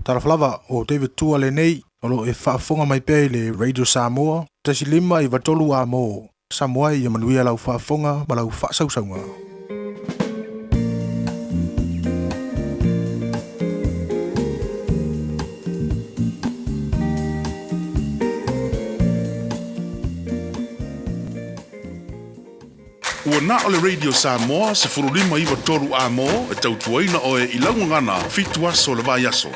Talofa lava, o David Tua lenei, o lo o e faafofoga mai pea i le Radio Samoa, 1 5 93 A mo Samoa ia manuia lau faafofoga ma lau faasausauga. Ua na o le Radio Samoa 15 9 3 A-mo e tautuaina oe i lau gagana fitu aso o le vaiaso.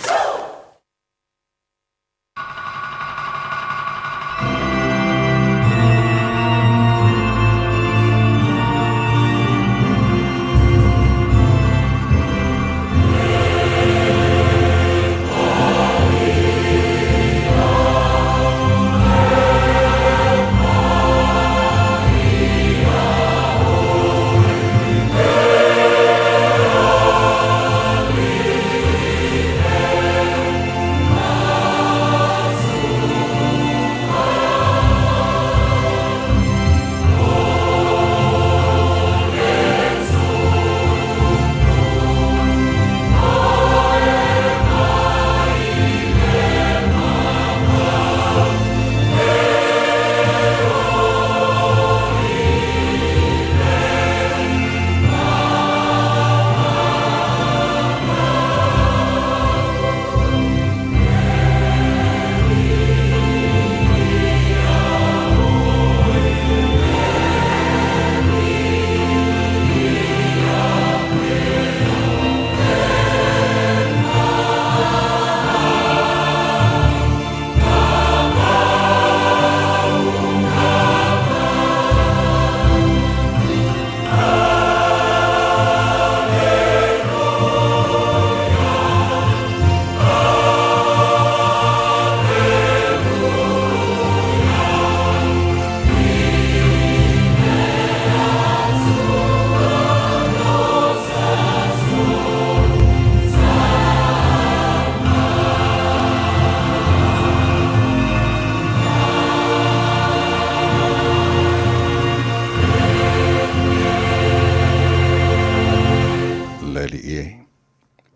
Le Alii e,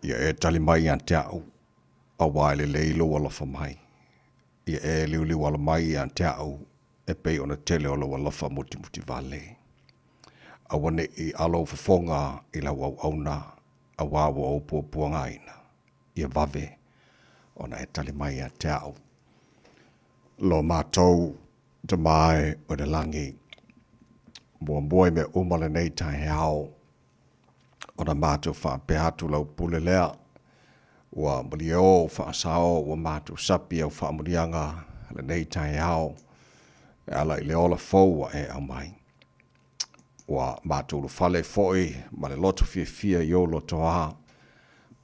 ia e tali mai ia te au, auā e lelei lou alofa mai. Ia e liuliu ala mai ia te au, e pei ona tele o lou alofa mutimuti vale. Auaneʻi alo ou fofoga i lau auauna, auā ua ou puapuagaina, ia vave ona e tali mai ia te au. Lo matou Tama e o le lagi, muamua i mea uma lenei taeao, ona matou faapea atu lau pule lea, ua malie o faasao ua matou sapi au faamanuiaga lenei taeao, e ala i le ola fou ua e aumai. Ua matou ulufale foi ma le loto fiafia i ou lotoā,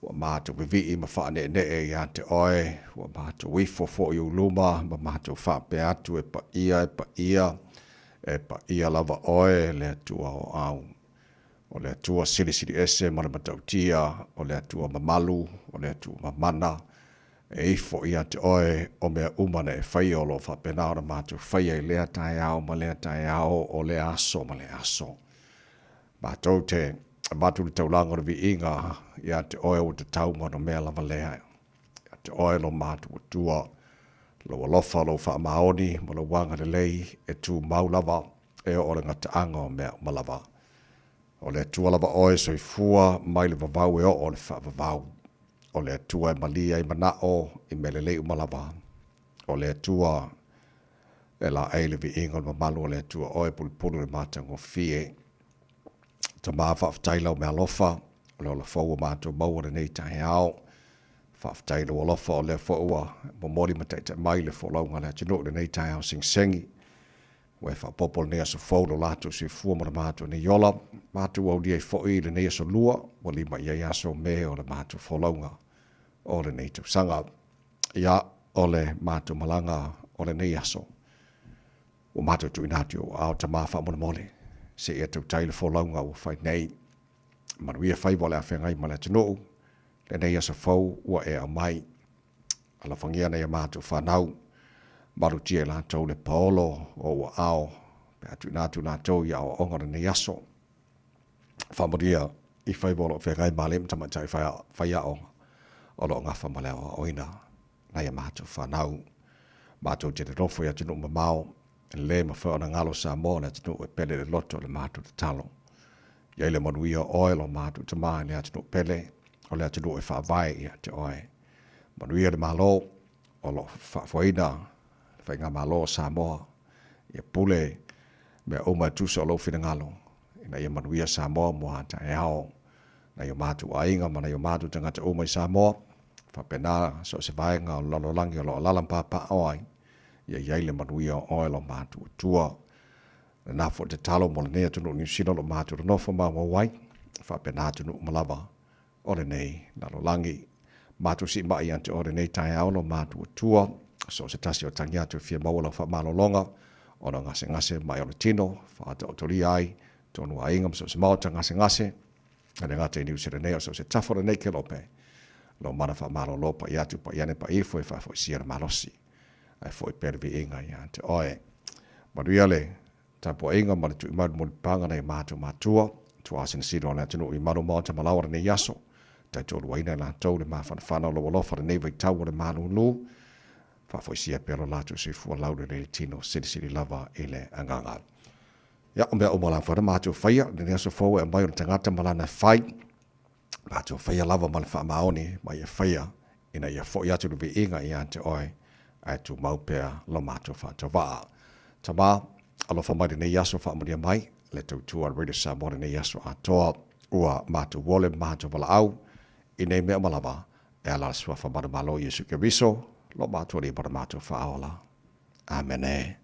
ua matou vivii ma faaneenee ia te oe, ua matou ifo foi i ou luma ma matou faapea atu, E paia, e paia, e paia lava oe, le Atua o au. O le Atua silisili ese ma le matautia, o le Atua mamalu, o le Atua mamana, e ifo ia te oe o mea uma na e faia o lo o faapena ona matou faia i lea taeao ma lea taeao, o lea aso ma lea aso. Matou te avatu le taulaga o le viiga ia te oe ua tatau ma ona mea lava lea. Ia te oe lo matou Atua, lou alofa, lou faamaoni ma lou agalelei e tumau lava e oo le gataaga o mea uma lava. O le Atua lava oe soifua mai le vavau e oo le faavavau. O le Atua e malie ai manao i mea lelei uma lava. O le Atua e laei le viiga o le mamalu o le Atua oe pulupulu i le matagofie. Tama faafetai lau mealofa, o le ola fou ua matou maua lenei taeao. Faafetai lou alofa o lea foi ua momoli ma taitai mai le folauga a le atunuu i lenei taeao segisegi. Ua e faaopoopo lenei aso fou lo latou soifua ma le matou nei ola. Matou aulia ai foi i lenei aso lua, ua lima i ai aso me o le matou folauga o lenei tausaga. Ia, o le matou malaga o lenei aso, ua matou tuuina atu i ou aao Tama faamolemole, seia tautai le folauga ua fai nei. Manuia faiva o le a feagai ma le atunuu, lenei aso fou ua e aumai. Alofagia nai a matou fanau, malutia i latou le paolo o ou aao, pe a tuuina atu latou i aoaoga o lenei aso. Faamanuia i faiva o lo o feagai ma alii ma tamaitai faiaoga. o lo o gafa ma le aoaoina nai a matou fanau. Matou te nonofo i atunuu mamao, e le mafai ona galo Samoa o le atunuu e pele i le loto o le matou tatalo. Ia i le manuia o oe lo matou tama i le atunuu pele, o le atunuu e faavae ia te oe. Manuia le Malo o lo o faafoeina le Faigamalo o Samoa, ia pule mea uma e tusa o lou finagalo, ina ia manuia Samoa mo a taeao. Nai o matou aiga ma nai o matou tagata uma i Samoa, faapena so o se vaega o le lalolagi o lo o alaala ma papaaao ai, ia i ai le manuia o oe lo matou Atua. Lena foi tatalo mo lenei atunuu Niu Sila o lo o matou nonofo maumau ai, faapena atunuu uma lava o lenei lalolagi. Matou siimai ia te oe lenei taeao lo matou Atua, so o se tasi o tagi atu e fia maua lau faamalologa, ona gasegase mai o le tino, faataotolia ai tonu aiga ma so o se maota gasegase, e le gata i Niu Sila nei, o so o se tafa o lenei kelope, lo mana faamalolo paia atu paia ane paia ifo e faafoisia le malosi, ae foi pea le viiga ia te oe. Manuia le tapuaiga ma le tuuimalu mulipapaga nai matou matua, tuasinasino o le atunuu i malu maota ma laoa lenei aso, taitoluaina i latou le mafanafana o lou alofa lenei vaitau o le malulu, faafoisia pea lo latou soifua laulelei le tino silisili lava i le agaga. Ia, o mea uma lava na matou faia, lenei aso fou e aumai o le tagata ma lana fai, matou faia lava ma le faamaoni ma ia faia ina ia foi atu le viiga ia te oe, ae tumau pea lo matou faatauvaa. Tama, alofa mai lenei aso faamanuia mai le tautua a le Radio Samoa lenei aso atoa. Ua matou ole ma matou valaau i nei mea uma lava e ala le suafa manumalo o Iesu Keriso, lo matou Alii ma lo matou Faaola. Amene.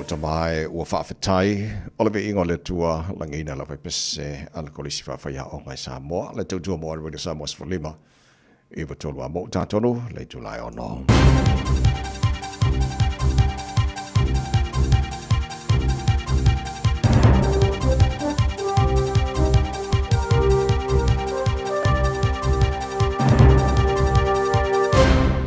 tama e ua faafetai o le viiga o le Atua lagiina lava i pese a le Kolisi Faafaiaoga i Samoa le tautua mo Radio Samoa 15 93 a mo tatonu le itula e ono.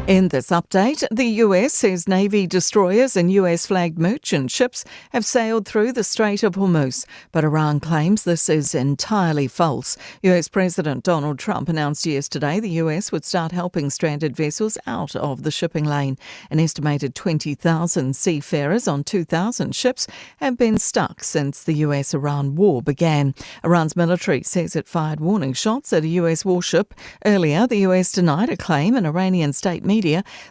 In this update, the US says Navy destroyers and US flagged merchant ships have sailed through the Strait of Hormuz, but Iran claims this is entirely false. US President Donald Trump announced yesterday the US would start helping stranded vessels out of the shipping lane. An estimated 20,000 seafarers on 2,000 ships have been stuck since the US Iran war began. Iran's military says it fired warning shots at a US warship. Earlier, the US denied a claim in Iranian state media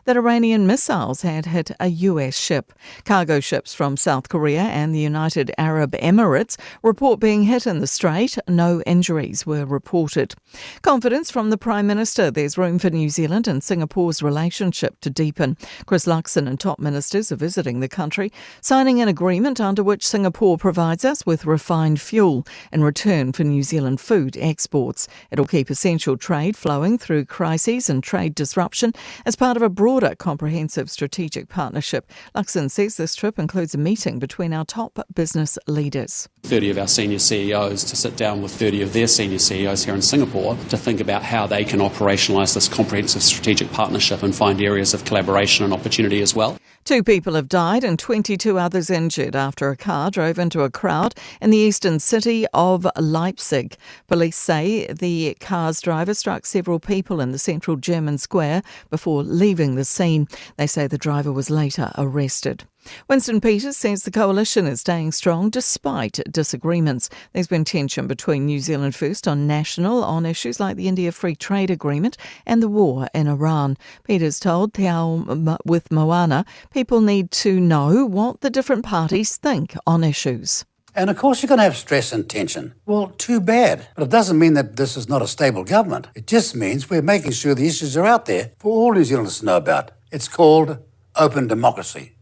that Iranian missiles had hit a US ship. Cargo ships from South Korea and the United Arab Emirates report being hit in the strait. No injuries were reported. Confidence from the Prime Minister there's room for New Zealand and Singapore's relationship to deepen. Chris Luxon and top ministers are visiting the country, signing an agreement under which Singapore provides us with refined fuel in return for New Zealand food exports. It'll keep essential trade flowing through crises and trade disruption as part of a broader comprehensive strategic partnership. Luxon says this trip includes a meeting between our top business leaders. 30 of our senior CEOs to sit down with 30 of their senior CEOs here in Singapore to think about how they can operationalise this comprehensive strategic partnership and find areas of collaboration and opportunity as well. Two people have died and 22 others injured after a car drove into a crowd in the eastern city of Leipzig. Police say the car's driver struck several people in the central German square before leaving the scene. They say the driver was later arrested. Winston Peters says the coalition is staying strong despite disagreements. There's been tension between New Zealand First on national on issues like the India Free Trade Agreement and the war in Iran. Peters told Te Ao with Moana people need to know what the different parties think on issues. And of course, you're going to have stress and tension. Well, too bad. But it doesn't mean that this is not a stable government. It just means we're making sure the issues are out there for all New Zealanders to know about. It's called open democracy.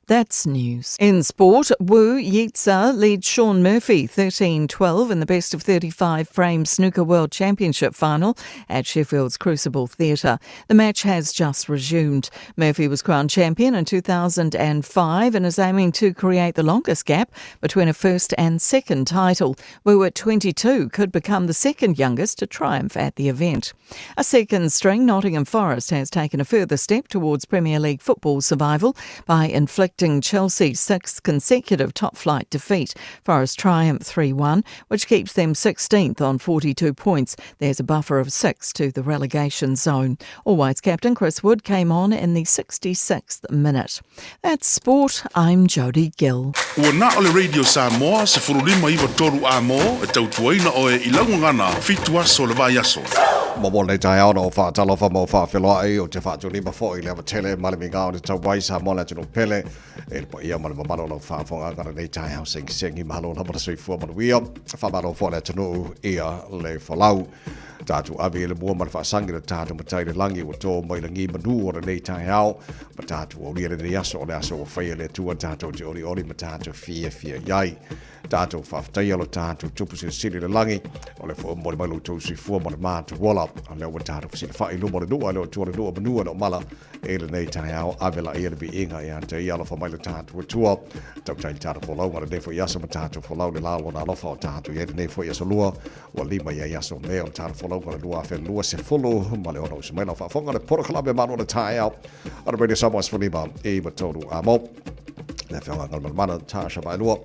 That's news. In sport, Wu Yize leads Shaun Murphy 13-12 in the best of 35 frame Snooker World Championship final at Sheffield's Crucible Theatre. The match has just resumed. Murphy was crowned champion in 2005 and is aiming to create the longest gap between a first and second title. Wu at 22 could become the second youngest to triumph at the event. A second string Nottingham Forest has taken a further step towards Premier League football survival by inflicting Chelsea's sixth consecutive top flight defeat. Forest triumph 3 1, which keeps them 16th on 42 points. There's a buffer of six to the relegation zone. All Whites captain Chris Wood came on in the 66th minute. That's sport. I'm Jodie Gill. Ua na o le Radio Samoa 1593 A-mo e tautuaina oe i lau gagana fitu aso le vaiaso. Mo le taeao na o whaatalofa mo whaawheloai o te whaatulima fo i le avatele ma le minga o te tauai Samoa le atunuu pele e le paia ma le mamalu o lau faafofoga lenei taeao segisegimalo lava le soifua manuia faamalo foi le atunuu ia le folau tatou ave i le mua ma le faasagi le tatou matai le lagi ua to mai lagi manu o lenei taeao ma tatou aulia lenei aso o le aso ua faia le Atua tatou te olioli ma tatou fiafia i ai tatou faafetaia lo tatou tupu silisili le lagi o le foi momoli mai lo outou soifua ma le matou ola o lea ua tatou fesilafai i luma o le nuu a le Atua le nuu o manu e le o mala e lenei taeao ave laia le viiga ia te ia alofa mai le tatou Atua tautai le tatou folauga lenei foi aso ma tatou folau le la o lona alofa o tatou i ai lenei foi aso lua ua lima i ai aso me o le tatou folauga le 2026 uso mai lau faafofoga le polokalame malo le taeao a le Radio Samoa 15 93 a mo le afioga Galumalemana Tasha Vaelua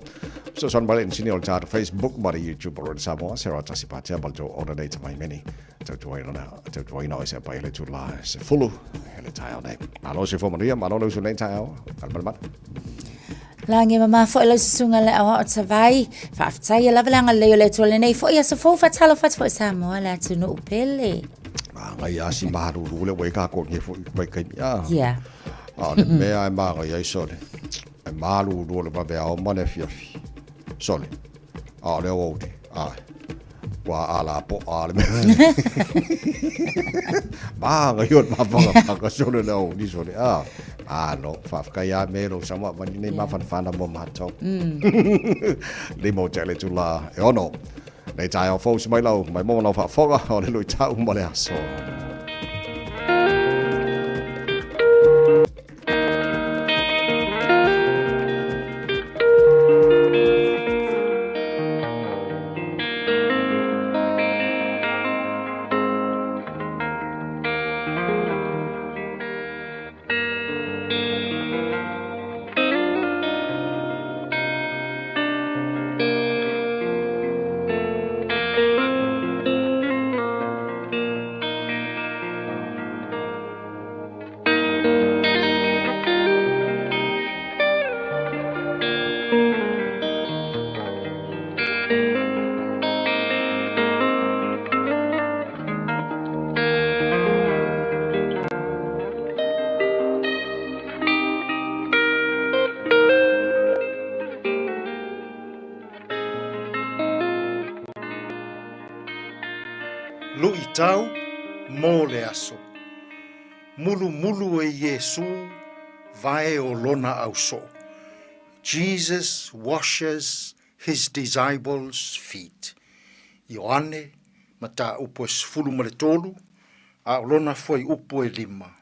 fesoasoani mai le inisinia o le tatou Facebook ma le YouTube o Radio Samoa se ratasi patea ma le tou ona nei tamaimeni tautuaina o se pai le tula se fulu le taeao nei. Malo se manuia, malo le uso nei taeao, Galumalemana. Lagi mama foi lau susuga le aoa o Tavai. Faafetai lava le agalelei o le Atua lenei foi aso fou faatalofa atu foi Samoa le atunuu pele. Magai a si malulu le ua i kākou nei foi vaikaimi a. Yeah. A o le mea e magai ai sole. E malulu o le vaveao ma le afiafi. Sole. A o le aoauli. Ae. Ua ala po a le mea. Magai o le mafagafaka sole le aoauli sole. A. Malo, faafetai lava me lou sao mai lenei mafanafana mo matou. Lima o tea le itula e ono. Nei taeao fou se mai lau mai mo lau faafofoga o le luitau mo le aso. Luitau mo le aso. Mulumulu e Iesū vae o lona ausoo. Jesus washes his disciples' feet. Ioane, mataupu e 13, a o lona fuaiupu e lima.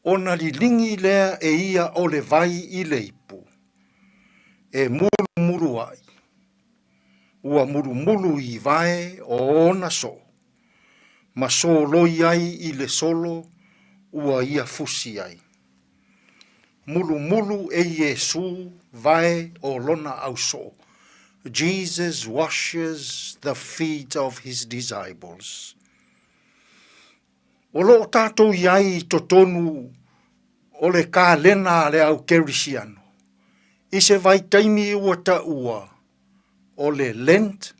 Ona liligi lea e ia o le vai i le ipu, e mulumuluaʻi, ua mulumulu i vae o ona soo, ma soloi ai i le solo ua ia fusi ai. Mulumulu e Iesū vae o lona ausoo, Jesus washes the feet of his disciples. O lo o tātou i ai i totonu o le kalena a le au Kerisiano, i se vaitaimi ua taua o le Lent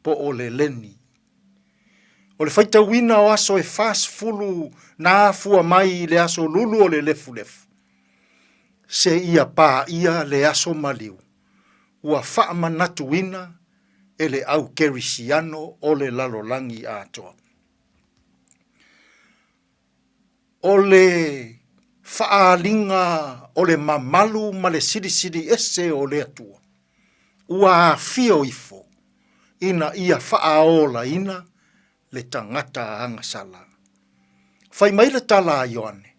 po o le Leni. O le faitauina o aso e 40 na afua mai i le aso lulu o le lefulefu, seia paia le aso maliu, ua faamanatuina e le au Kerisiano o le lalolagi atoa. O le faaaliga o le mamalu ma le silisili ese o le Atua, ua afio ifo ina ia faaolaina le tagata agasala. Fai mai le tala a Ioane,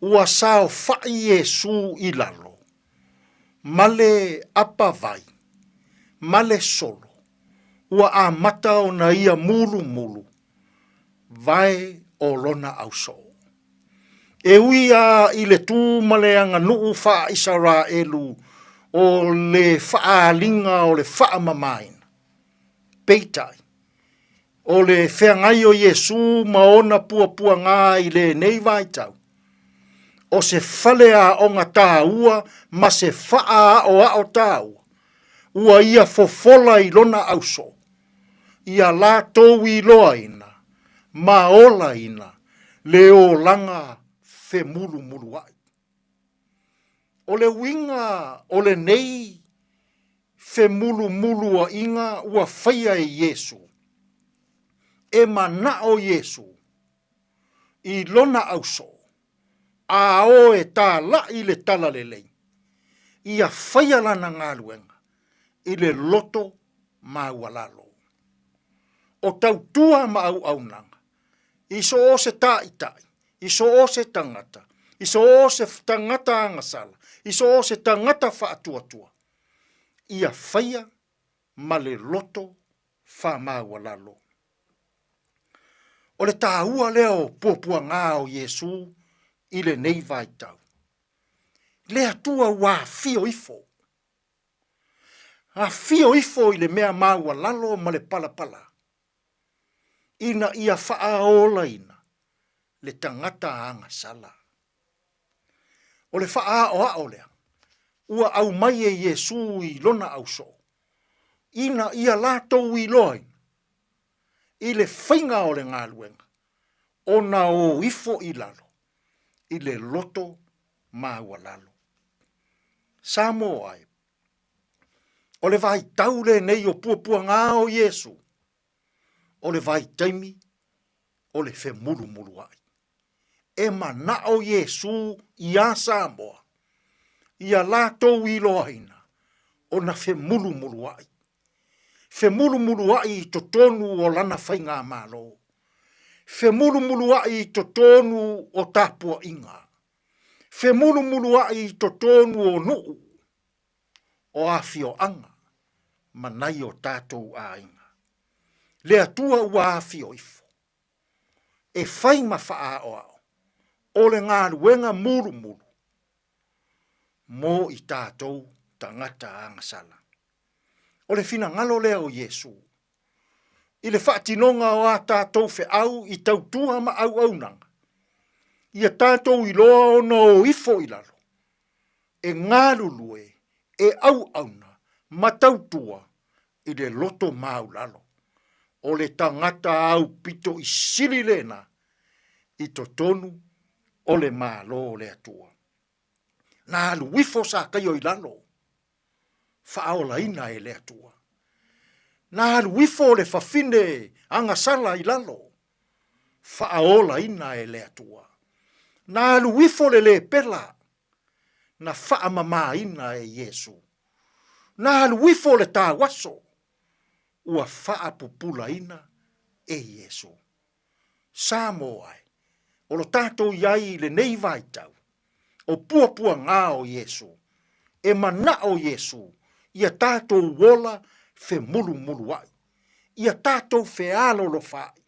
ua saofai Iesu i lalo, ma le apavai, ma le solo, ua amata ona ia mulumulu vae o lona ausoo. E ui a i le tū ma le aganuu faa-Isaraelu o le faaaliga o le faamamaina, peitai, o le feagai o Iesū ma ona puapuagā i lenei vaitau, o se faleaoga tāua ma se faaaoao tāua, ua ia fofola i lona ausoo, ia latou iloaina ma olaina le olaga femulumuluaʻi. O le uiga o lenei femulumuluaʻiga ua faia e Iesu, e manaʻo Iesu i lona ausoo, a o e tālaʻi le talalelei, ia faia lana galuega i le loto maualalo. O tautua ma auaunaga, i so o se tāʻitaʻi, i so o se tagata, i so o se tagata agasala, i so o se tagata faatuatua, ia faia ma le loto faamaualalo. O le tāua lea o puapuagā o Iesū i lenei vaitau. Le Atua ua afio ifo. Afio ifo i le mea maualalo ma le palapala, ina ia faaolaina le tagata agasala. O le faaaoao lea ua aumai e Iesū i lona ausoo, ina ia latou iloaina i le faiga o le galuega ona o ifo i lalo i le loto maualalo. Samoa e, o le vaitau lenei o puapuagā o Iesu, o le vaitaimi o le femulumuluaʻi. E manao Iesū iā Samoa, ia latou iloaina ona femulumuluaʻi. Femulumuluaʻi i totonu o lana faigamalo. Femulumuluaʻi i totonu o tapuaʻiga. Femulumuluaʻi i totonu o nuʻu, o afioaga ma nai o tatou aiga. Le Atua ua afio ifo. e fai ma faaoao o le galuega mulumulu mo i tatou tagata agasala. O le finagalo lea o Iesu i le faatinoga o a tatou feau i tautua ma auaunaga, ia tatou iloa ona o ifo i lalo e galulue, e auauna ma tautua i le loto maulalo o le tagata aupito i sili lena i totonu o le Malo o le Atua. Na alu ifo Sakaio i lalo, faaolaina e le Atua. Na alu ifo le fafine agasala i lalo, faaolaina e le Atua. Na alu ifo le lepela, na faamamaina e Iesu. Na alu ifo le tauaso, ua faapupulaina e Iesu. Samoa e, o lo tatou i ai i lenei vaitau, o puapuagā o Iesu, e manao Iesu ia tatou ola femulumuluaʻi, ia tatou fealolofaʻi,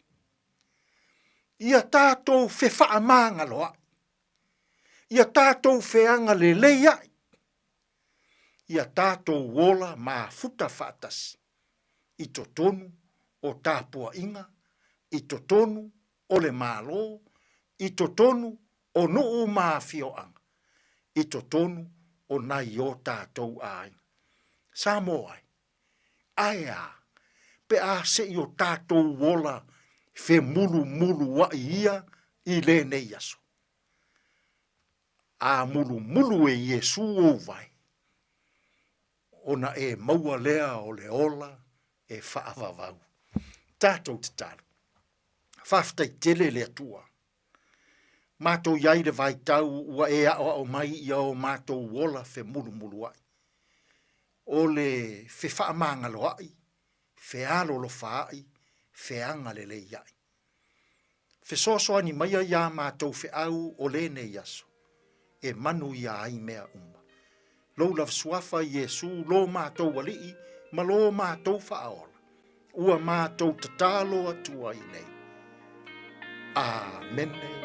ia tatou fefaamagaloaʻi, ia tatou feagalelei aʻi, ia tatou ola mafuta faatasi i totonu o tapuaiga, i totonu o le Malo, i totonu o nuu ma afioaga, i totonu o nai o tatou aiga. Samoa e, ae a, pe a se i o tatou ola femulumuluaʻi ia i lenei aso? A mulumulu e Iesū ou vae, ona e maua lea o le ola e faavavau. Tatou tatalo. Faafetai tele le Atua. Matou i ai le vaitau ua e aoao mai ia o matou ola femulumuluaʻi. O le fefaamagaloaʻi, fealolofaaʻi, feagaleleiaʻi. Fesoasoani maia iā matou feau o lenei aso, e manuia ai mea uma. Lou lava suafa Iesu lo matou Alii ma lo matou Faaola, ua matou tatalo atu ai nei. Amene.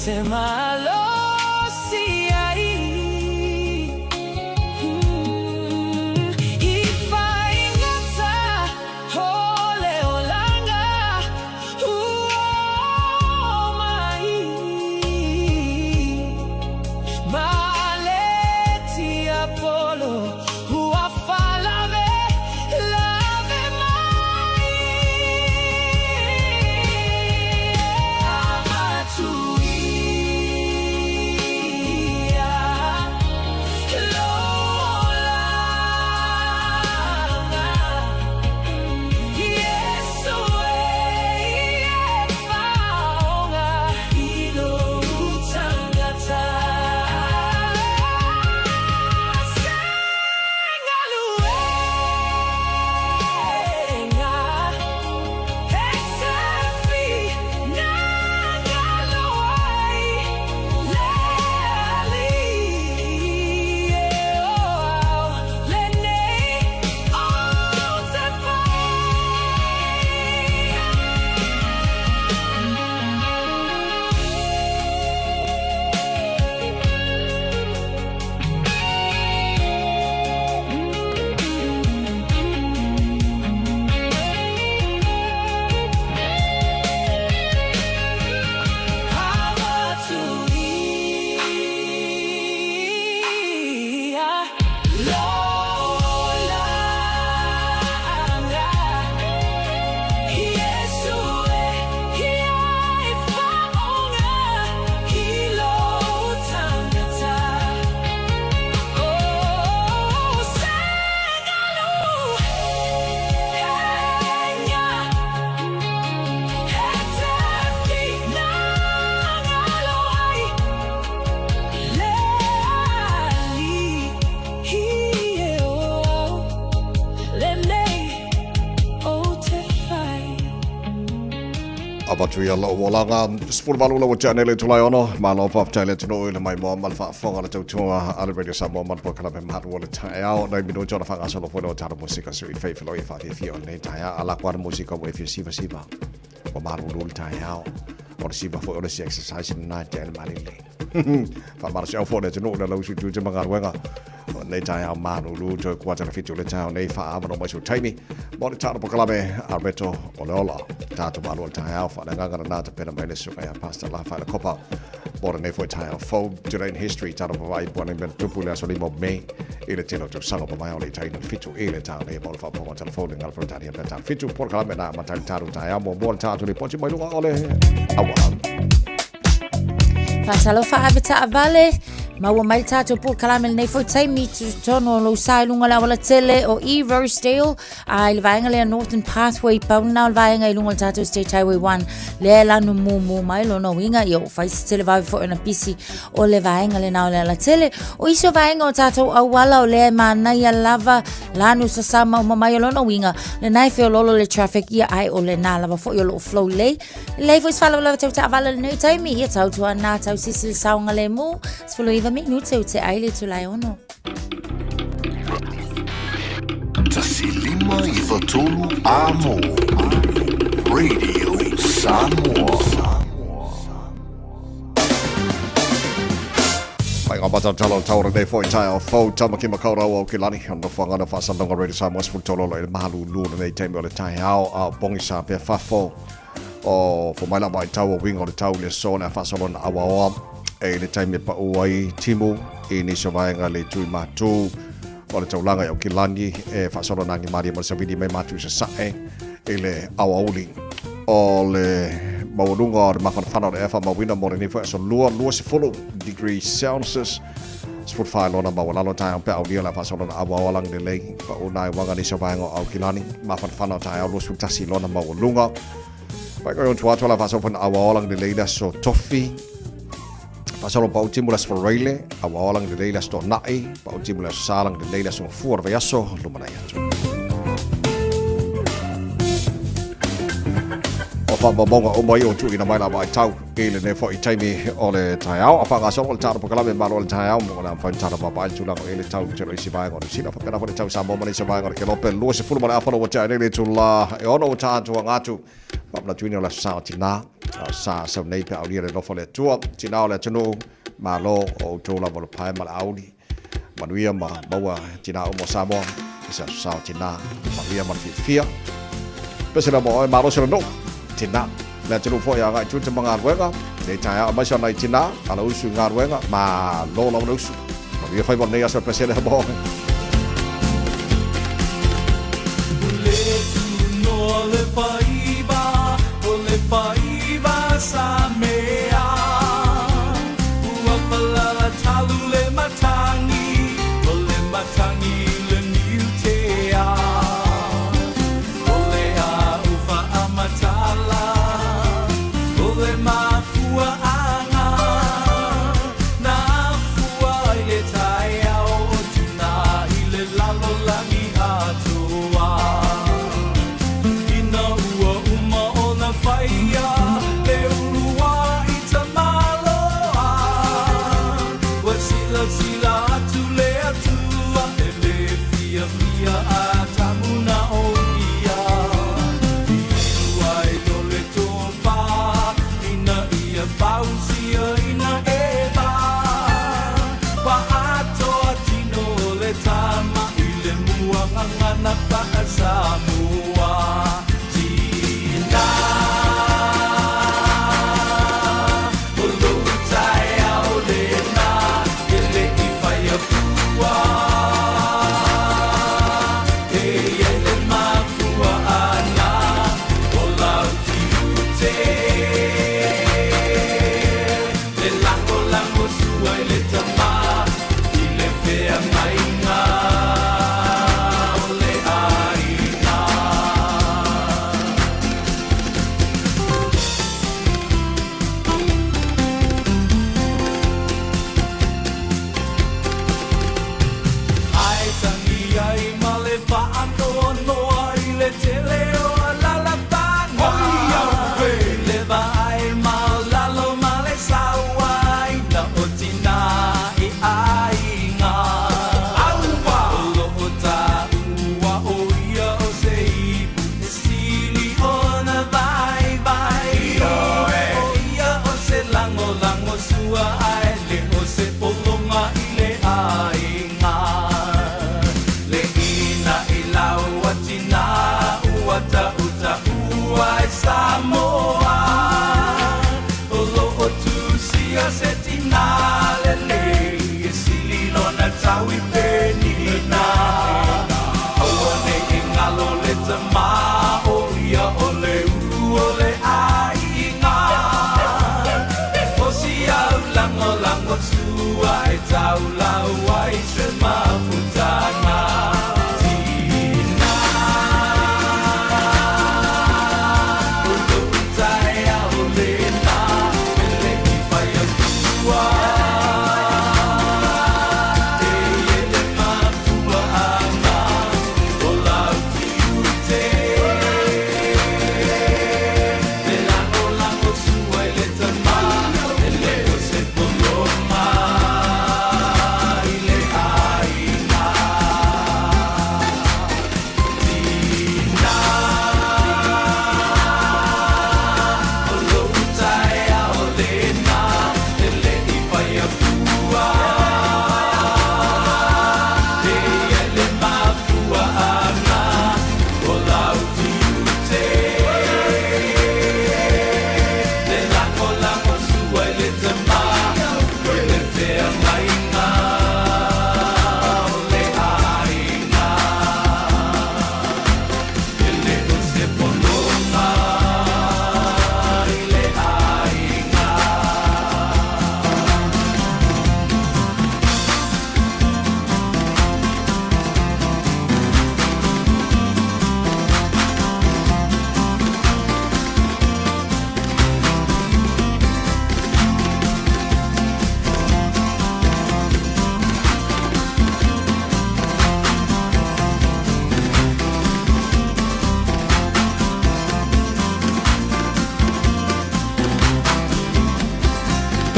te malosi ai I whaingata o le olanga ua mai Ma le tiapolo ua falave lave mai Amatuia lolanga Iesu e e whaonga i lou tangata Sengaluenga Avatu ia lou olaga 18 lau tea nei le itula e ono. Malo faafetai le atunuu i le maimoa ma le faafofoga le tautua a le Radio Samoa ma le polokalame malu o le taeao. Nai minute ona faagasolo foi lea o tatou musika sui feifelo ia faafiafia o lenei taeao. A lako ana musika ua e fia sivasiva. Ua malulu le taeao. O le siva foi o le isi exercise lena e tea i le malele. Faamalosiau foi le atunuu le lausu tiute ma galuega. O lenei taeao malulu toe kuata le 7 o le taeao nei faaavanoa mai sou taimi mo le tatou polokalame a Reto o le Ola. Tatou malu o le taeao faaleagaga lena tapena mai le susuga ia Pastor Lafaele Kopa mo lenei foi taeao fou. Today in history tatou vavaai po o nei mea na tupu i le aso 5 o Mei i le tele o tausaga mavae o le itaina le 7 i le taeao nei mo le faafofoga telefoni le Peretania pe tatou 7 polokalame na amata i le tatou taeao muamua le tatou lipoti mai luga o le auala. Faatalofa ave taavale, maua mai le tatou polokalame lenei foi taimi i totonu o lou sa i luga o le auala tele o E Rosedale a i le vaega lea Northern Pathway pau lena o le vaega i luga o le tatou State Highway 1 lea e lanu mumu mai lona uiga ia ua fai se tele vave foi ona pisi o le vaega lena o le alatele. O isi o vaega o tatou auala o lea e manaia lava lanu sasā ma uma mai o lona uiga lena e feololo le traffic ia ae o lena lava foi o loo flow lelei. Lelei foi se faalavelave tau taavale lenei taimi ia tautuana tau sisi le saogalemu 19 minute o te ai le itula e ono. 1 5 9 3 Amo Radio Samoa. Mai ngā matatala o taura nei foi taeao fou Tamaki Makaurau o Aukilani o nofoanga na whaasalonga Radio Samoa 13 lo i le mahalu lu o lenei taimi o le taeao a o pogisa pea fafo o fo mai la mai tau o winga o le tau le so le whaasalona awaoa e le taimi e pau ai timu i nisi o vaega le tui mātū o le taulaga i Aukilani e faasolona agi malie ma le savili mai matu i sasae i le aoauli o le maualuga o le mafanafana o le ea faamauina mo lenei foi aso lua 20 degree Celsius 14 lona maualalo taeao pe aulia le faasolona auao lagi lelei pau nai waga nisi o vaega o Aukilani mafanafana o taeao 21 lona maualuga Pai koe o tuatua la faasolona auao lagi lelei le aso tofi Faasolo pau timu le aso Faraile, a ua ola lelei le aso Toonai, pau timu le aso Sa lelei le aso Gafua o le vaiaso lumanai atu. O faamaumauga uma ia ua tuuina mai la vaitau i lenei foi taimi o le taeao. A faagasolo le tatou polokalame malo o le taeao mo le mafai ona tatou vaavaai le tulaga o i le tau tele o isi vaega o Niu Sila. Faapena foi le tau Samoa ma nisi o vaega o le Kelope 20 ma le afa ua tea ai nei le itula e ono ua tatou aga atu. Faamanatuina o le aso Sa o Tina. A o sa sau nei pe aulia le alofa o le Atua. Tina o le atunuu, malo o outou lava o le pae ma le auli. Manuia ma maua tina uma o Samoa. I se aso sa o tina, manuia ma le fiafia. Pese lea mo oe, malo se lanu. Tina, le atunuu foi agai tiute ma galuega. Nei taeao aemaise o nai tina, ala usu i galuega, malo lava le usu. Manuia faiva o lenei aso e pese lea mo oe.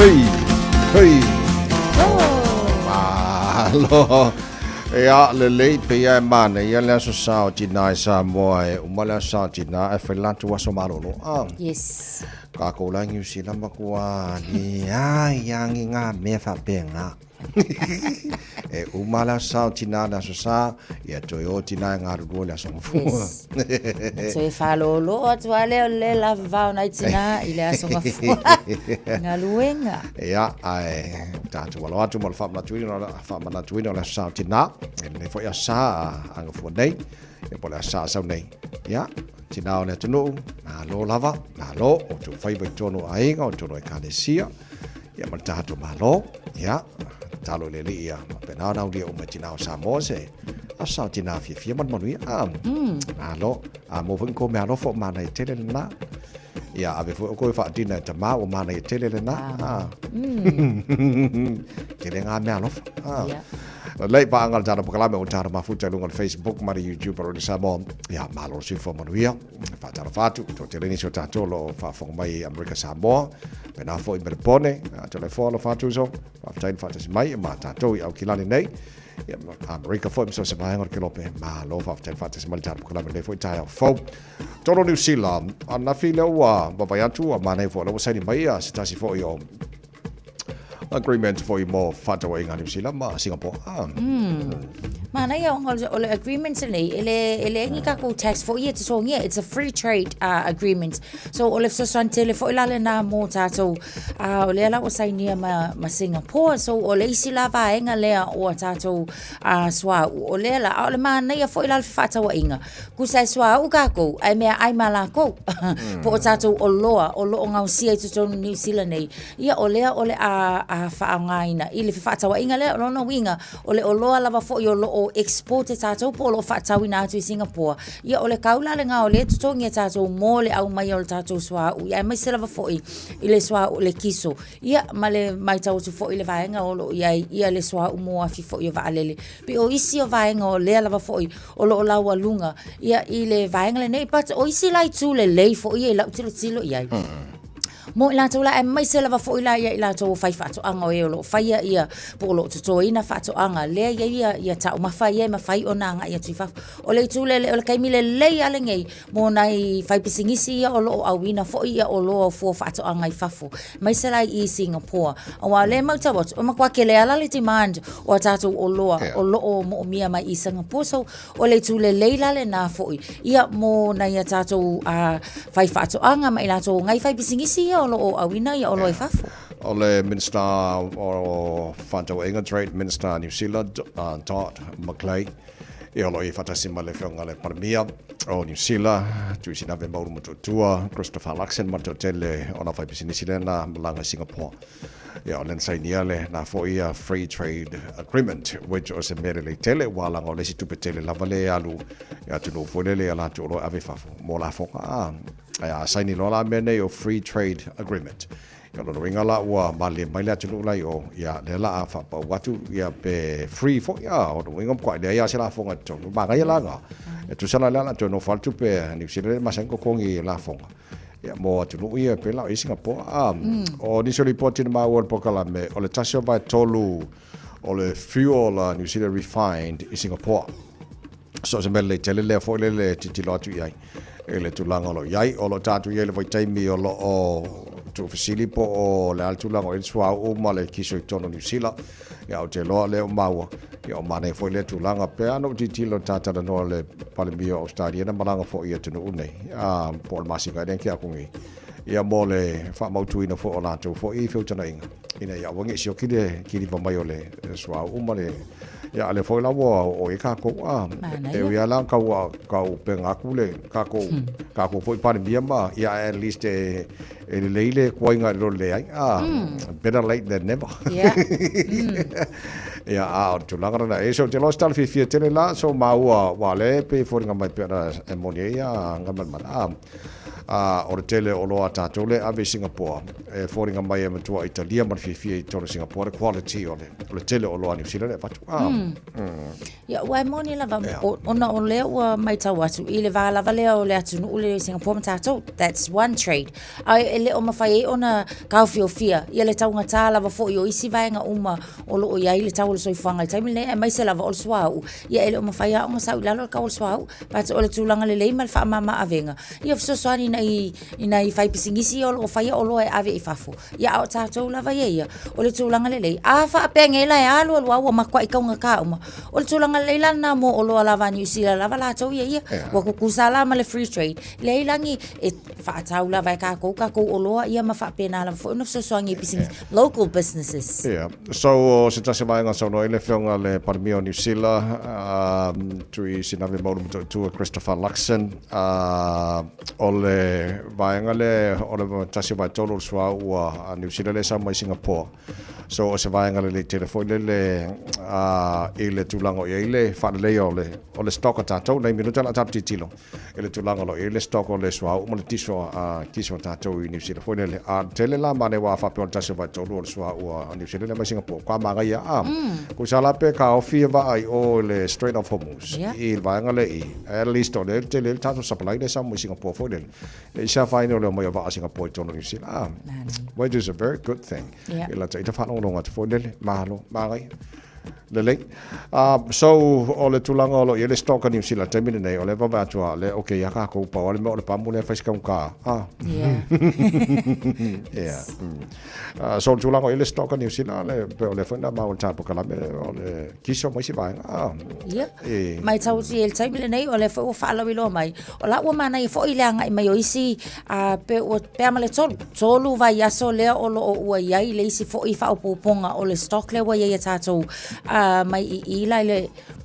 Hei! Hei! Malo! Ia, lelei, pei lava e manaia le Aso Sa o Tinā i Samoa e uma le Aso Sa o Tinā ae fai le latou aso malolo. Ah. Yes. Kākou la i Niu Sila matua leai lava ni ngā mea faapena. E uma le Aso Sa o Tinā le Aso Sa, ia toe o tinā e galulue le Aso Gafua. Yes. Toe faalōlō atu lava lea o le lavavao nai tinā i le Aso Gafua. Galuega. Ia, ae tatou alo atu mo le faamanatuina, faamanatuina o le Aso Sa o Tinā, e lenei foi Aso Sa a Gafua nei, ia po o le Aso Sa a sau nei. Ia, tinā o le atunuu, malo lava, malo, o outou faiva i totonu o aiga, o totonu o ekalesia, ia ma le tatou Malo, ia, tatalo i le Alii ia faapena ona aulia uma e tinā o Samoa se Aso Sa o Tinā fiafia ma le manuia. Ah, malo, a maua foi ni kou meaalofa o manaia tele lena. Ia, ave foi outou e faadina e tamā ua manaia tele lena. Ah. Tele ngā meaalofa. Ah. Yeah. Lelei paaga le tatou polokalame ua tatou mafuta i luga o le Facebook ma le YouTube o Radio Samoa. Ia, malo le soifua manuia. Faatalofa atu, toatele nisi o tatou o lo o faafofoga mai i Amerika Samoa. Pena foi i Melepone, Toleafoa alofa atu uso. Faafetai le faatasi mai ma tatou i Aukilani nei. Ia, Amerika foi ma so o se vaega o le kelope. Malo faafetai le faatasi mai le tatou polokalame lenei foi taeao fou. Tonu Niu Sila, ananafi lea ua vaavaai atu, ua manaia foi o lea ua saini mai ia se tasi foi o agreement foi mo fefaatauaiga a Niu Sila ma Singapore. Ah. Manaia ona o le agreement lenei, e le, e leai ni tatou tax foi ia e totogia, it's a free trade agreement. So o le fesoasoani tele foi la lena mo tatou, o lea la ua sainia ma, ma Singapore, so o le isi la vaega lea o a tatou suauu, o lea la, a o le manaia foi la o le fefaatauaiga, Tusa e suauu kākou, ae meaai ma lākou. Po o tātou oloa o lo o gaosia i totonu Niu Sila nei, ia o lea o le a a faaaogaina i le fefaatauaiga lea. O lona uiga, o le oloa lava foi o lo o export e tātou po o lo o faatauina atu i Singapore, ia o le kau la lena o lea e totogi e tātou mo le aumaia o le tātou suauu, ia aemaise lava foi i le suauu le kiso, ia ma le matau atu foi i le vaega o lo o i ai ia le suauu muafi foi o vaalele. Pei o isi o vaega o lea lava foi o lo o laualuga ia i le vaega lenei but o isi la itu lelei foi ia i lau tilotilo i ai mo i latou la aemaise lava foi la ia i latou o fai faatoaga o e o lo o faia ia po o lo o totoina faatoaga lea ia ia ia taumafa ia e mafai ona agai atu i fafo. O le itu lele o le taimi lelei lava lenei mo nai faipisinisi ia o lo o auina foi ia oloa o fua o faatoaga i fafo, aemaise la i Singapore. Aua o lea e matau atu, e matua tele lava la le demand o a tatou oloa o lo o moomia mai i Singapore. So, o le itu lelei la lena foi ia mo nai a tatou faifaatoaga ma i latou nai faipisinisi ia o lo o auina ia oloa i fafo. O le Minista o Fefaatauaiga, Trade Minister New Zealand, Dot McLeay, Ia o lo o i ai faatasi ma le Afioga i le Palemia o Niu Sila, Tuisinave Mauru Motootua, Christopher Luxon ma le toatele o na faipisinisi lea na malaga i Singapore. Ia o lea na sainia le na foi ia Free Trade Agreement, which o se mea lelei tele, ua laga o le isi tupe tele lava lea e alu i atunuu foi lele ia latou oloa e ave i fafo mo lafoga. Ae a saini loa la mea nei o Free Trade Agreement, Ia lona uiga la ua malilie mai le atunuu la i o, ia lea la a faapau atu ia pe free foi a, o lona uiga matua leai lava se lafoga i totonu. Manaia la na. E tusa la lea la toe nofo lava le tupe a Niu Sila lea e masani totogi i lafoga. Ia mo atunuu ia pei la o i Singapore. A, o nisi o lipoti na maua i le polokalame, o le 1/3 o le fuel a Niu Sila refined i Singapore. So o se mea lelei tele lea foi lele e tilotilo atu i ai i le tulaga o lo o i ai. O lo o tatou i ai i le vaitaimi o lo o tuufesili po o le a le tulaga o i ai le suauu ma le kiso i totonu o Niu Sila. Ia ou te iloa lea ua maua, ia o manaia foi lea tulaga. Pe a na ou tilotilo i le ta talanoa i le Palemia o Ausetalia na malaga foi i atunuu nei, po o le masina ea lea na tea atu nei, ia mo le faamautuina foi o latou foi feutagaiga ina ia aua ne i sioki le kiliva mai o le suauu ma le ia a lea foi la ua oo i ai tatou a e ui lava la tau tau upega atu le tatou tatou foi Palemia ma ia at least e e lelei le tuaiga i lo le leai a better late than never. Yeah. Ia a o le tulaga lena e so ou te iloa o se tala fiafia tele la so maua aua o lea e pei e foliga mai pei ona e moni ai ia Galumalemana a. A o le tele o oloa a tatou lea e ave i Singapore, e foliga mai e matua Italia ma le fiafia i totonu o Singapore le quality o le, o le tele o oloa a Niu Sila lea e avatu. A, Ia, ua e moni lava, ona o lea ua matau atu i le va lava lea o le atunuu lea i Singapore ma tatou, that's one trade. Ae e le o mafai ai ona taofiofia ia le taugata lava foi o isi vaega uma o lo o i ai le tau o le soifuaga i le taimi lenei, aemaise lava o le suauu. Ia e le o mafai lava ona sau i lalo le tau o le suauu, but o le tulaga lelei ma le faamama avega, ia fesoasoani i nai, i nai faipisinisi ia o lo o faia oloa e ave i fafo. Ia a o tatou lava ia ia, o le tulaga lelei, a faapea nei la e alu alu lava ua matuai taugata uma, o le tulaga lelei la lena mo oloa lava a Niu Sila lava latou ia ia. Ua tutusa la ma le free trade, leai la ni, e faatau lava e tatou tatou oloa ia ma faapena lava foi ona fesoasoani i pisinisi, local businesses. Yeah. So, o se tasi o vaega saunoa ai le Afioga le Palemia o Niu Sila, Tui Sinave Maulu Motootua Christopher Luxon, o le vaega lea o le tasi o vaetolu o le suauu a Niu Sila lea e sau mai Singapore. So o se vaega lelei tele foi lele i le tulaga o i ai le faaleleia o le, o le stock a tatou. Nei minute o le a tatou tilotilo i le tulaga o lo o i ai le stock o le suauu ma le tiso a tiso a tatou i Niu Sila foi lele. A tele la mane ua faapea o le tasi o vaetolu o le suauu a Niu Sila lea mai Singapore. Ka magaia a. Ko sa la pe kaofi e vaa i o i le Strait of Hormuz i le vaega lea i At least o lea tele le tatou supply lea sau mai Singapore foi lele. E i se afaina o le omai o vaa Singapore i totonu o Niu Sila. Ah, which is a very good thing. Yeah. I la ita whaalongolonga atu foi lele, malo, māngai. Lelei. So, o le tulaga o lo o i ai le stock a Niu Sila i le taimi lenei, o lea e vaavaai atu lava, lea, okay, ia kākou, pau lava le mea o le pamu lea e fai si kaugata. Ah. Yeah. Yeah. So, o le tulaga o i ai le stock a Niu Sila, le, pe o lea foi na maua i le tapolokalamme, o le kiso ma isi vaega. Ah. Ia, matau atu i ai i le taimi lenei, o lea foi ua faalauiloa mai, o la ua manaia foi le agai mai o isi, pe ua pea ma le tolu, tolu vaiaso lea o lo o ua i ai le isi foi faaopoopoga o le stock lea ua i ai a tatou mai i i la i le,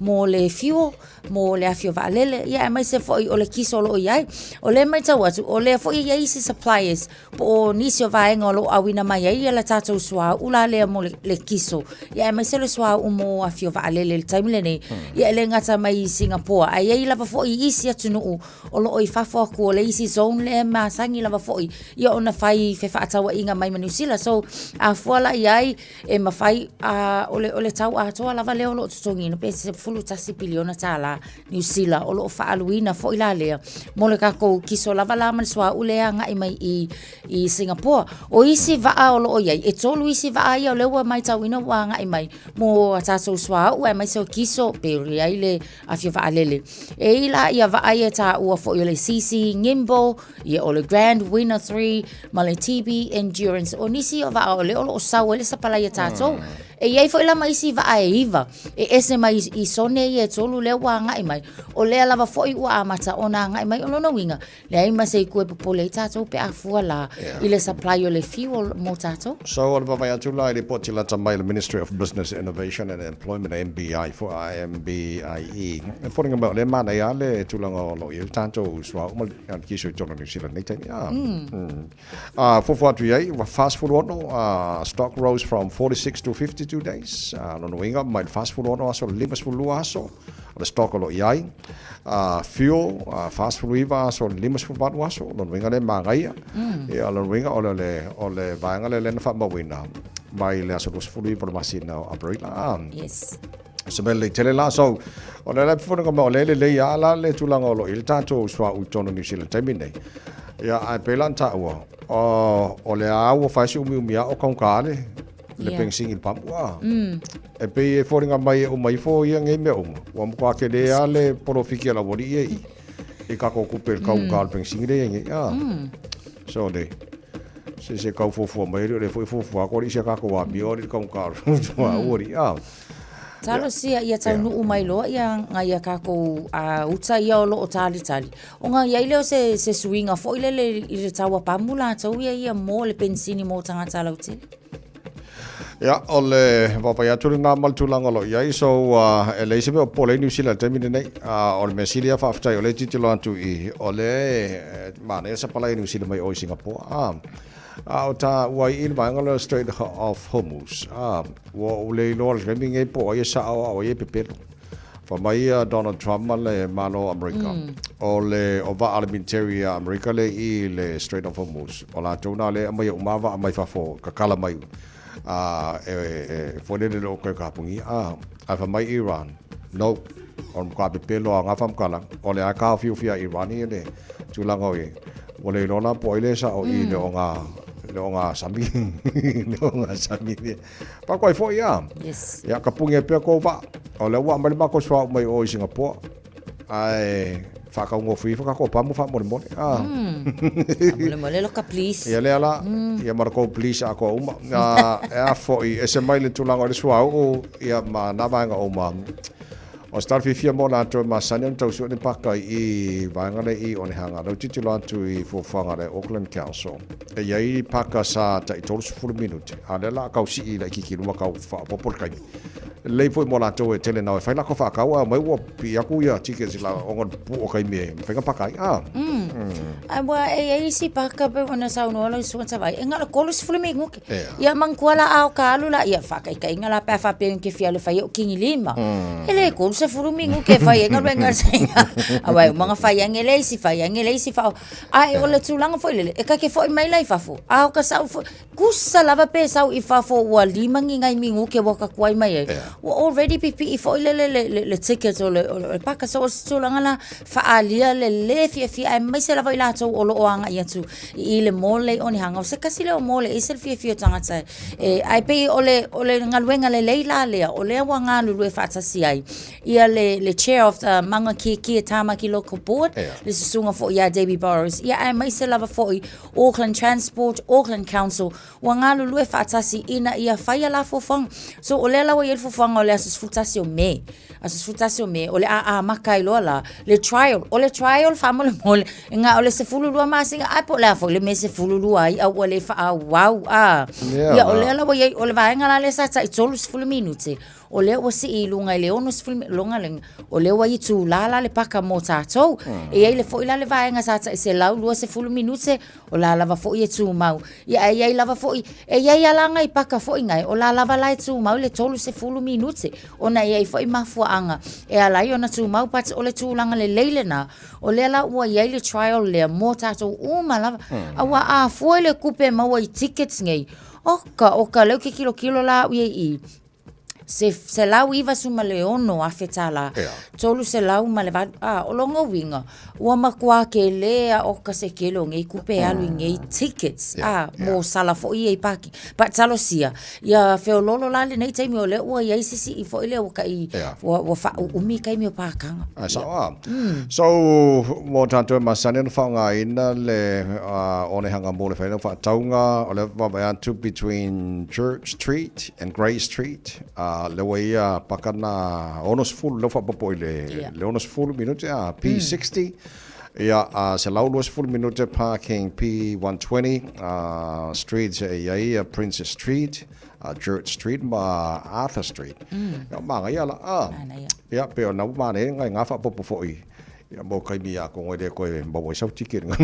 mo le fuel, mo le afi o vaalele, ia aemaise foi o le kiso o lo o i ai. O lea e matau atu, o lea foi e i ai isi suppliers po o nisi o vaega o lo o auina mai ai le tatou suauu la lea mo le kiso, ia aemaise le suauu mo afi o vaalele i le taimi lenei. Ia e le gata mai i Singapore, ae i ai lava foi isi atunuu o lo o i fafo atu o le isi zone lea e masani lava foi ia ona fai fefaatauaiga mai ma Niu Sila. So, a fua la i ai, e mafai, o le tau atoa lava lea o lo o totogiina, pe $11 piliona tālā Niu Sila o lo o faaaluina foi la lea mo le tatou kiso lava la ma le suauu lea e agai mai i, i Singapore. O isi vaa o lo o i ai, e tolu isi vaa ia o lea ua matauina ua agai mai mo a tatou suauu aemaise o kiso pe i ai le afi o vaalele. E i la ia vaa ia e taua foi o le CC Nimble, ia o le Grand Winner 3 ma le TB Endurance. O nisi o vaa o lea o lo o sau ai le sapalai a tatou. E i ai foi la ma isi vaa e iva e ese mai i sone ia e tolu lea ua agai mai. O lea lava foi ua amata ona agai mai. O lona uiga, leai ma se itu e popole ai tatou pe a fua la i le supply o le fuel mo tatou. So o le vaavaai atu la i lipoti lata mai le Ministry of Business, Innovation and Employment, MBI foi, MBIE, e foliga mai o lea e manaia lava le tulaga o lo o i ai le tatou suauu ma le kiso i totonu o Niu Sila i lenei taimi. Fuafua atu i ai, ua 46 stock rose from 46 to 52 days. Lona uiga, mai le 46 aso i le 52 aso o le stock o lo o i ai. Fuel, 49 aso i le 58 aso, lona uiga lea e manaia. Ia, lona uiga o le, o le vaega lea lea na faamauina mai le aso 29 o le masina o Aperila. Yes. Se mea lelei tele la. So, o le la fofoga mai, o lea e lelei lava la le tulaga o lo o i ai le tatou suauu i totonu o Niu Sila i le taimi lenei. Ia, ae pei la ona taua, o lea lava ua fai si umiumi lava o kaugata le le penisini i le pamu. E pei e foliga mai e uma ifo ia nei mea uma, ua matua tele lava le polofiki a le aualii ia i i tatou tupe i le kaugata o le penisini lea e i ai nei. So, le se se tau fuafua mai, o lea foi e fuafua atu alii si a tatou amio alii i le kaugata o le suauu alii. Talosia ia taunuu mai loa ia nai a tatou uta ia o lo o talitali, ona i ai lea o se, se suiga foi lele i le tau a pamu latou ia ia mo le penisini mo tagata lautele. Ia, o le vaavaai atu lena ma le tulaga o lo o i ai. So, e leai se mea o popole ai Niu Sila i le taimi lenei. O le mea sili lava faafetai o lea e tilotilo atu i, o lea e manaia le sapalai a Niu Sila mai o i Singapore. A o taua ai i le vaega lea o Strait of Hormuz, ua ou le iloa i le taimi lenei po o ai e sao a o ai e pepelo. Fai mai ia Donald Trump ma le Malo o Amerika, o le o vaa a le military a Amerika lea i le Strait of Hormuz, o latou na lea e aumaia uma vaa mai fafo, kakala mai a e, e foi lele le o koe kapungi a, ae fai mai Iran, no, o le matua pepelo a nga faamatalaga, o le a taofiofia a Iran ia le tulaga o i ai. Ua le iloa la po o ai lea e sao i le oga le oga sami le oga sami lea. Pako ai foi a. Yes. Ia ka pungi ai pea kou vaa. O lea ua aumai le makou suauu mai o i Singapore. Ae faataugofie ifo tatou pamu faamolemole. Ah. Faamolemole loka please. Ia lea la, ia ma le kou please atoa uma. E a foi, ese mai le tulaga o le suauu, ia ma na vaega uma. O se tala fiafia mo latou e masani ona tausi ni paka i vaega lea i Onehunga. Lea ua tilotilo atu i fuafuaga a le Auckland Council, e i ai paka sa tai 30 minute, a o lea o le a tau sii laitiiti i luma tau faaopoopo le taimi. Lelei foi mo latou e tele nao e fai latou faatau ae omai ua pii atu ia tickets i la ona o le pupuu o taimi e mafai ona paka ai. Ah. Aua e i ai isi paka pei ona saunoa lau susuga Savai, e na o le 30 minute. Ia manatua la a o ka alu la, ia faataitaiga la pe a faapea ou te fia alu e fai au kinilima. E le 30 minute e fai ai galuega a le saina. Aua e uma ona fai ane le isi, fai ane le isi, fao. Ae o le tulaga foi lele, e ta te foi mai la i fafo, a o ka sau foi, tusa lava pe sau i fafo ua lima ni nai minute ua ta tuai mai ai, ua already pipii foi lele le, le, le ticket o le, o le paka. So o se tulaga la faaalia le lē fiafia aemaise lava i latou o lo o agai atu i le mall lea i Onehunga. O se tasi lea o mall e ese le fiafia o tagata e, ae pei o le, o le galuega lelei la lea, o lea ua galulue faatasi ai ia le, le chair of the Maungakiekie Tamaki Local Board, le susuga foi ia Debbie Burrows, ia aemaise lava foi Auckland Transport, Auckland Council, ua galulue faatasi ina ia faia la fuafuaga. So o lea la ua i ai le fuafuaga o le aso 11 o Me, aso 11 o Me, o le a amata ai loa la le trial. O le trial faamolemole, e na o le 12 masina, ae po o le a foi le mea e 12 ai, a ua le faaauau, a. Ia, o lea la ua i ai, o le vaega la lea sa tai 30 minute, o lea ua sii i luga i le 60 loga le, o lea ua itulā la le paka mo tatou. E i ai le foi la le vaega sa tai 120 minute, O la lava foi e tumau. Ia ae i ai lava foi, e i ai lava la nai paka foi nai, o la lava la e tumau le 30 minute, ona e i ai foi mafuaaga e ala ai ona tumau, but o le tulaga lelei lena, o lea la ua i ai le trial lea mo tatou uma lava. Aua a fua i le tupe e maua i tickets nei, oka oka, lea ou te tilotilo la au i ai i i, se $196,000, 308, a, o lona uiga, ua matua tele a oka se tele o nei tupe e alu i nei tickets, a, mo sala foi ia i paki. But talosia, ia feoloolo la lenei taimi o lea ua i ai se sii foi lea ua tai, ua faauumi taimi o pakaga. Ae sao a. So, mo tatou e masani ona faaaogaina le onehunga mo le faiga faatauga, o lea vaavaai atu between Church Street and Grey Street, a lea ua ia paka na 60, lea ua faaopoopo i le, le 60 minute, a P60, ia, a 120 minute parking P120, a streets e i ai Princess Street, a Church Street ma Arthur Street. Ia, manaia la, a. Ia, pei ona ua manaia ngai ngā faaopoopo foi Ia mo taimi a kongo e le koe maua ai sau ticket nga.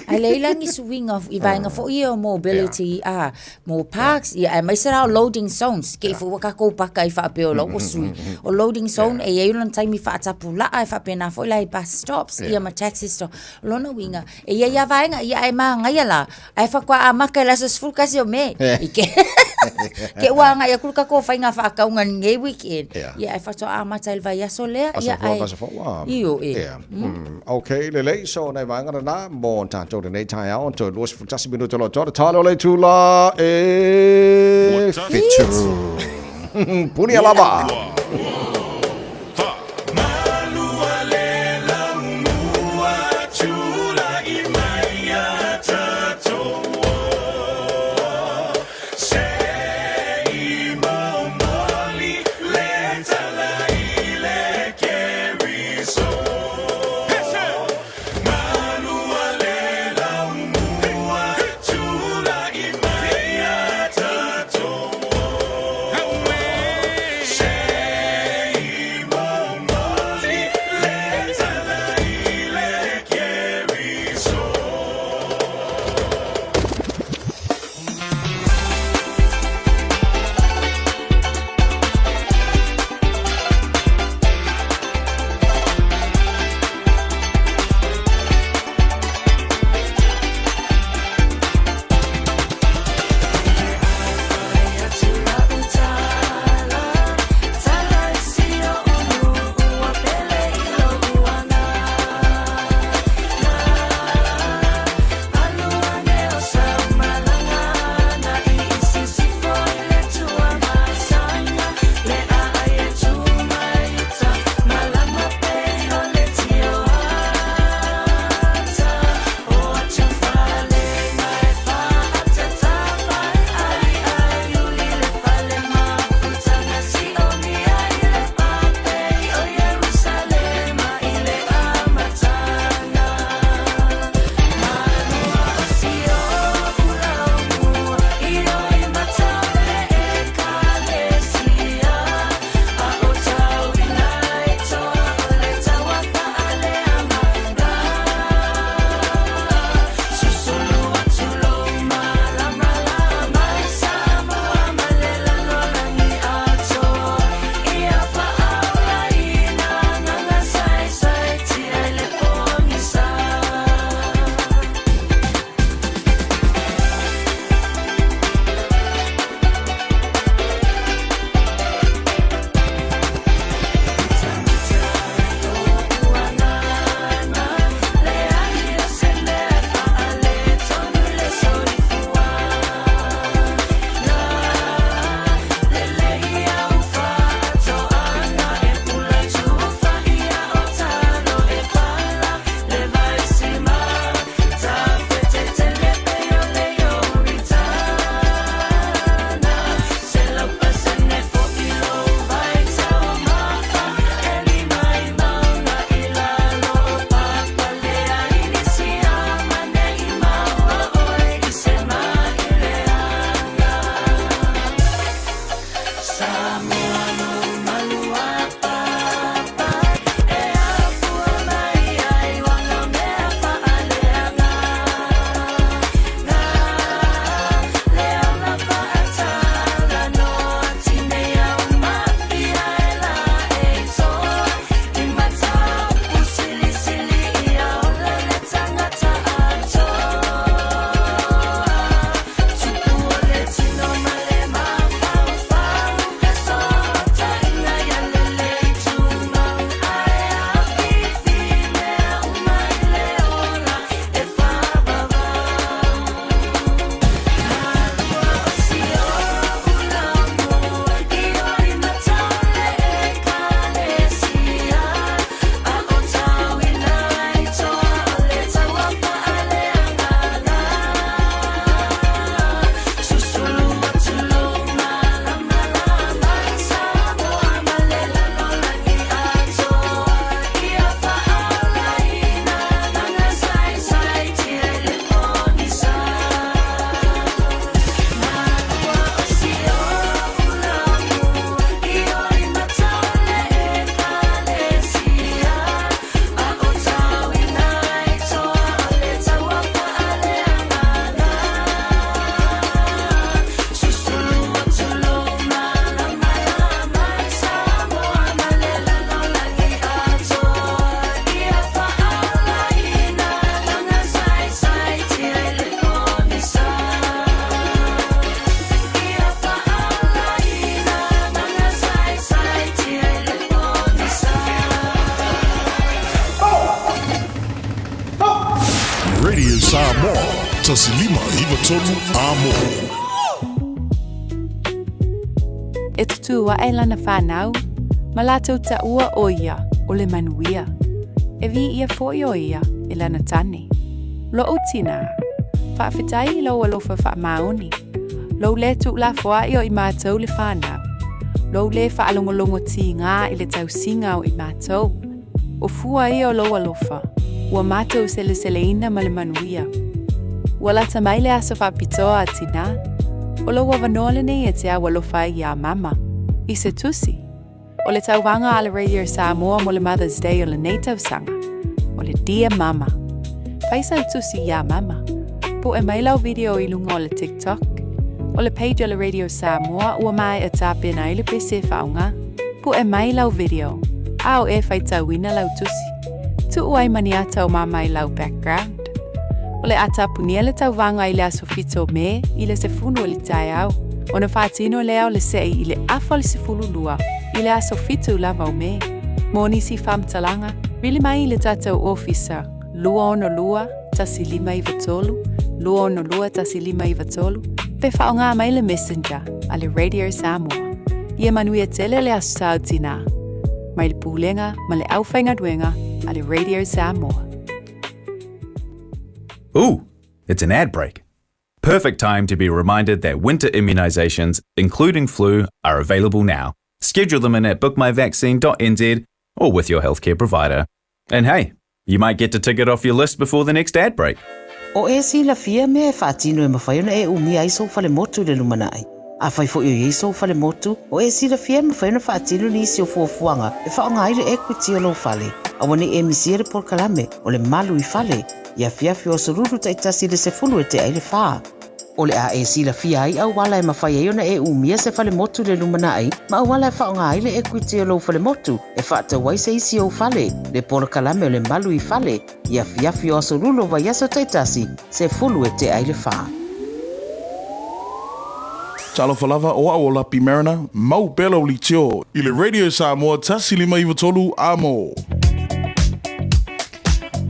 Ae leai la ni suiga i vaega foi ia o mobility a mo parks ia aemaise la o loading zones ke i foi ua tatou paka ai faapea o la ua sui. O loading zone e i ai lona taimi faatapulaa e faapena foi la i bus stops ia ma taxi stop. O lona uiga e i ai lava vaega ia ae manaia la Ae faatoa amata i le aso 11 o Me. I ke ke ua agai atu le tatou faiga faatauga i lenei weekend. Ia ae faatoa amata i le vaiaso lea. Aso Ia fou, ae aso fou, ah. Io e. Ia. Ok, lelei, so nai vaega lena mo tatou lenei taeao, toe 21 minute o lo o toa le tala o le itula e 7. Punia lava! 1593 Amo. E tutū aʻe lana whānau, ma lātou taua ʻo ia ʻo le manuia. E wī ʻia foʻi ʻo ia e lana tane. Loʻu tinā, faafetai i lou alofa faamaoni. Lou lē tuulafoaʻi o i mātou le whānau. Lou lē faalogologo tīgā i le tausiga o i mātou. O fua ia o lou alofa, ua mātou seleseleina ma le manuia. Ua lata mai le aso faapitoa a tinā, o lou avanoa lenei e te au alofa ai iā Mama, i se tusi. O le tauvaga a le Radio Samoa mo le Mother's Day o lenei tausaga, o le Dear Mama. Fai sau tusi iā Mama. Puʻe mai lau video i luga o le TikTok. O le page a le Radio Samoa ua maea tapena ai le pese e faaaoga. Puʻe mai lau video, a o e faitauina lau tusi. Tuu ai ma ni ata o mama i lau background. O le a tapunia le tauvaga i le aso fito o Me i le sefulu o le taeao, ona faatino lea o le seʻi i le afa o le 12 i le aso fitu lava o Me. Mo nisi faamatalaga, vili mai i le tatou ofisa 262 1593, 262 1593, pe faaaoga mai le Messenger a le Radio Samoa. Ia manuia tele le Aso Sa o Tinā. Mai le Pulega ma le Aufaigaluega a le Radio Samoa. Ooh, it's an ad break. Perfect time to be reminded that winter immunisations, including flu, are available now. Schedule them in at bookmyvaccine.nz or with your healthcare provider. And hey, you might get to tick it off your list before the next ad break. O e silafia mea e faatino e mafai ona e umia ai sou falemotu i le lumanai. Afai foi o i ai sou falemotu, o e silafia e mafai ona faatino nisi o fuafuaga e faaaoga ai le equity o lou fale. Aua ne i e misia le polokalame o le Malu i Fale i afiafi o aso lulu taitasi i le sefulu e tea ai le whā. O le a e silafia ai auala e mafai ai ona e umia se falemotu i le lumanai ma auala e faaaoga ai le equity o lou falemotu e faatau ai se isi ou fale, le polokalame o le Malu i Fale i afiafi o aso lulu o vaiaso taitasi, sefulu e tea ai le whā. Talofa lava, o au o Lapi Mariner, mau pea lau litio i le Radio Samoa 1593 Amo.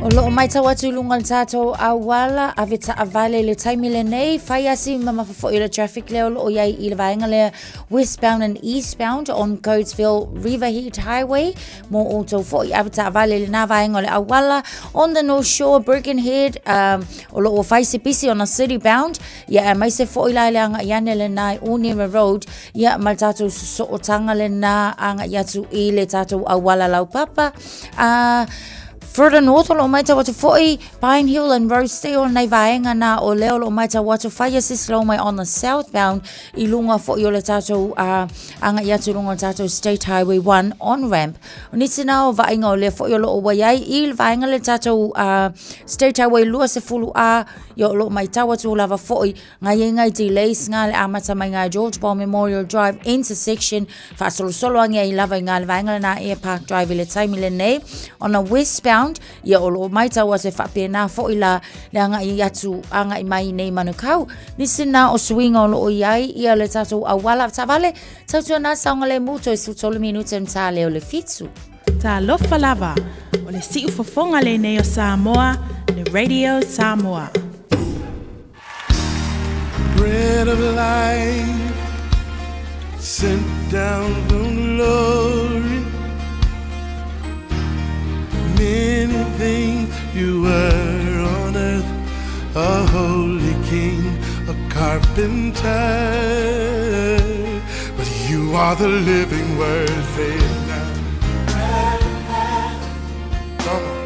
O loo maitau atu i luga o le tatou auala, ave taavale i le taimi lenei, fai asi mamafa foi o le traffic lea o loo iai i le vaega lea westbound and eastbound on Coatesville Riverhead Highway mo outou foi ave taavale i lena vaega o le auala on the North Shore Birkenhead um, o loo fai se pisi ona city bound Ia, aemaise foi la i le agai ane lena i Onera Road, ia, ma le tatou sosootaga lena agai atu i le tatou auala laupapa. Further north o loo maitau atu foi Pine Hill and Rosedale nei vaega na o lea o loo maitau atu whai assist low mai on the southbound i lunga foi o le tatou agai atu i lunga o le tatou State Highway 1 on ramp. O nisi na o vaaiga o lea foi o loo ua iai i le vaega le tatou State Highway 20 A Ia o loo maitau atu lava foi ngai e ngai delays nga le amata mai ngai George Ball Memorial Drive intersection faasolosolo ange ai lava i nga le vaega lena Air Park Drive i le taimi lenei ona westbound ia o loo maitau atu e faapena foi la le agai atu agai mai nei Manukau nisi na o suiga o loo iai ia le tatou auala taavale tautuana saogalemu toe 13 minute na ta leo le fitu. Talofa lava, o le siufofoga lenei o Samoa, le Radio Samoa. Bread of life sent down from glory. Many things you were on earth, a holy king, a carpenter. But you are the living word, say it now. Come on.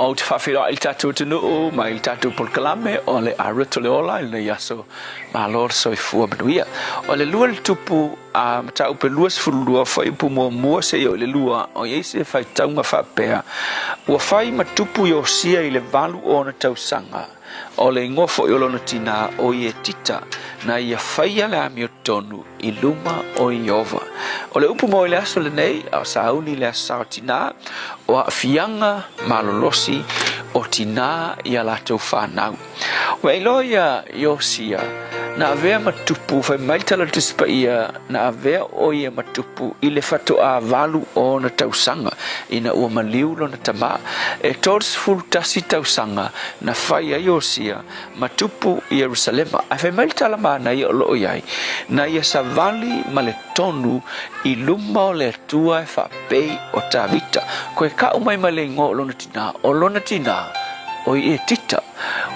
Ou te faafeiloai i le tatou atunuu mai le tatou polokalame o le Aroto le Ola i lenei aso malo le soifua manuia. O le lua le tupu a mataupu e 22 fuaiupu muamua seia oo i le lua, o i ai se faitauga faapea, Ua fai ma tupu Iosia i le valu o ona tausaga, o le igoa foi o lona tinā o Ietita, na ia faia le amiotonu i luma o Ieova. O le upu mo i le aso lenei, a o sauni le aso sa o tinā, o aafiaga malolosi o tinā i a latou fanau. Ua iloa ia Iosia, Na avea ma tupu, fai mai le Tala o le Tusi Paia, na avea ʻo ia ma tupu i le faatoā valu o ona tausaga ina ua maliu lona tamā. E 31 tausaga na fai ai Iosia ma tupu i Ierusalema. Ae fai mai le tala manaia o lo o i ai, na ia savali ma le tonu i luma o le Atua e faapei o Tavita. Koe kaʻu mai ma le igoa o lona tinā, o lona tinā, o Ietita.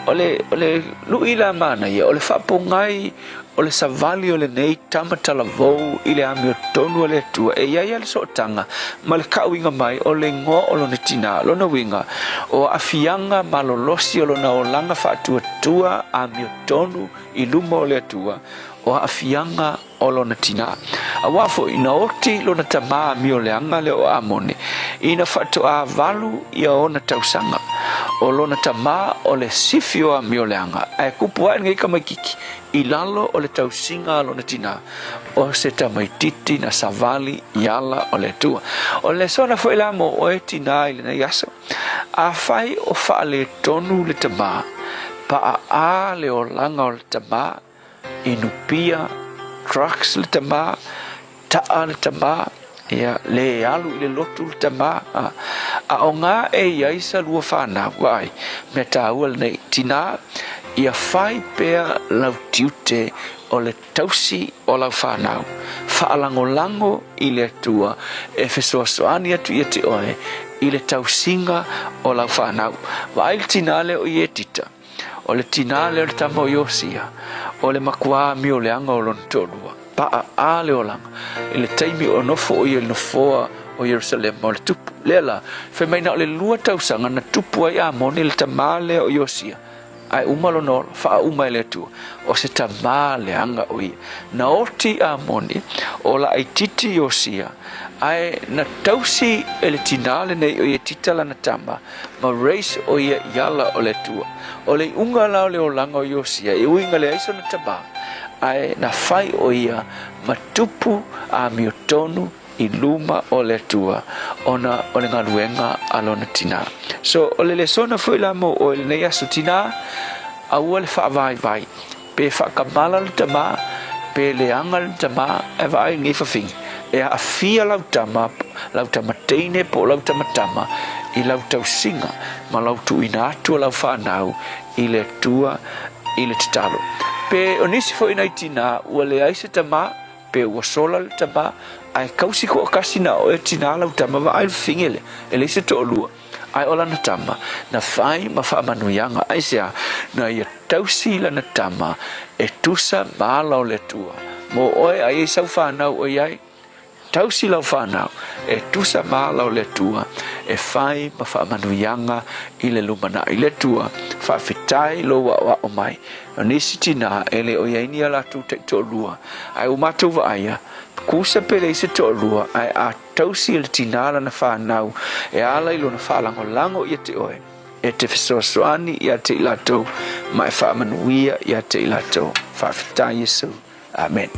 O le, o le luʻi la manaia, o le faapogai o le savali o lenei tama talavou i le amiotonu a le Atua, e i ai lava le sootaga ma le kaʻuiga mai o le igoa o lona tinā. Lona uiga, o aafiaga malolosi o lona olaga faatuatua amiotonu i luma o le Atua, o aafiaga o lona tinā. Auā foi, na oti lona tamā amioleaga lea o Amone, ina faatoā valu ia ona tausaga. O lona tamā o le sifi o amioleaga, ae kupu ae lenei tamaititi i lalo o le tausiga a lona tinā, o se tamaititi na savali i ala o le Atua. O le lesona foi la mo oe tinā i lenei aso, afai o faaletonu le tamā, paʻaʻā le olaga o le tamā, inu pia, drugs le tamā, taʻa le tamā, ia, lē alu i le lotu le tamā, a, a o ngā e i ai sa lua whānau, vaai, mea tāua lenei, tinā, ia whai pea lau tiute o le tausi o lau whānau, whaalangolago i le Atua e fesoasoani atu ia te oe i le tausiga o lau whānau. Vaai le tinā lea o Ietita, O le tinā lea o le tama o Iosia, o le makuā amioleaga o lona toalua, paʻa a le olaga, i le taimi o nofo ʻo ia i le nofoa o Ierusalema o le tupu. Lea la, fai mai na o le lua tausaga na tupu ai Amone le tamā lea o Iosia, ae uma lona ola, faauma e le Atua, o se tamā leaga ʻo ia. Na oti Amone, o laʻaititi Iosia, ae na tausi e le tinā lenei o Ietita lana tama, ma raise ʻo ia i ala o le Atua. O le iʻuga la o le olaga o Iosia, e ui ina leai sona tamā, ae na fai ʻo ia ma tupu amiotonu i luma o le Atua ona o le galuega a lona tinā. So, o le lesona foi la mo ʻoe lenei aso tinā, aua le faavaivai, pe faakamala le tamā, pe leaga le tamā, ae vaai i lenei fafine, e aafia lau tama, lau tama teine po o lau tama tama i lau tausiga ma lau tuuina atu o lau fanau i le Atua i le tatalo. Pe o nisi foi nai tinā ua leai se tamā, pe ua sola le tamā, ae kausi koʻokasi na oe tinā lau tama, vaai le fafine lea, e leai se toʻalua. Ae o lana tama, na fai ma faamanuiaga, aisea, na ia tausi lana tama e tusa ma ala o le Atua. Mo oe a i ai sau whanau o iai, tausi lau whanau e tusa ma ala o le Atua, e fai ma faamanuiaga i le lumanai. Le Atua, faafetai lou aʻoaʻo mai. O nisi tinā, e le o iai ni a latou taitoalua, ae ua matou vaaia, kusa pe leai se toalua, ae a Tausi e le tinā lana whānau e ala i lona whaalagolago ia te oe, e te fesoasoani ia te i latou, ma e whaamanuia ia te i latou. Faafetai Iesu. Amen.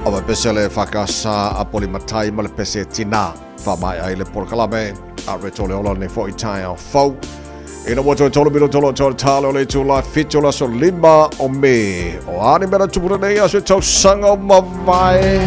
O le pese le whakasa a poli matai ma le pese tina. Whamai ai le polokalame a reto le ola nei foi tai au fau. Ina ua toe tolu mino tolo tolo talo le tula fitu la so lima o me. O ani mera tupuna nei aso e tausaga o mavae.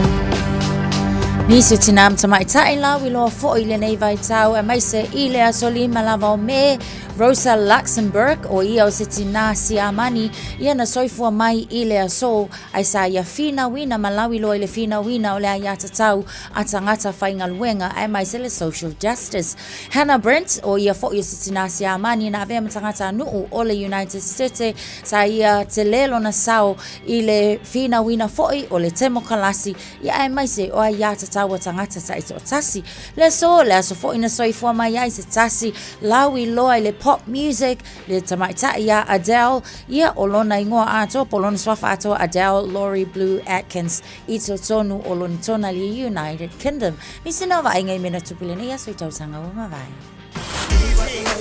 Nisi o tinā ma tamaitai lauiloa foi i lenei vaitau aemaise i le aso lima lava o Me, Rosa Luxemburg, o ia o se tinā Siamani, ia na soifua mai i le aso, ae sa ia finauina ma lauiloa i le finauina o le aiatatau a tagata faigaluega aemaise le social justice. Hannah Brent, o ia foi o se tinā Siamani na avea ma tagatanuu o le United Stete, sa ia tele lona sao i le finauina foi o le temokalasi ia aemaise o aiatatau a tagata taitoatasi. Le aso, le aso foi na soifua mai ai se tasi lauiloa i le pop music, le tamaitai ia Adele, ia o lona ingoa atoa po o lona suafa atoa Adele Laurie Blue Atkins i totonu o Lonitona le United Kingdom. Nisi na vaaiga i mea na tupu i lenei aso i tausaga ua mavae.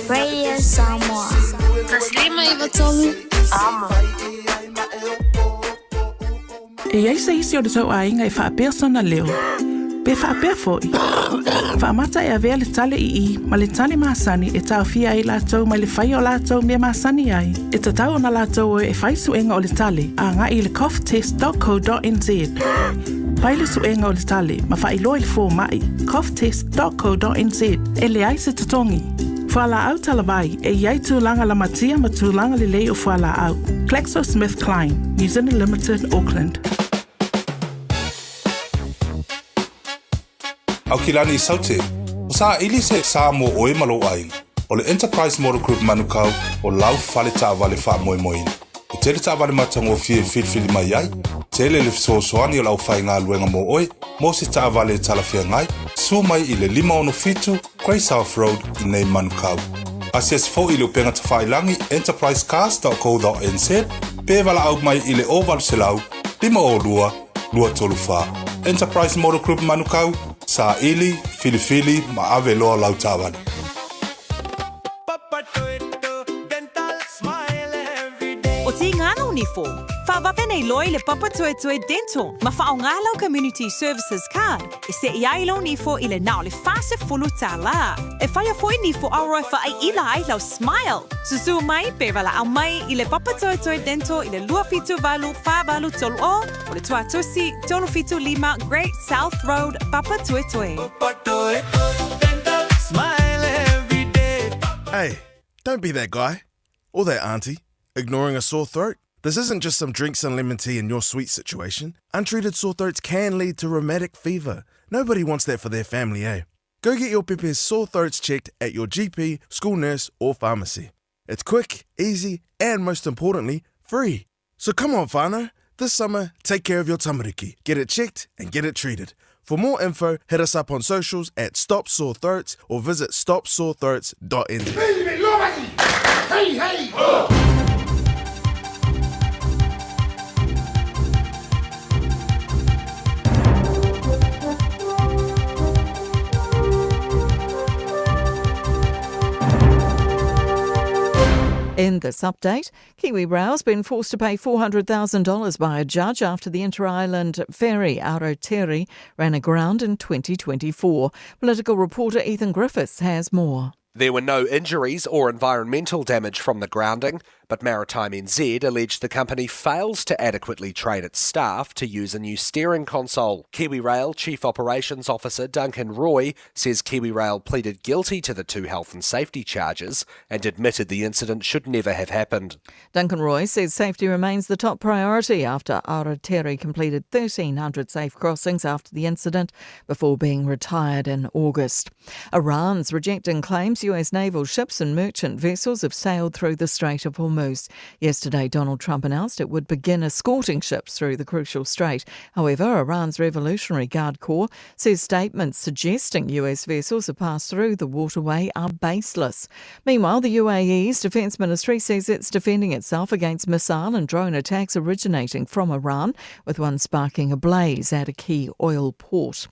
Radio Samoa. 153 Amo. E i ai se isi o le tou aiga e faapea sona leo, pe faapea foi, faamata e avea le tale i i ma le tale masani e taofia ai latou mai le faia o latou mea masani ai, e tatau ona latou o e fai suega o le tale agai i le coughtest.co.nz. Fai le suega o le tale ma faailoa i le fomai, coughtest.co.nz, e leai se totogi. Fualaau talavai, e i ai tulaga lamatia ma tulaga lelei o fualaau. GlaxoSmithKline, New Zealand Limited, Auckland. Aukilani Saute, o saili se sa mo oe ma lou aiga. O le Enterprise Motor Group Manukau o lau fale taavale faamoemoeina. E tele taavale matagofie e filifili mai ai, tele le fesoasoani o le aufaigaluega mo oe mo se taavale e talafeagai, susu mai i le 567 Grey South Road i nei Manukau. Asiasi foi i le upega tafailangi enterprisecars.co.nz pe valaau mai i le 0800 502 234. Enterprise Motor Group Manukau, saili, filifili ma ave loa lau taavale. O Tīngana Nifo, whawawe nei loa i le Papatoetoe Dental ma whaonga lau Community Services Card e seʻi ai lou nifo i le na o le 40 tālā. E whaia foi nifo aoa e whaaila ai lau smile. Susu mai pe valaau mai i le Papatoetoe Dental i le 278 483 o o le Tuatosi 375 Great South Road, Papatoetoe. Hey, don't be that guy or that auntie ignoring a sore throat. This isn't just some drinks and lemon tea in your sweet situation. Untreated sore throats can lead to rheumatic fever. Nobody wants that for their family, eh? Go get your pepe's sore throats checked at your GP, school nurse, or pharmacy. It's quick, easy, and most importantly, free. So come on, whānau. This summer, take care of your tamariki. Get it checked and get it treated. For more info, hit us up on socials at Stop Sore Throats or visit stopsorethroats.nz. Hey, hey! Oh! In this update, KiwiRail's been forced to pay $400,000 by a judge after the inter-island ferry Aotearoa ran aground in 2024. Political reporter Ethan Griffiths has more. There were no injuries or environmental damage from the grounding, but Maritime NZ alleged the company fails to adequately train its staff to use a new steering console. KiwiRail Chief Operations Officer Duncan Roy says KiwiRail pleaded guilty to the two health and safety charges and admitted the incident should never have happened. Duncan Roy says safety remains the top priority after Aratere completed 1,300 safe crossings after the incident before being retired in August. Iran's rejecting claims US naval ships and merchant vessels have sailed through the Strait of Hormuz. Yesterday, Donald Trump announced it would begin escorting ships through the crucial strait. However, Iran's Revolutionary Guard Corps says statements suggesting US vessels have passed through the waterway are baseless. Meanwhile, the UAE's defense ministry says it's defending itself against missile and drone attacks originating from Iran, with one sparking a blaze at a key oil port.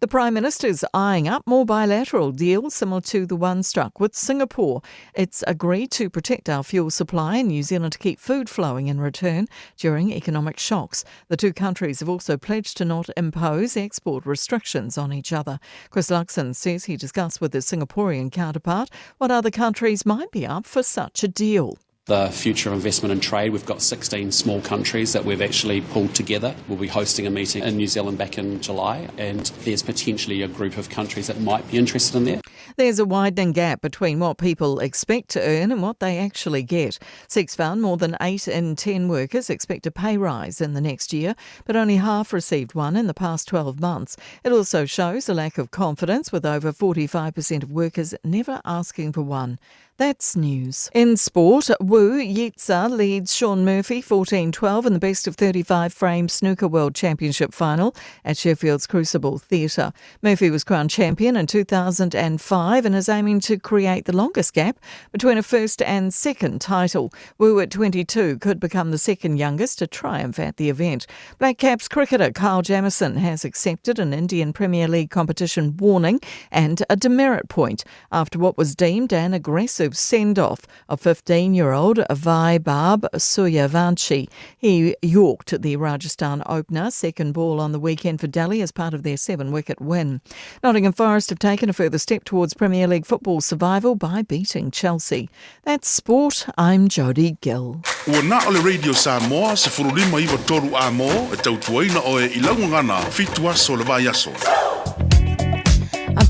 The Prime Minister's eyeing up more bilateral deals similar to the one struck with Singapore. It's agreed to protect our fuel supply and New Zealand to keep food flowing in return during economic shocks. The two countries have also pledged to not impose export restrictions on each other. Chris Luxon says he discussed with his Singaporean counterpart what other countries might be up for such a deal the future of investment and trade. We've got 16 small countries that we've actually pulled together. We'll be hosting a meeting in New Zealand back in July, and there's potentially a group of countries that might be interested in that. There's a widening gap between what people expect to earn and what they actually get. Six found more than 8 in 10 workers expect a pay rise in the next year, but only half received one in the past 12 months. It also shows a lack of confidence, with over 45% of workers never asking for one. That's news. In sport, Wu Yize leads Shaun Murphy 14-12 in the best of 35 frame Snooker World Championship final at Sheffield's Crucible Theatre. Murphy was crowned champion in 2005 and is aiming to create the longest gap between a first and second title. Wu at 22 could become the second youngest to triumph at the event. Black Caps cricketer Kyle Jamieson has accepted an Indian Premier League competition warning and a demerit point after what was deemed an aggressive send off of 15 year old Vaibhav Suryavanshi. He yorked the Rajasthan opener, second ball on the weekend for Delhi as part of their seven wicket win. Nottingham Forest have taken a further step towards Premier League football survival by beating Chelsea. That's sport. I'm Jodie Gill. Ua na o le Radio Samoa, 15 93 a mō, e tautuaina oe i laugagana, fitu aso le vaiaso.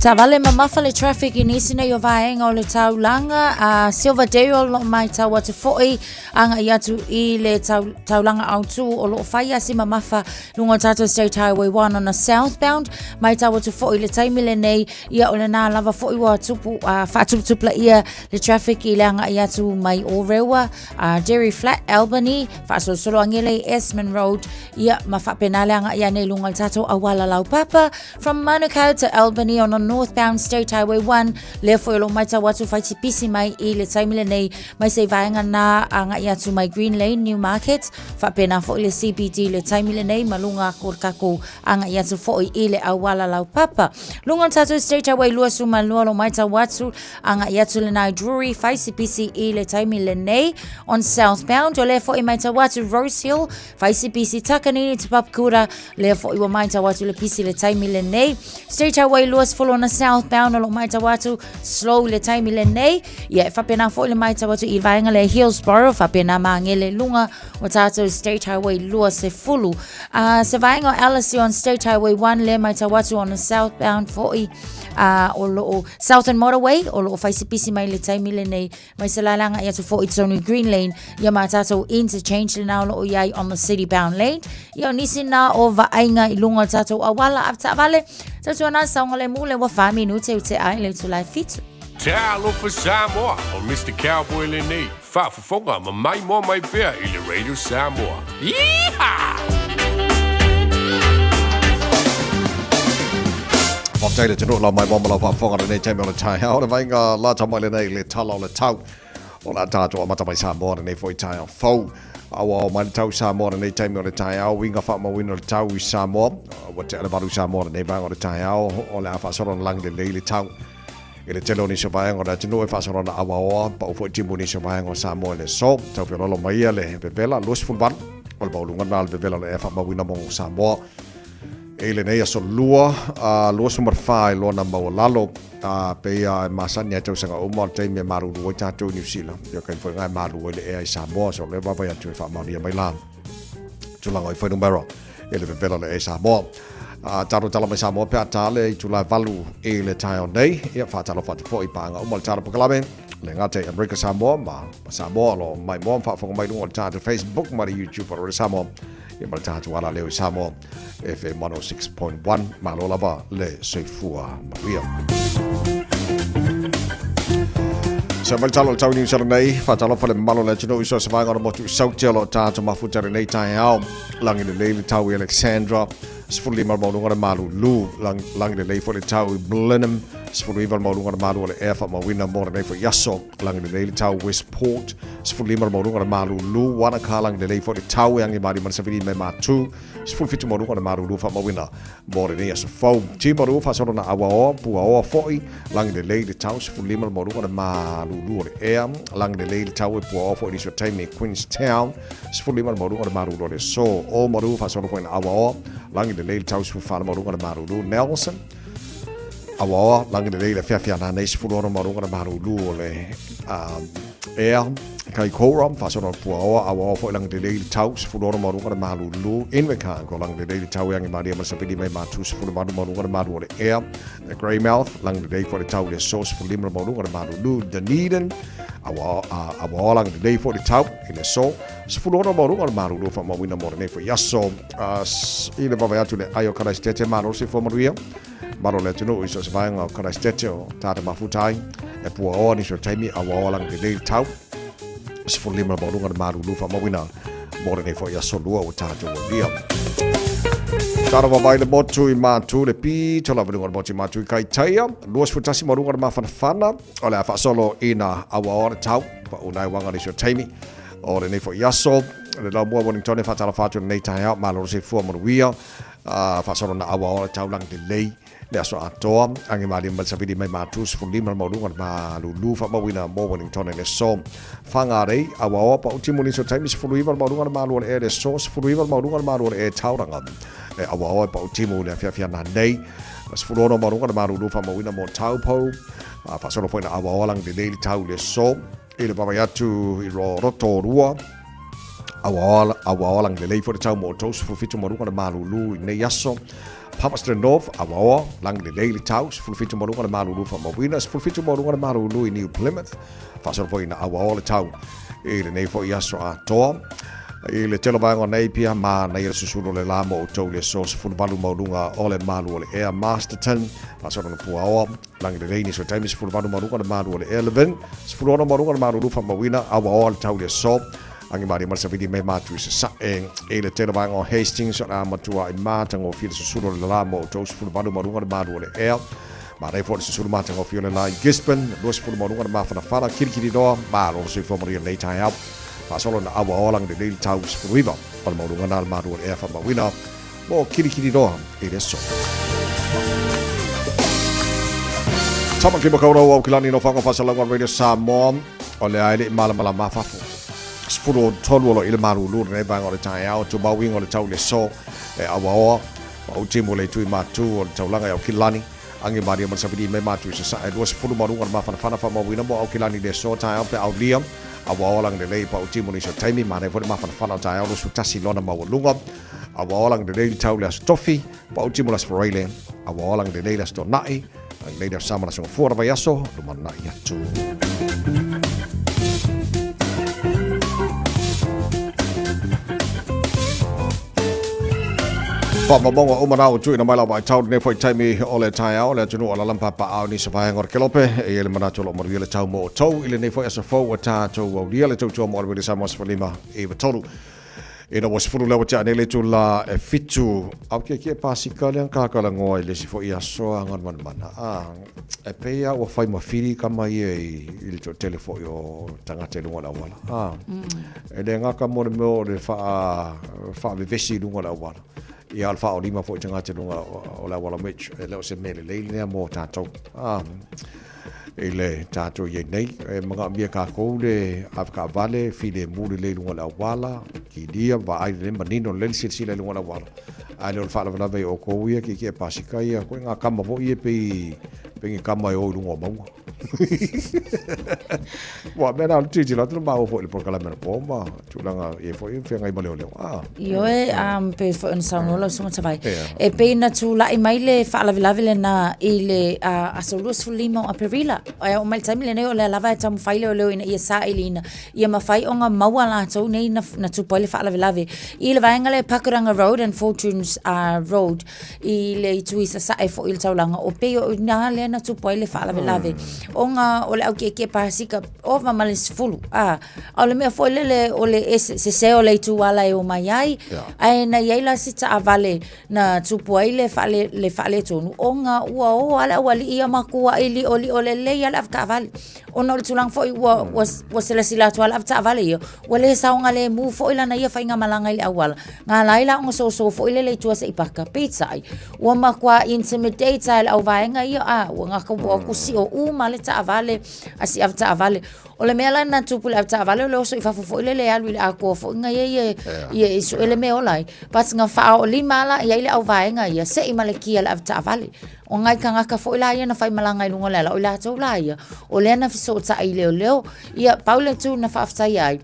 Tavale mamafa le traffic i nisi nei o vaenga o le taulanga a Silverdale o loo maitau atu foi aga i atu i le tau, taulanga autu o loo whai asi mamafa lunga o tātou State Highway 1 on a southbound maitau atu foi le taimi le nei ia o le nā lava foi ua tupu uh, whaatuputupla ia le traffic i le aga i atu mai o rewa uh, Dairy Flat Albany whaasolosolo angele i Esmond Road ia ma whaapena le aga ia nei lunga o le tātou awala laupapa From Manukau to Albany on a northbound State Highway 1, lea foi o lo maitau atu whai pisi mai i le taimi lenei mai se vaenga nā a ngai atu mai Green Lane, Newmarket, whapena foi le CBD le taimi lenei ma lunga ko kako a ngai atu foi i le awala lau papa. Lunga tātou State Highway lua suma lua lo maitau atu a ngai atu le nai Drury whai pisi i le taimi lenei on southbound o lea foi maitau atu Rose Hill Whaisipisi Takanini Te Papakura, lea foi ua maitau atu le pisi le taimi lenei. State Highway 22 the southbound o loo matau atu slow le taimi lenei. Ia e faapena foi le matau atu i vaega lea Hillsborough, faapena magele luga o tātou State Highway 20. Se vaega o Ellerslie on State Highway 1 le matau atu on the southbound foi o loo Southern Motorway o loo faisipisi mai le taimi lenei mai se lalanga i atu foi tonu Green Lane ia ma tātou interchange le nā o loo iai on the city bound lane. Ia o nisi nā o vaaiga i lunga o tātou awala avetaavale tautua nā saoga le mu le ua 4 minute u te ai le itula e 7. Talofa Samoa, o Mr Cowboy lenei, faafofoga ma maimoa mai pea i le Radio Samoa. Yeehaw! Faafetai le atunuu lau mai ma lau faafofoga lenei taimi o le taeao. Le vaaiga lata mai lenei i le tala o le tau. O le a tatou amata mai Samoa lenei foi taeao fou. Aoao mai le tau i Samoa lenei taimi o le taeao. Uiga faamauina o le tau i Samoa. Ua tea le valu i Samoa lenei vaega o le taeao. O le a faasolo ona lagi lelei le tau. I le tele o nisi o vaega o le atunuu e faasolo ana aoaoa, pau foi timu i nisi o vaega o Samoa i le aso. Tau feoloolo mai ia le vevela 28 o le maualuga lena o le vevela o le ea faamauina mo Samoa i lenei aso lua, 24 i lona maualalo. A pei a e masani ai tausaga uma o le taimi e malulu ai tatou i Niu Sila, ia kai foi nga e malu ai le ea i Samoa, so le vaavaai atu e faamaonia mai la tulaga o i fuainumera i le vevela o le ea i Samoa. A talo tala mai Samoa pe a ta le itula e 8 i le taeao nei, ia faatalofa atu foi i paaga uma o le tala polokalame, le gata i Amerika Samoa ma Samoa o lo o maimoa ma faafofoga mai luga o le tatou Facebook ma le YouTube o le Samoa, ia ma le tatou ala leo i Samoa FM 106.1. Malo lava le soifua manuia. Sa mai talo tau ni sala nei, faatalofa le malo le atunuu i so se vaega o le motu i Sauti o lo o tatou mafuta lenei taeao. Lagi lelei le tau i Alexandra, 15 le maualuga o le malulu. Lagi lelei foi le tau i Blenheim, 19 le maualuga o le malu o le ea faamauina mo lenei foi aso. Lagi lelei le tau Westport, 15 le maualuga o le malulu. Wanaka lagi lelei foi le tau e agi malima le savili me matu, 17 maualuga o le malulu faamauina mo lenei aso fou. Timaru faasolo na auaoa, puaoa foi, lagi lelei le tau, 15 le maualuga o le malulu o le ea, lagi lelei le tau e puaoa foi i nisi o taimi i Queenstown, 15 le maualuga o le malulu o le aso. Oamaru faasolo foi na auaoa, lagi lelei le tau, 14 le maualuga o le malulu. Nelson, auaoa, lagi lelei le afiafi a nanei, 16 maualuga o le malulu o le ea. Kaikoura, faasolo na puaoa, auaoa foi lagi lelei le tau, 16 maualuga le malulu. Invercargill, lagi lelei le tau e agi malie ma le savili mai matu, 18 maualuga le malu o le ea. Greymouth, lagi lelei foi le tau i le aso, 15 le maualuga le malulu. Dunedin, auaoa lagi lelei foi le tau i le aso, 16 maualuga le malulu faamauina mo lenei foi aso. I le vaavaai atu i le ai o Karaisitete, malo se fua manuia. Malo le atunuu i so o se vaega o Karaisitete o tāta mafuta ai, e puaoa nisi o taimi auaoa lagi lelei le tau, 15 le maualuga le malulu faamauina mo lenei foi aso lua ua tatou aulia. Tara vavai le motu i Mātū, le pito lava i luga o le motu i Mātū i Kaitaia, 21 maualuga le mafanafana, o le a faasolo ina auaoa le tau, pauna ai uaga nisi o taimi o lenei foi aso. Le laumua Wellington e faatalofa atu i lenei taeao, malo le soifua manuia. Faasolo na auaoa le taulagi lelei le aso atoa, agi malie mai le savili mai Matu 15 le maualuga le malulu faamauina mo Wellington i le aso. Whangarei, auaoa pau timu nisi o taimi 19 le maualuga le malu o le ea i le aso, 19 le maualuga le malu o le ea i Tauranga. E auaoa e pau timu i le afiafi ana nei, 16 le maualuga le malulu faamauina mo Taupo. Faasolo foi na auaoa lagi lelei le tau i le aso. I le vaavaai atu i Rotorua, auaoa lagi lelei foi le tau mo outou, 17 maualuga le malulu i lenei aso. Palmerston North, auaoa lagi lelei le tau, 17 maualuga le malulu faamauina, 17 maualuga le malulu i New Plymouth. Faasolo foi ina auaoa le tau i lenei foi aso atoa. I le tele o vaega o Napier, manaia le susulu o le la mo outou i le aso, 18 maualuga o le malu o le ea. Masterton, faasolo ina puaoa Lagi lelei nisi o taimi 18 maualuga le malu o le ea. Levin, 16 maualuga le malulu faamauina, auaoa le tau i le aso. Agi malie ma le savili me matu i Sasae. I le tele vaega o Hastings, o le a matua i matagofie le susulu o le la mo outou, 18 maualuga le malu o le ea. Manaia foi le susulu matagofie o le la i Gisborne, 20 maualuga le mafanafana, kilikililoa, malo le soifua manuia i lenei taeao. Faasolo na auaoa lagi lelei le tau 19 o le maualuga na le malu o le ea faamauina mo Kilikiliroa i le aso. Tamaki Makaurau au kilani no whanga whasalauga Radio Samoa o le ae le i malamalama fafo. 13 o lo i le malulu lenei vaega o le taeao, tumau inga o le tau i le aso e auaoa, ma utimu le tui matu o le taulaga i Aukilani. Age malie ma le savili mai matou i sasae 20 ma luga o le mafanafana faamauina mo Aukilani i le aso taeao pe aulia a ua ola lelei pa uti mo nisi o taimi manaia foi le mafanafana o taeao 21 lona maualuga a ua ola lelei le tau le aso tofi pa uti mo le aso Faraile a ua ola lelei le aso Toonai lelei le aso Sama le aso Gafua le vaiaso lumanai atu. Faamaumauga uma na ua tuuina mai lau vaitau lenei foi taimi o le taeao le atunuu o alaala ma papaaao i nisi o vaega o le kelope. E i ai le manatu o lo o manuia le tau mo outou i lenei foi aso fou ua tatou aulia le tautua mo Alawele Samoa 15 i 3. Ina ua 10 lea ua tea nei le itula e 7. Au kiekie pasika lea na kakalagoa i le isi foi aso a Galumalemana. A, e pei lava ua fai ma fili kama ia i le toatele foi o tagata i luga o le auala. A, e le gata mo le mea o le faavevesi i luga o le auala, ia a o le faaolima foi i tagata i luga o le auala which e le o se mea lelei lea mo tatou. A, i le tatou i ai nei, e manaomia e tatou le avetaavale filemu lelei i luga o le auala, kilia, vaai lelei, manino lelei le silasila i luga o le auala. Ae le o le faalavelave i outou ia kiekie pasika ia, koe ngā kama foi ia pei, pei ni kama e o i luga o mauga. Ua mea na o le tilotilo atu na maua foi i le polokalame anapo ma tulaga ia foi feagai ma leoleo. Ah. Ioe, pei foi ona saunoa lau Susuga Tavai. E pei na tulai mai le faalavelave lena i le aso 25 o Aperila. Ae oo mai le taimi lenei o lea lava e taumafai leoleo ina ia sailiina ia mafai ona maua latou nei na, na tupu ai le faalavelave i le vaega lea Pakuranga Road and Fortunes Road i le itu i sasae foi i le taulaga o pei o ina lea na tupu ai le faalavelave mm. ona o le au kiekie pasika ova ma le 10 a a o le mea foi lele o le ese, sese o le itu ala e o mai ai yeah. ae na i ai la se taavale na tupu ai le faale le faaletonu ona ua o a le aualii ia makuaʻi liʻoliʻo lelei a le avetaavale Ona o le tulaga foi ua, ua, ua silasila atu a le avetaavale ia, ua le saogalemu foi lana ia faigamalaga i le auala. Na ala ai la ona soso foi lele i tua se i paka. Peitai, ua matua intimidate lava e le auvaega ia, a, ua gata ua kusio uma le taavale a si avetaavale. O le mea la na tupu i le avetaavale o le oso i fafo foi lele e alu i le atoa foi na ia ia, ia i sue le mea e ola ai. But na faaolima la i ai le auvaega ia, sei ma le ki a le avetaavale. O nai tagata foi la ia na faimalaga i luga o le ala, o i latou la ia, o lea na fesootai i leoleo, ia, pau le itu na faafetaia ai,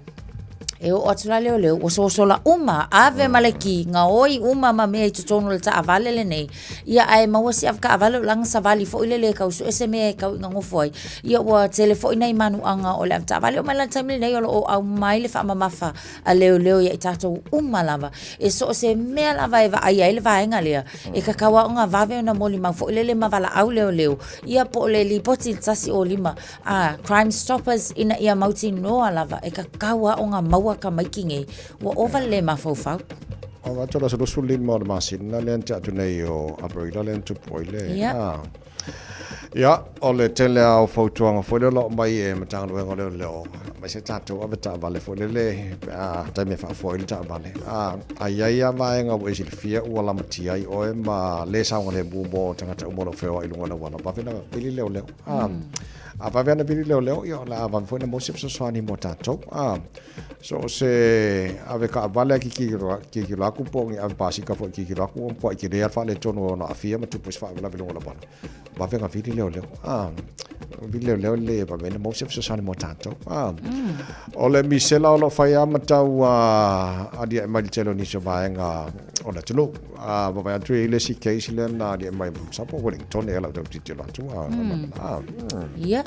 e oo atu la leoleo, ua sosola uma, ave ma le ki, gaoi uma ma mea i totonu o le taavale lenei, ia, ae maua si avetaavale o lana savali foi lele e tau sue se mea e tau ina nofo ai, ia, ua tele foi nai manuaga o le avetaavale. Oo mai la i le taimi lenei o lo o aumai le faamamafa a leoleo ia i tatou uma lava, e so o se mea lava e vaaia ai le vaega lea, E tatau lava ona vave ona molimau foi lele ma valaau leoleo, ia po o le lipoti i le 105 a Crime Stoppers ina ia mautinoa lava e tatau lava ona maua tamaiti nei. Ua ova le lē mafaufau. O atu le aso 25 o le masina lea na tea atu nei o Aperila lea na tupu ai le. Ia. Ia, o le tele lava o fautuaga foi lea o lo o aumai e Matagaluega o Leoleo, aemaise tatou avetaavale foi lele pe a taimi e faafoe ai le taavale. A, a i ai lava vaega ua e silafia ua lamatia ai oe ma le saogalemu mo tagata uma o lo o feoai i luga o le auala, vave ona vili leoleo. A, a vave ona vili leoleo, ia o le a vave foi ona maua se fesoasoani mo tatou. A, so o se avetaavale a kikilo atu po o ni ave pasika foi kikilo atu, ua matuai tele lava le faaletonu o ona aafia ma tupu ai se faalavelave i luga o le auala. Vave ona vili leoleo. A, vili leoleo le vave ona maua se fesoasoani mo tatou. A, o le misela o lo o fai lava ma tau aliae mai le tele o nisi o vaega o le atunuu. A, vaavaai atu e i ai le isi case lea na aliae mai masalo po o Wellington ea lau tau tilotilo atu. A, Ia,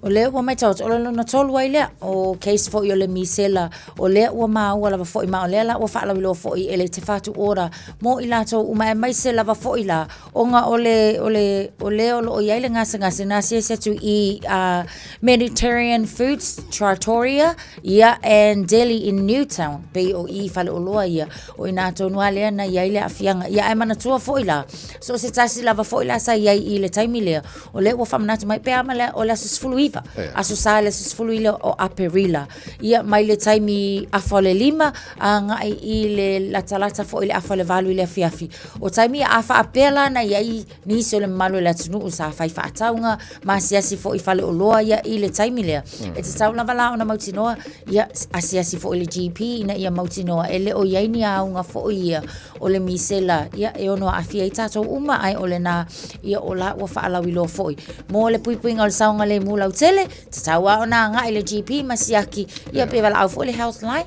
o lea ua matau atu, o le lona tolu ai lea o case foi o le misela, o lea ua maua lava foi, ma o lea la ua faalauiloa foi e le Te Whatu Ora mo i latou uma, aemaise lava foi la Ona o le, o le, o le o lo o i ai le gasegase, na asiasi atu i uh, Mediterranean Foods Trattoria, ia, and Deli in Newtown, pei o i faleoloa ia, o inā tonu lava lea na i ai le aafiaga. Ia, ae manatua foi la, so o se tasi lava foi la sa i ai i le taimi lea, o lea ua faamanatu mai, pe a ma le, o le aso 19, aso Sa le aso 19 o Aperila. Ia, mai le taimi afa o le 5, agai i le latalata foi i le afa o le 8 i le afiafi. O taimi a faapea la na i ai nisi o le mamalu o le atunuu sa fai faatauga ma asiasi foi i faleoloa ia i le taimi lea, e tatau lava la ona mautinoa, ia asiasi foi i le GP ina ia mautinoa e le o i ai ni auga foi ia. O le misela, ia, e ono aafia ai tatou uma, ae o lena, ia, o la ua faalauiloa foi. Mo le puipuiga o le saogalemu lautele, tatau lava ona agai i le GP ma siaki, ia, pe valaau foi le Healthline.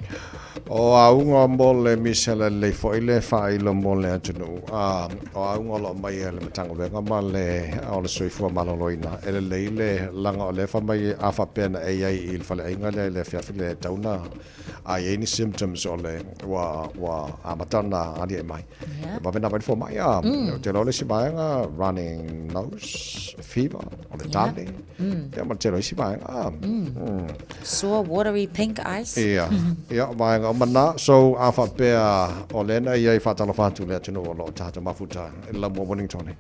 O auga mo le misela lelei foi le faailo mo le atunuu. A, o auga o lo o mai e le Matagaluega ma le o le Soifua Maloloina, e lelei le laga o lea fai mai a faapea na e i ai i le faleaiga lea i le afiafi lea e tatau ona a i ai ni symptoms o le ua ua amata ona aliae mai. Yeah. Vave na vai le fomai a. Mm. Te lo le isi vaega running nose, fever, o le tale. Mm. Ia ma te lo isi vaega. A. Mm. Mm. Sore watery pink eyes. Ia. Ia vaega uma na. So a faapea o lena ia i faatalofa atu le atunuu o lo o tatou mafuta i le laumua Wellington.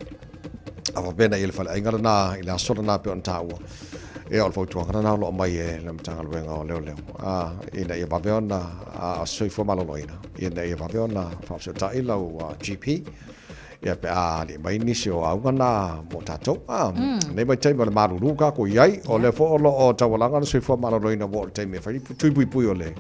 A faapea na i le faleaiga lena i le aso lena pei ona taua. Ia o le fautuaga lena o lo o mai e le Matagaluega o Leoleo, a, ina ia vave ona a, soifua maloloina, ina ia vave ona faafesootai lau GP, ia pe a alii mai nisi o auga na mo tatou. A, mm. Nei vaitaimi o le malulu kākou i ai, o lea foi o lo o taualaga le soifua maloloina ua oo i le taimi e fai tui puipui o le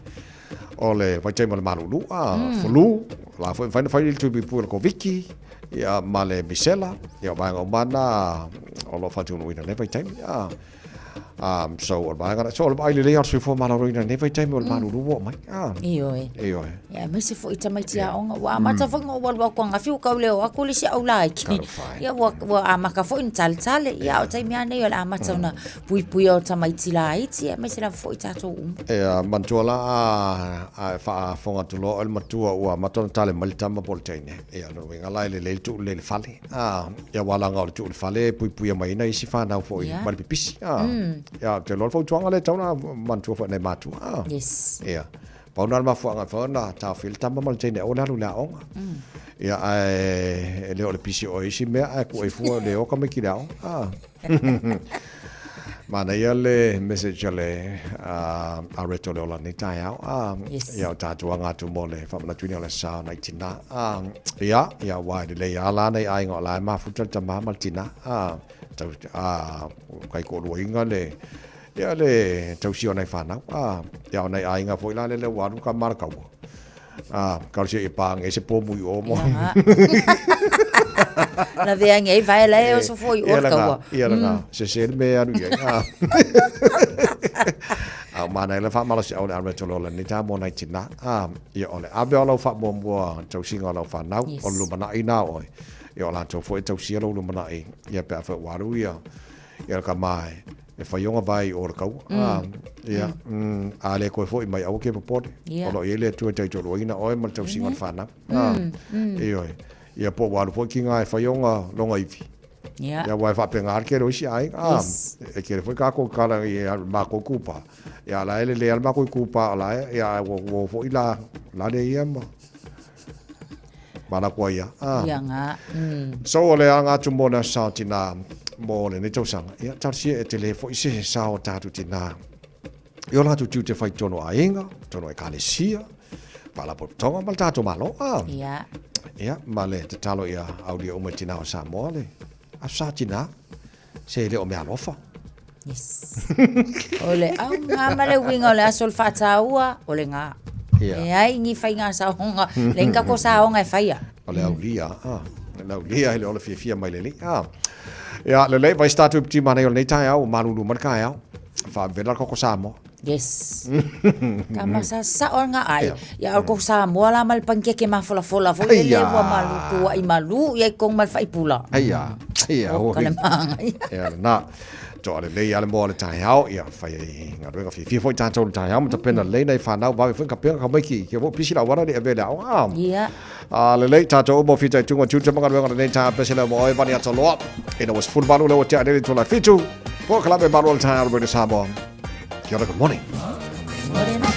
o le vaitaimi o le malulu, a, mm. flu, la foi mafai ona fai le tui puipui o le Koviti, ia ma le misela, ia o vaega uma na o lo o faatunuina i lenei vaitaimi. A, um, so o le vaega, so o le vaai lelei o le soifua maloloina i lenei vaitaimi o le malulu ua oo mai. A, Ioe. Ioe. Ia, aemaise foi tamaiti aoga. Ua amata foi ona ou alu atu ananafi ua tau leo atu le isi au laiti. Ia, ua, ua amata foi ona taletale. Ia, a o taimi lava nei o le amata ona puipuia o tamaiti laiti, aemaise lava foi tatou uma. Ia, manatua la a, a e faafofoga atu loa oe le matua ua amata ona tale mai le tama po o le teine. Ia, o lona uiga la e lelei le tuu lelei i le fale. A, ia aua leaga o le tuu i le fale e puipuia mai ai nai isi fanau foi mai le pipisi. A, ia, ou te iloa le fautuaga lea e tatau ona manatua foi e nai matua. A, Yes. Ia, pau lena o le mafuaaga e mafai ona taofia le tama ma le teine aua le alu i le aoga. Ia, ae e le o le pisi o isi mea ae kuai fua le o tamaiti i le aoga. A. Manaia le message a le a Reto le ola nei taeao. A, Yes. ia o tātou anga atu mo le whaamanatuina o le sa o nai tina. A, ia, ia wā e lelei a la nei aiga o la e mafuta le tamā ma le tina. A, tau, a, kai ko luainga le, ia le tausia o nai whanau. A, ia o nai aiga foi la le le ua alu ka mara kaua. A, ka sia i pānge se pō mui o mo. Na vea ngi ai vae la e oso foi o kaua. Ia la se se me alu ia. A o mana le whaamalosi au le arwe tolo le ni tā mō nei tina. A, ia o le ave o lau whaamuamua tausiga o lau whanau, o le lumanai nā oe. Ia o lātou foi e tausia lou lumanai, ia pe a whai waru ia, ia ka mai. E whai onga vai o le kaua. A, ia, a le koe foi mai aua ke popole. Ia. O lo o i ai le Atua e taitoluaina oe ma le tausiga o le whanau. A, ioe. Ia po ua alu foi ki ngā e whai onga longa iwi. Ia. Ia ua e whaapenga ale kere o isi aiga. A, Yes. e kere foi kākou kala i a mākou kūpā. Ia la e lelei ale mākou i kūpā o la e, ia ua ua foi la, la le ia ma, ma la kua ia. A. Ia ngā. So o le anga atu mo le sao tina mo lenei tausaga. Ia talosia e tele foi se sao o tātou tina. I o lātou tiute whai tono aiga, tono ekalesia, faalapotopotoga ma le tātou Malo. A. Ia. Ia, ma le tatalo ia aulia uma i tina o Samoa le aso sa tina, se le o mea alofa. Yes. O le auga ma le uiga o le aso o le faataua, o le gā. Ia. E ai ni faiga saoga, le ni kako saoga e faia. O le aulia, a. Le aulia i le ola fiafia mai le alii, a. Ia, lelei, vai se tātou i piti mānaia o lenei taeao, ua malulu mai le kaeao. Faavela le koko Samoa. Yes. Ka masa sao nga ai. Ia o ko Samoa la ma le pankeke mafolafola foi le le ua malu tua'i malu ia i kong ma le faipula. Aia, aia, O ka le māngaia. Ia lena. Toa lelei lava le moa o le taeao, ia fai ai galuega fiafia foi tatou i le taeao ma tapena lelei nai fanau vave foi ka pea ka maiki kia foi pisi le auala le ave le aoga. Ia. A lelei tatou uma o fitaituga o tiute ma galuega o lenei taeao pese lea mo oe vani ataloa. Ina ua 18 lea ua tea nei le itula e 7. Polokalame malu o le taeao o le Radio Samoa. Kia ora, good morning. Morena.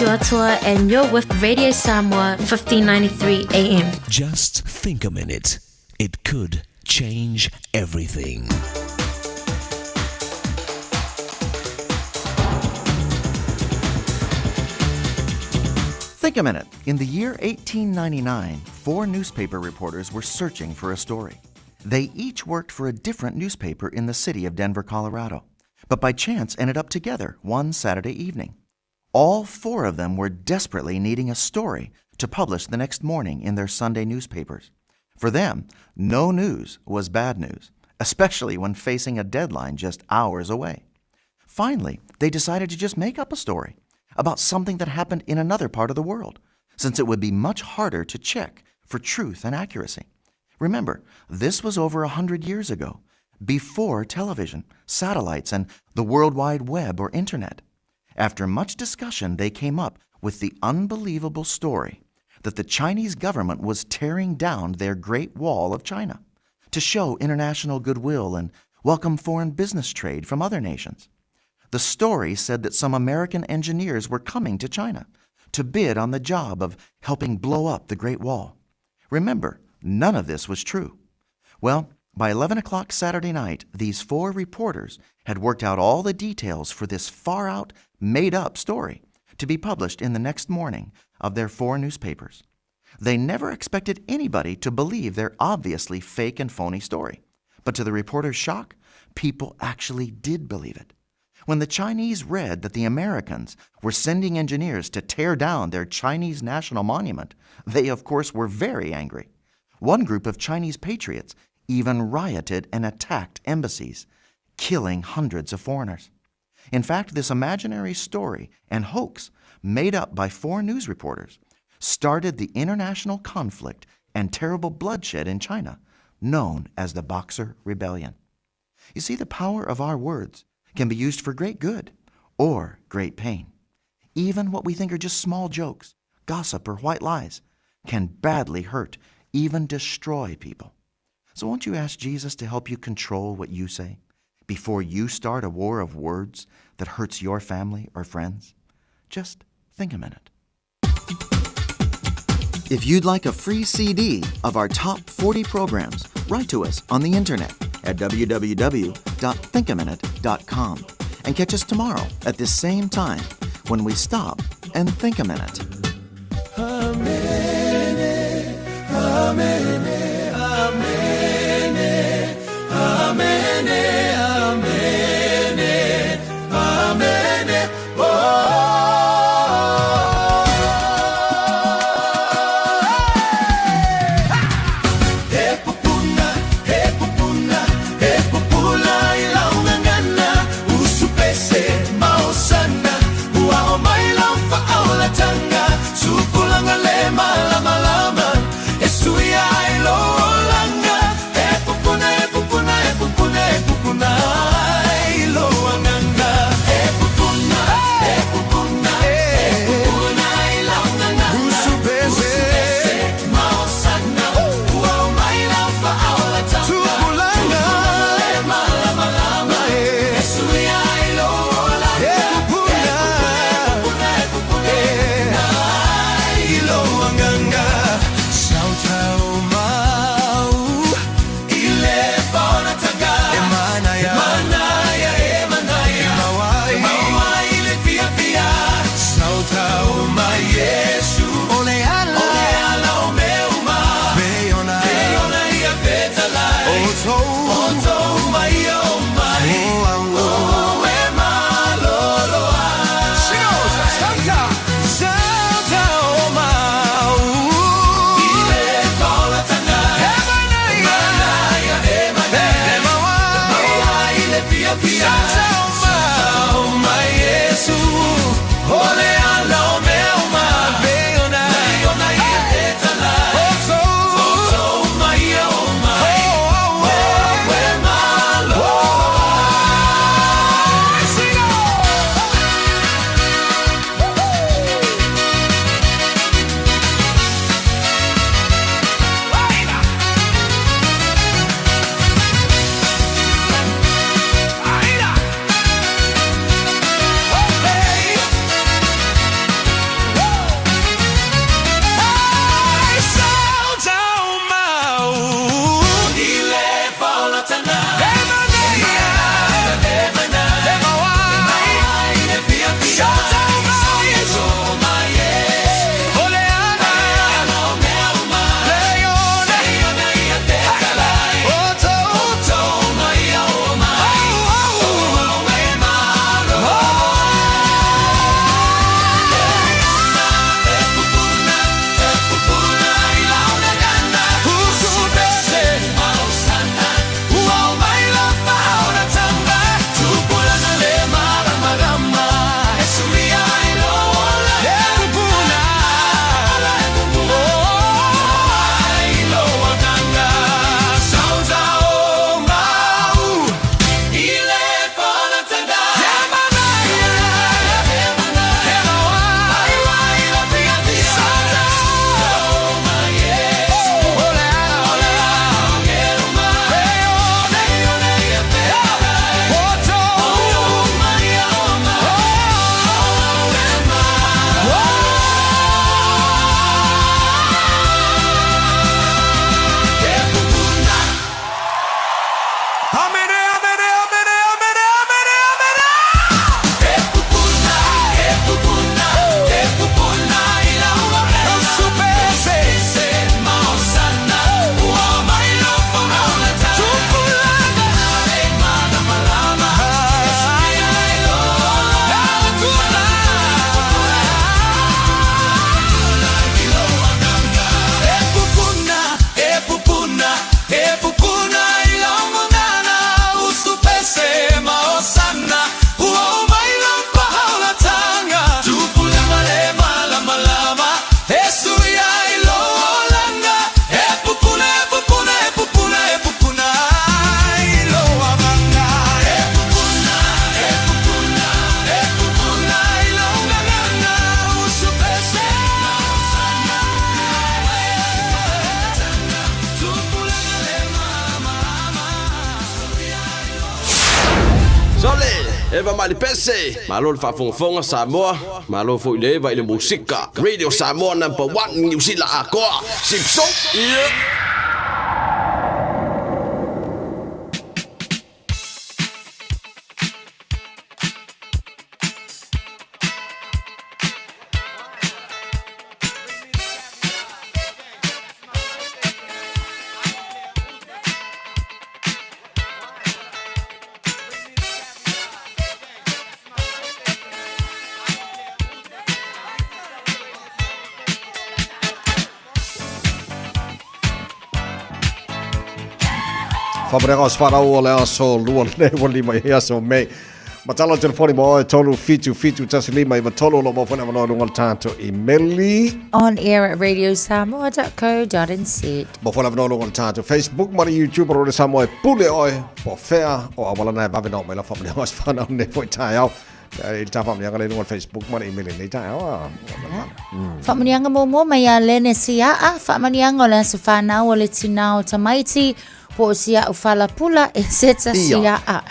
Tuatua, and you're with Radio Samoa 1593 AM. Just think a minute. It could change everything. Think a minute. In the year 1899, four newspaper reporters were searching for a story. They each worked for a different newspaper in the city of Denver, Colorado, but by chance ended up together one Saturday evening. All four of them were desperately needing a story to publish the next morning in their Sunday newspapers. For them, no news was bad news, especially when facing a deadline just hours away. Finally, they decided to just make up a story about something that happened in another part of the world, since it would be much harder to check for truth and accuracy. Remember, this was over 100 years ago, before television, satellites, and the World Wide Web or Internet. After much discussion, they came up with the unbelievable story that the Chinese government was tearing down their Great Wall of China to show international goodwill and welcome foreign business trade from other nations. The story said that some American engineers were coming to China to bid on the job of helping blow up the Great Wall. Remember, none of this was true. Well, by 11 o'clock Saturday night, these four reporters had worked out all the details for this far out, made up story to be published in the next morning of their four newspapers. They never expected anybody to believe their obviously fake and phony story. But to the reporters' shock, people actually did believe it. When the Chinese read that the Americans were sending engineers to tear down their Chinese national monument, they of course were very angry. One group of Chinese patriots even rioted and attacked embassies, killing hundreds of foreigners. In fact, this imaginary story and hoax made up by four news reporters started the international conflict and terrible bloodshed in China, known as the Boxer Rebellion. You see, the power of our words can be used for great good or great pain. Even what we think are just small jokes, gossip, or white lies can badly hurt, even destroy people. So won't you ask Jesus to help you control what you say before you start a war of words that hurts your family or friends? Just think a minute. If you'd like a free CD of our top 40 programs, write to us on the internet at www.thinkaminute.com and catch us tomorrow at this same time when we stop and think a minute. Amen, amen, amen, amen, amen, amen, oh. He pupuna, he pupuna, he pupula ilaungangana, usupese maosana, ua o mai lau whaaolatanga, sukulanga le Eva mai le pese. Malo le faafogafoga Samoa, malo foi le Eva i le musika. Radio Samoa number one Niu Sila atoa. Sipso! Yeah! Whamarega o Swarau o le aso lua le ua lima i aso Mei. Matalo telefoni mo oe 3 7 7 1 5 9 3 lo mo fana manoa lunga le tātou i meli. On air at radiosamoa.co.nz. Mo fana manoa lunga le tātou Facebook ma le YouTube o le Samoa e pule oe po fea o awala na e vave nao mai la whamarega o Swarau ne foi tae au. I le tāwhaamanianga le lunga le Facebook ma le email nei tae au. Whaamanianga muamua mai a Lene Siaa, whaamanianga o le aso whanau o le tinā o tamaiti, Po o si a'u falapula e seta si a'a.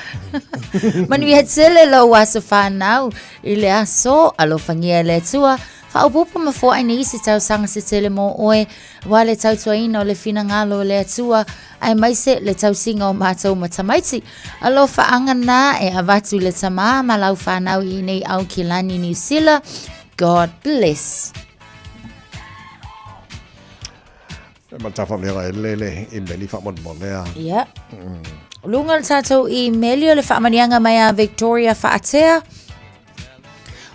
Manuia tele lou aso whanau i le aso, alofangia e le Atua, faaopoopo ma foai nisi tausaga se tele mo oe, aua le tautuaina o le finagalo o le Atua, aemaise le tausiga o matou ma tamaiti. Alofaaga na e avatu i le tamā ma lau whanau i nei Aukilani Niu Sila. God bless. E ma tafa mea e lele i meli whaamolemole a. Ia. Lunga le tātou i meli o le whaamanianga mai a Victoria Whaatea.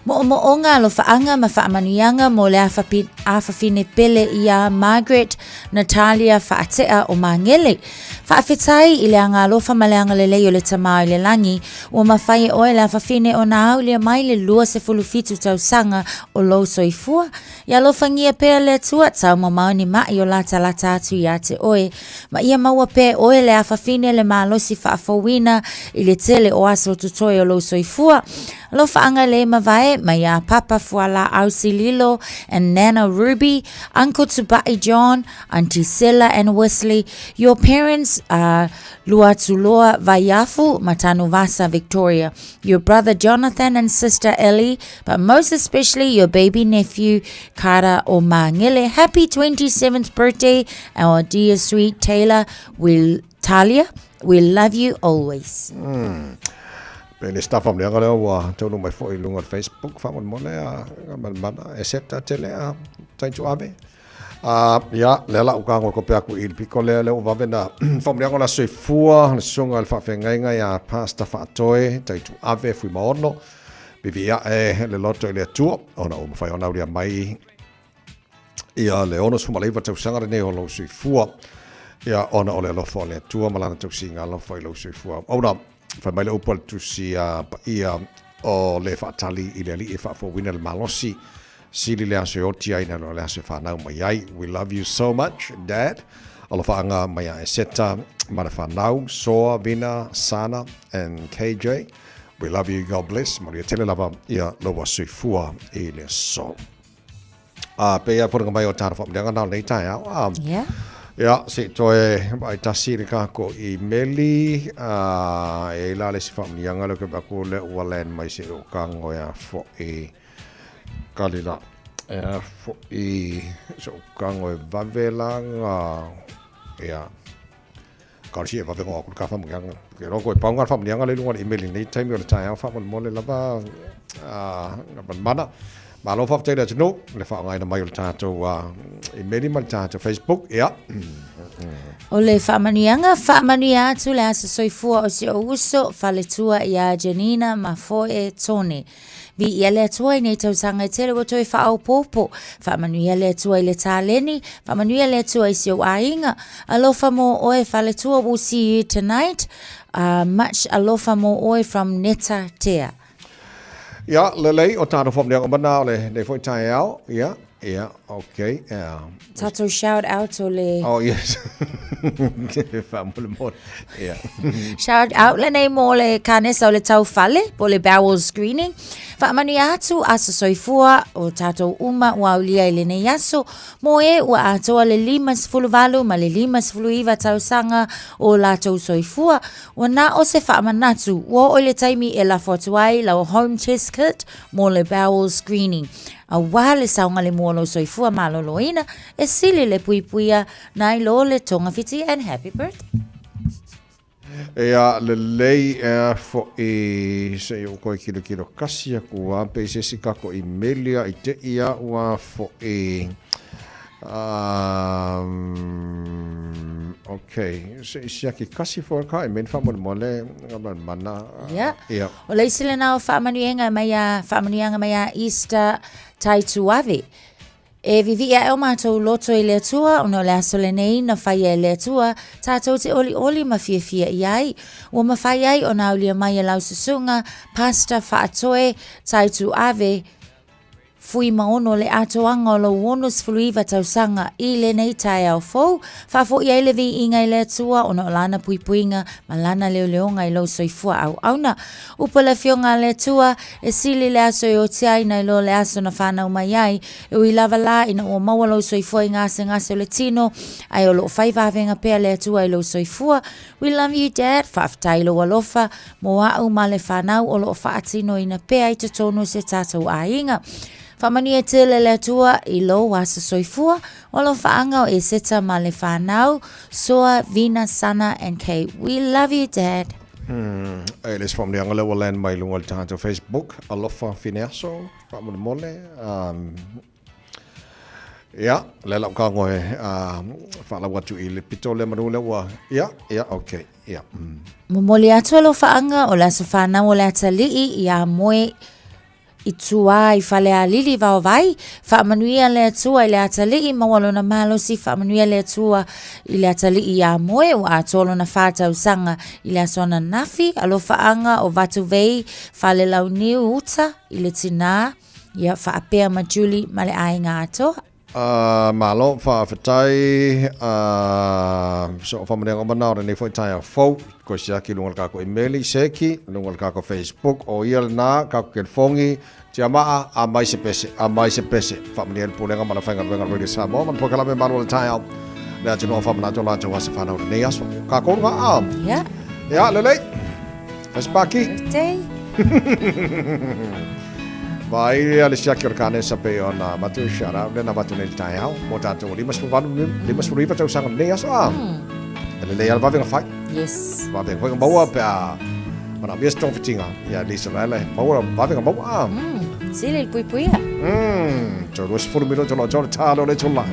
Mo'omo'oga alofaaga ma faamanuiaga mo le afafine pele iā Margaret Natalia Faatea o Magele. Faafetai i le agaalofa ma le agalelei o le Tamā i le Lagi, ua mafai e oe le afafine ona aulia mai le 27 tausaga o lou soifua. Ia alofagia pea le Atua, taumamao ni maʻi o latalata atu iā te oe, ma ia maua pea e oe le afafine le malosi faafouina i le tele o aso totoe o lou soifua. Alofaaga le mavae mai iā Papa Fualaau Sililo and Nana Ruby, Uncle Tubai John, Auntie Sela and Wesley, your parents are Luatuloa Vaiafu, Matanuvasa Victoria, your brother Jonathan and sister Ellie, but most especially your baby nephew Kara o Mangele. Happy 27th birthday, our dear sweet Taylor. We, Talia, we love you always. Pe le staff am leanga lea ua taunu mai foi i luga o le Facebook faamolemole a manamana e seta tele a taito ave. A ia lea la uka ngoi kope aku i le piko lea lea ua vave na faamoleaga o le aso soifua le susuga i le faafeagaiga ia Pastor Faatoe Taitu Ave Fuimaono vivi ae le loto i le Atua ona ua mafai ona aulia mai ia le 69 tausaga lenei o lou soifua ia ona o le alofa o le Atua ma lana tausiga alofa i lou soifua. Ona fai mai le upu a le tusi a paia o le faatali i le alii e faafouina le malosi sili le aso e oti ai na lo le aso e whanau mai ai. We love you so much, Dad. Alofaaga mai a Eseta, ma le whanau, Soa, Vina, Sana and KJ. We love you, God bless. Manuia tele lava ia loua soifua i le aso. A pe ia wharinga mai o tāna whaamurianga nā nei tae au. Yeah. Ia, se toe ai tasi le kako i meli, a, e la le si whaamurianga le ke bako le ua land mai se o kango ia fo i kalila. Ia fo i se o kango e vavelanga. Ia, Ka sia vave ngoa ku ka whamunianga. Ke roko e paunga whamunianga le lunga le email nei taimi o le taeao whamolemole lava a mana. Malo whawhtai le atu le whaongaina mai o le tātou email ma le tātou Facebook. Ia. O le faamanuiaga, faamanuia atu le aso soifua o si ou uso, faletua iā Janina Mafoe Tone. Viia le Atua i nei tausaga e tele ua toe faaopoopo. Faamanuia le Atua i le taleni, faamanuia le Atua i si ou aiga. Alofa mo oe faletua, we'll see you tonight. Much alofa mo oe from Neta Tea. Ia, lelei, o tātou whakamaniaga mana o lenei foi taeao, ia. Ia, okay. Ia. Tatou shout out o le... Oh, yes. Faamolemole. Ia. Shout out lenei mo le kanesa o le taufale, po o le bowel screening. Faamanuia atu aso soifua o tatou uma ua aulia i lenei aso, mo e ua atoa le 58 ma le 59 tausaga o latou soifua, ua na o se faamanatu, ua oo i le taimi e lafo atu ai lau home test kit mo le bowel screening. Aua le saogalemu o lou soifua maloloina, e sili le puipuia nai lo le togafiti and happy birthday. Ea lelei ea foʻi se i ou koe kilokilo kasi aku a pe i se isi kako imeli a i te i au a foʻi um, okay se i siaki kasi fo ka imeli faamolemole nga mana Yeah. Yeah. O le isi lena o faamanuiaga mai a faamanuiaga mai a Easter Taituave. E vivii ae o matou loto i le Atua, ona o le aso lenei na faia e le Atua, tatou te olioli ma fiafia i ai. Ua mafai ai ona aulia mai e lau susuga, Pastor Faatoe Taituave, Fuimaono le atoaga o lou 69 tausaga i lenei taeao fou, faafo'i ai le viiga i le Atua ona o Lana puipuiga ma Lana leoleoga i lou soifua auauna. Upu a le Afioga a le Atua, e sili le aso e oti ai nai lo le aso na fanau mai ai, e ui lava la ina ua maua lou soifua i gasegase o le tino, ae o loo fai vavega pea le Atua i lou soifua. We love you Dad, faafetai i lou alofa mo a'u ma le fanau o lo o faatinoina pea i totonu o se tatou aiga. Faamanuia tele le Atua i lou aso soifua, o alofaaga o Eseta ma le fanau, Soa, Vina, Sana and Kay. We love you Dad. Hmm, e le se faamanuiaga lea ua land mai luga o le tatou Facebook, alofa Fineaso, faamolemole. Um, Ia, lea lau kago e faalau atu i le pito lea manu lea ua, ia, ia, okay, ia. Mm. Momoli atu alofaaga o le aso fanau o le atalii iā Moe i tuā i Falealili Vaovai. Faamanuia le Atua i le atalii, maua lona malosi, faamanuia le Atua i le atalii iā Moe ua atoa lona whā tausaga i le aso ananafi, alofaaga o Vatuvei Falelauniu uta i le tinā. Ia faapea ma Julie ma le aiga atoa. Uh, malo, faafetai, uh, so faamanuiaga uma na o lenei foi taeao fou, koe siaki luga o le kako imeli, seki, luga o le kako Facebook, o ia lena, kako kelifongi, tiamaa, a mai se pese, a mai se pese. Faamanuia le pulega ma le faigaluega Radio Samoa, ma le polokalame malu o le taeao. Le atunuu o faamanatu o latou aso fanau lenei aso. Kākou luga a. Yeah. Ia, lelei. Fai Birthday. Vai a le siaki o le kanesa pe ona matu shout out lena vatu nei le taeao mo tatou 58 59 tausaga lenei aso a. E lelei a le vavega fai. Yes. Vavega foi maua pe a manaomia se togafitiga ia Lisa Lele maua vavega maua a. Sili le puipuia. 30 minute o lo tau le talo le tula.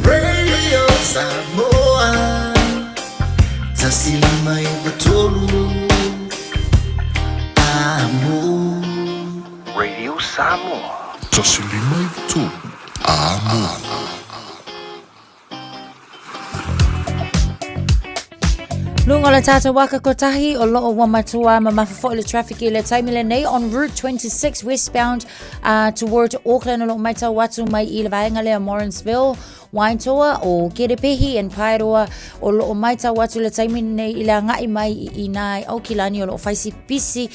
Radio Samoa 153 Amo. Radio Samoa. 153 Amo. Luga o le tātou waka kotahi o loo ua matua mamafa foi le traffic i le taimi lenei on Route 26 westbound toward Auckland o loo maitau atu mai i le vaega lea Morrinsville, Waitoa o Kerepehi and Paeroa o loo maitau atu le taimi lenei i le agai mai i inā i Aukilani o loo fai si pisi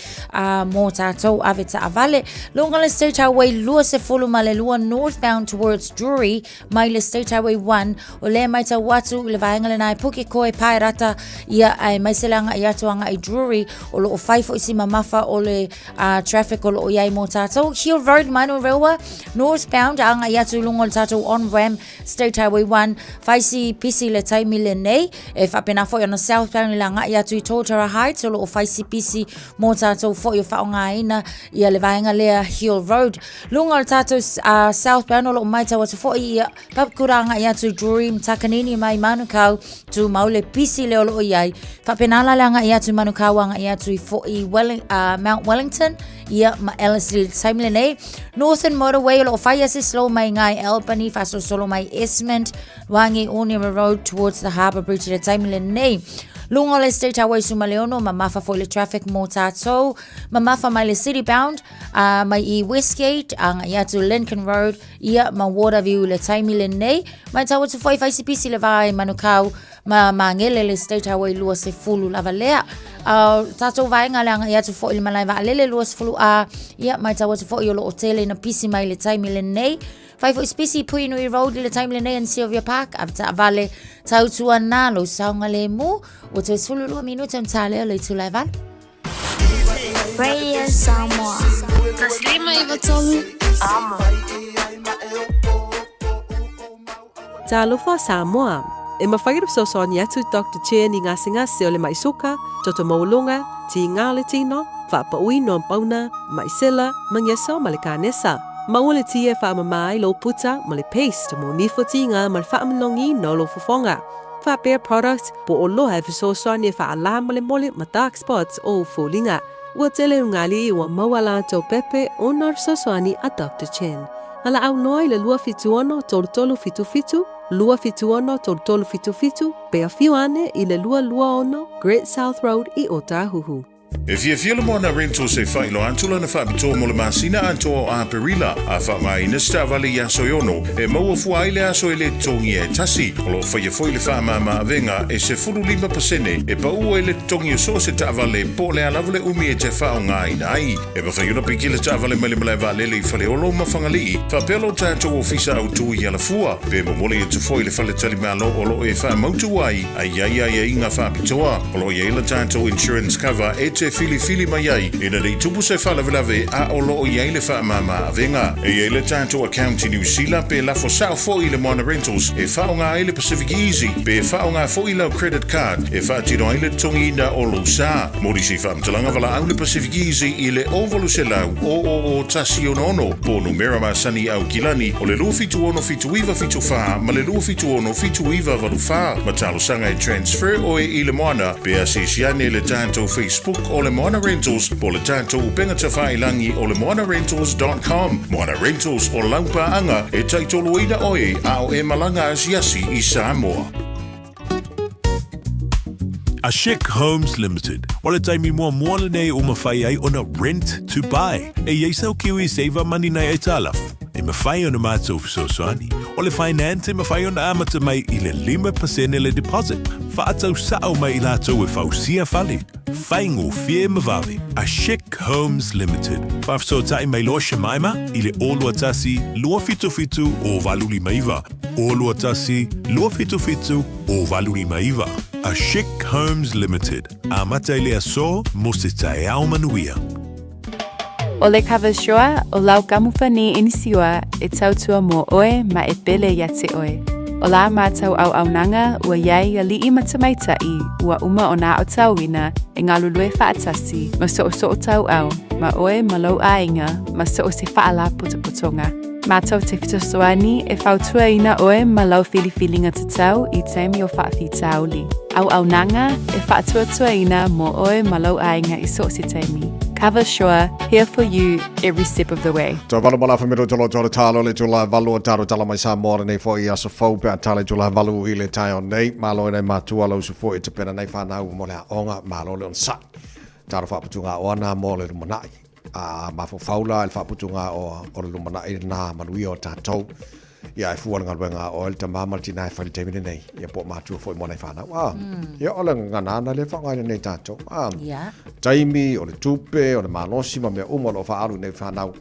mō tātou ave taavale. Luga o le State Highway 22 northbound towards Drury mai le State Highway 1, o lea maitau atu i le vaega lena e Pukekohe Paerata, ia aemaise le agai atu agai i Drury, o lo o fai foi si mamafa o le traffic o lo o i ai mō tātou. Hill Road, Manurewa, northbound, agai atu i luga o le tātou on-ramp State Highway 1, fai si pisi le taimi lenei, e faapena foi ona southbound i le agai atu i Totara Heights, o lo o fai si pisi mō tātou foi o faaaogaina ia le vaega lea Hill Road. Luga o le tātou southbound o lo o maitau atu foi ia Papakura agai atu Drury Takanini mai Manukau, tūmau le pisi lea o lo o i ai. Faapena la le agai atu Manukau agai atu i foi Mount Wellington ia ma Ellerslie le taimi lenei. Northern Motorway o lo o whai ase slow mai ngai Albany, whasolosolo mai Esmond, Wangi Onera Road towards the Harbour Bridge le taimi lenei. Luga o le State Highway Sumaleono, mamafa foi le traffic mō tātou. Mamafa mai le City Bound, mai i Westgate, agai atu Lincoln Road, ia ma Waterview le taimi lenei. Mai tau atu foi whaisipisi le vā i Manukau, ma Mangele le State Highway 20 lava lea. Tātou vaenga le agai atu foi le malae vaalele 20 A, ia mai tau atu foi o lo o tele ina pisi mai le taimi lenei. Fai foi sipisi i Puhinui Road i le taimi lenei and Sylvia Park, ave taavale tautua nā lou saogalemu. Ua toe 12 minute ona tā lea o le itula e valu. Radio Samoa. 153 Amo. Talofa Samoa. E mafai ona fesoasoani atu Doctor Chen i gasegase o le mai suka, toto maualuga, tiga o le tino, faapauina o pauna, mai sela, magesa ma le kanesa. Maua le ti e faamama ai lou puta ma le paste mo nifo tiga ma le faamalogiina o lou fofoga. Faapea product po o loha e fesoasoani e faalā molemole ma dark spots o ou foliga. Ua tele ugali ua maua latou pepe ona o le fesoasoani a Doctor Chen. Valaau loa i le 276 3377, 276 3377, pe afio ane i le 226 Great South Road i Ōtāhuhu. E fiafia le Moana Rentals e faailoa atu lana faapitoa mo le masina atoa o Aperila, a faaaogaina se taavale i aso e ono, e maua fua ai le aso e le totogia e tasi. O lo o faia foi le faamama avega e 15% e pau ai le totogi o so o se taavale po o le a lava le umi e te faaaogaina ai. E mafai ona piki le taavale mai le malae vaalele i Faleolo ma Fagalii, faapea lo tatou ofisa autu i Alafua, pe momoli atu foi i le faletalimalo o lo o e faamautu ai a i ai aiaiga faapitoa. O lo o i ai le tatou insurance cover e te filifili mai ai ina ne i tupu se faalavelave a o lo o i ai le faamama avega. E i ai le tatou account i Niu Sila pe lafo sao foi i le Moana Rentals e faaaoga ai le Pacific Easy pe faaaoga foi lau credit card e faatino ai le totogiina o lou sa. Mo nisi faamatalaga valaau le Pacific Easy i le 0800 000 166 po o numera masani Aukilani o le 276 7974 ma le 276 7984 ma talosaga e transfer oe i le Moana pe asiasi ane i le tatou Facebook o le Moana Rentals po o le tatou upega tafailagi o le moanarentals.com. Moana Rentals o lau paaga e taitoloina oe a o e malaga asiasi i Samoa. A Chic Homes Limited, o le taimi muamua lenei ua mafai ai ona rent to buy. E i ai sau KiwiSaver money nai aitalafu. E mafai ona matou fesoasoani. O le finance e mafai ona amata mai i le 5% le deposit. Faatau sao mai i latou e fausia fale. Faigofie ma vave. A Chic Homes Limited. Faafesootai mai loa Shemaima i le 021 277 0859. 021 277 0859. A Chic Homes Limited. Amata i le aso mo se taeao manuia. ʻO le Coversure, ʻo lau kamupani inisiua e tautua mo ʻoe ma e pele iā te ʻoe. ʻO la mātou ʻauʻaunaga ua iai aliʻi ma tamaitai ua uma o nā aotauina e galulue faʻatasi ma soʻosoʻo tauau ma ʻoe ma lou ʻāiga ma so o se faʻalapotopotoga. Mātou te fesoasoani e fautuaina ʻoe ma lau filifiliga tatau i taimi o faafitauli. ʻAuʻaunaga e faatuatuaina mo ʻoe ma lou ʻāiga i so o se taimi. Cover Sure, here for you every step of the way. Toe valu ma lafa mero tolo tolo talo le tula valu o taro tala mai Samoa lenei foi i aso fou pe a tala i tula valu i le taeao nei. Malo e nei matua lau usu foi i te pena nei whanau mo le aoga, malo le onosai. Taro whaaputunga o ana mo le lumanai. A mafaufau la i le faaputuga o, o le lumanai lenā manuia o tatou. Ia e fua le galuega a oe le tamā ma le tinā e fai i le taimi lenei. Ia po o matua foi mo nai fanau. A, ia o le gagana ana lea e faaaoga ai lenei tatou. A, Ia. taimi, o le tupe, o le malosi ma mea uma o lo o faaalu i nei fanau.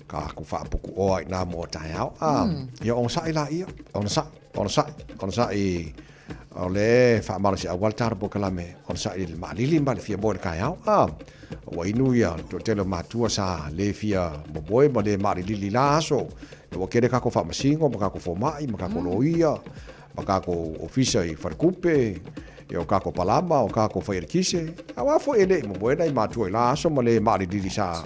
Ka aku faapukuoa i nā mo taeao. A, ia onosai laia, onosai, onosai, onosai O le faamalosi auala talo polokalame onosai i le maalili ma le fia moe i le taeao. A, ua inu ia le toatele o matua sa le fia momoe ma le maalilili i la aso. Ia ua tele kako faamasino ma kako fomai ma kako loia ma kako ofisa i falekupe, ia o kako palama, o kako faialikise. Aua foi e le i momoe nai matua i la aso ma le maalilili sa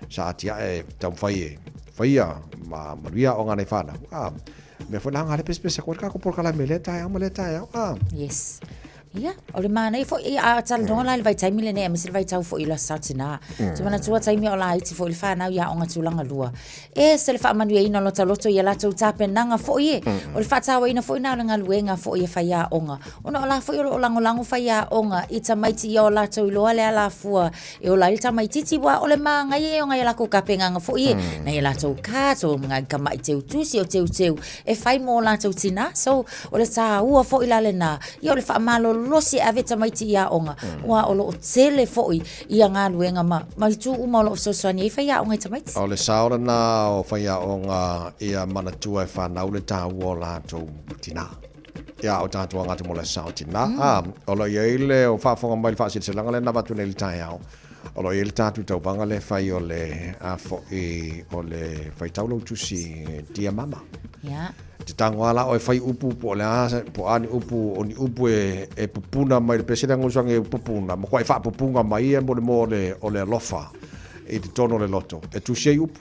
sa atiae taumafai e faia ma manuia aoga a nai fanau. A, mea foi la ngā le pesepese koe le kako polokalame lea taeao ma lea taeao. A. Yes. Ia, o le manaia foi, ia, a talanoa la i le vaitaimi lenei, aemaise le vaitau foi i le Aso Sa Tinā. Te manatua taimi o laiti foi le whanau i aoga tulaga lua. E se le faamanuiaina o lota loto i a latou tapenaga foi e. O le faatauaina foi na o le galuega foi e fai aoga. Ona o la foi o lo o lagolago fai aoga i tamaiti ia o latou iloa le alafua E ola ai le tamaititi ua o le māngai e o ngai a lakou kapegaga foi e nai a latou cards o ngai kamaʻi teutusi o teuteu e fai mo latou tinā. So o le tāua foi la lenā ia o le faamalolosi e ave tamaiti i aoga aua o lo o tele foi ia galuega ma ma itu uma o lo o fesoasoani ai faiaoga i tamaiti. O le sao lenā o faiaoga ia manatua e whanau le tāua o latou tinā. Ia, o tātou anga atu mo le sao tinā. Mm. A, o lo i ai le o faafofoga mai le faasilasilaga lea na avatu nei i le taeao. O lo i ai le tātou tauvaga le fai o le a fo'i o le faitau lou tusi Dear Mama. Yeah. Te tango ala o e fai upu po o le a po a ni upu o ni upu e, e pupuna mai le pese le ngusangi e pupuna ma koa e faapupunga mai ia mo le mo le o le alofa i totonu o le loto. E tusi ai upu.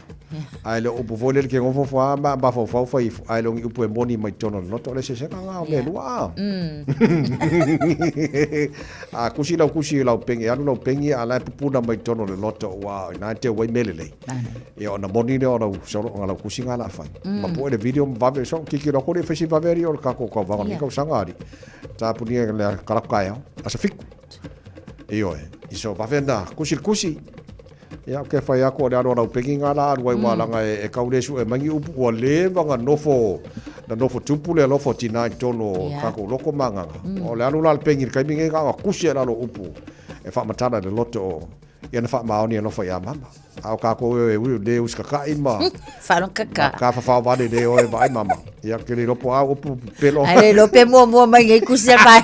Ae le o upu foi lele ke ngofo fo a ma mafaufau fai ifo, ae le o ni upu e moni mai totonu o le loto, o le eseesega nga o mea e lua a. A kusi lau kusi i lau penge, alu lau penge a la e pupuna mai totonu o le loto ua ina e teu ai mea lelei. Ia ona moni lea o lau solo o lau kusi nga la fai. Ma poe le video ma vave so kiki lo kore fesi vave ari o le kako kauvaga o lenei kausaga ari. Tapunia le kalapu kaeao, aso fiku. Ioe, i so vave na kusi le kusi. Ia, ke whai ako o le alo rau pengi ngā la alu ai wā langa e, e kau le su e mangi upu ua leva nga nofo, na nofo tupu le alofa o tina i tonu o yeah. kako loko manganga. O le alu la le pengi le kaimi nge nga kusi e lalo upu e whaamatala le loto o ia na whaamaoni alofa i a mama. A o kako e ui le uskakai ma Whalong kaka. Ka whawhao vale le oe vai mama. Ia ke le lopo au upu pelo. Ai le lope mua mua mai ngei kusi a vai.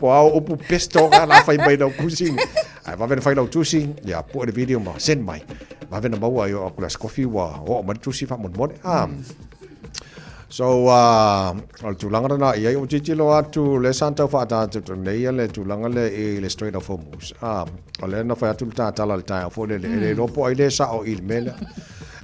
Po au upu pesto ka la whai mai lau kusi. Ai vave na whai lau tusi. Ia po le video ma send mai. Vave na maua i o aku la skofi ua o mai tusi wha mon mone. Ah. So, o le tulaga lena i ai o tilotilo atu le sa tau faatatau nei ia le tulaga lea i le Strait of Hormuz. Ah, o lea na fai atu le tatala i le taeao foi lele, e le iloa po o ai lea e sao i le mea lea.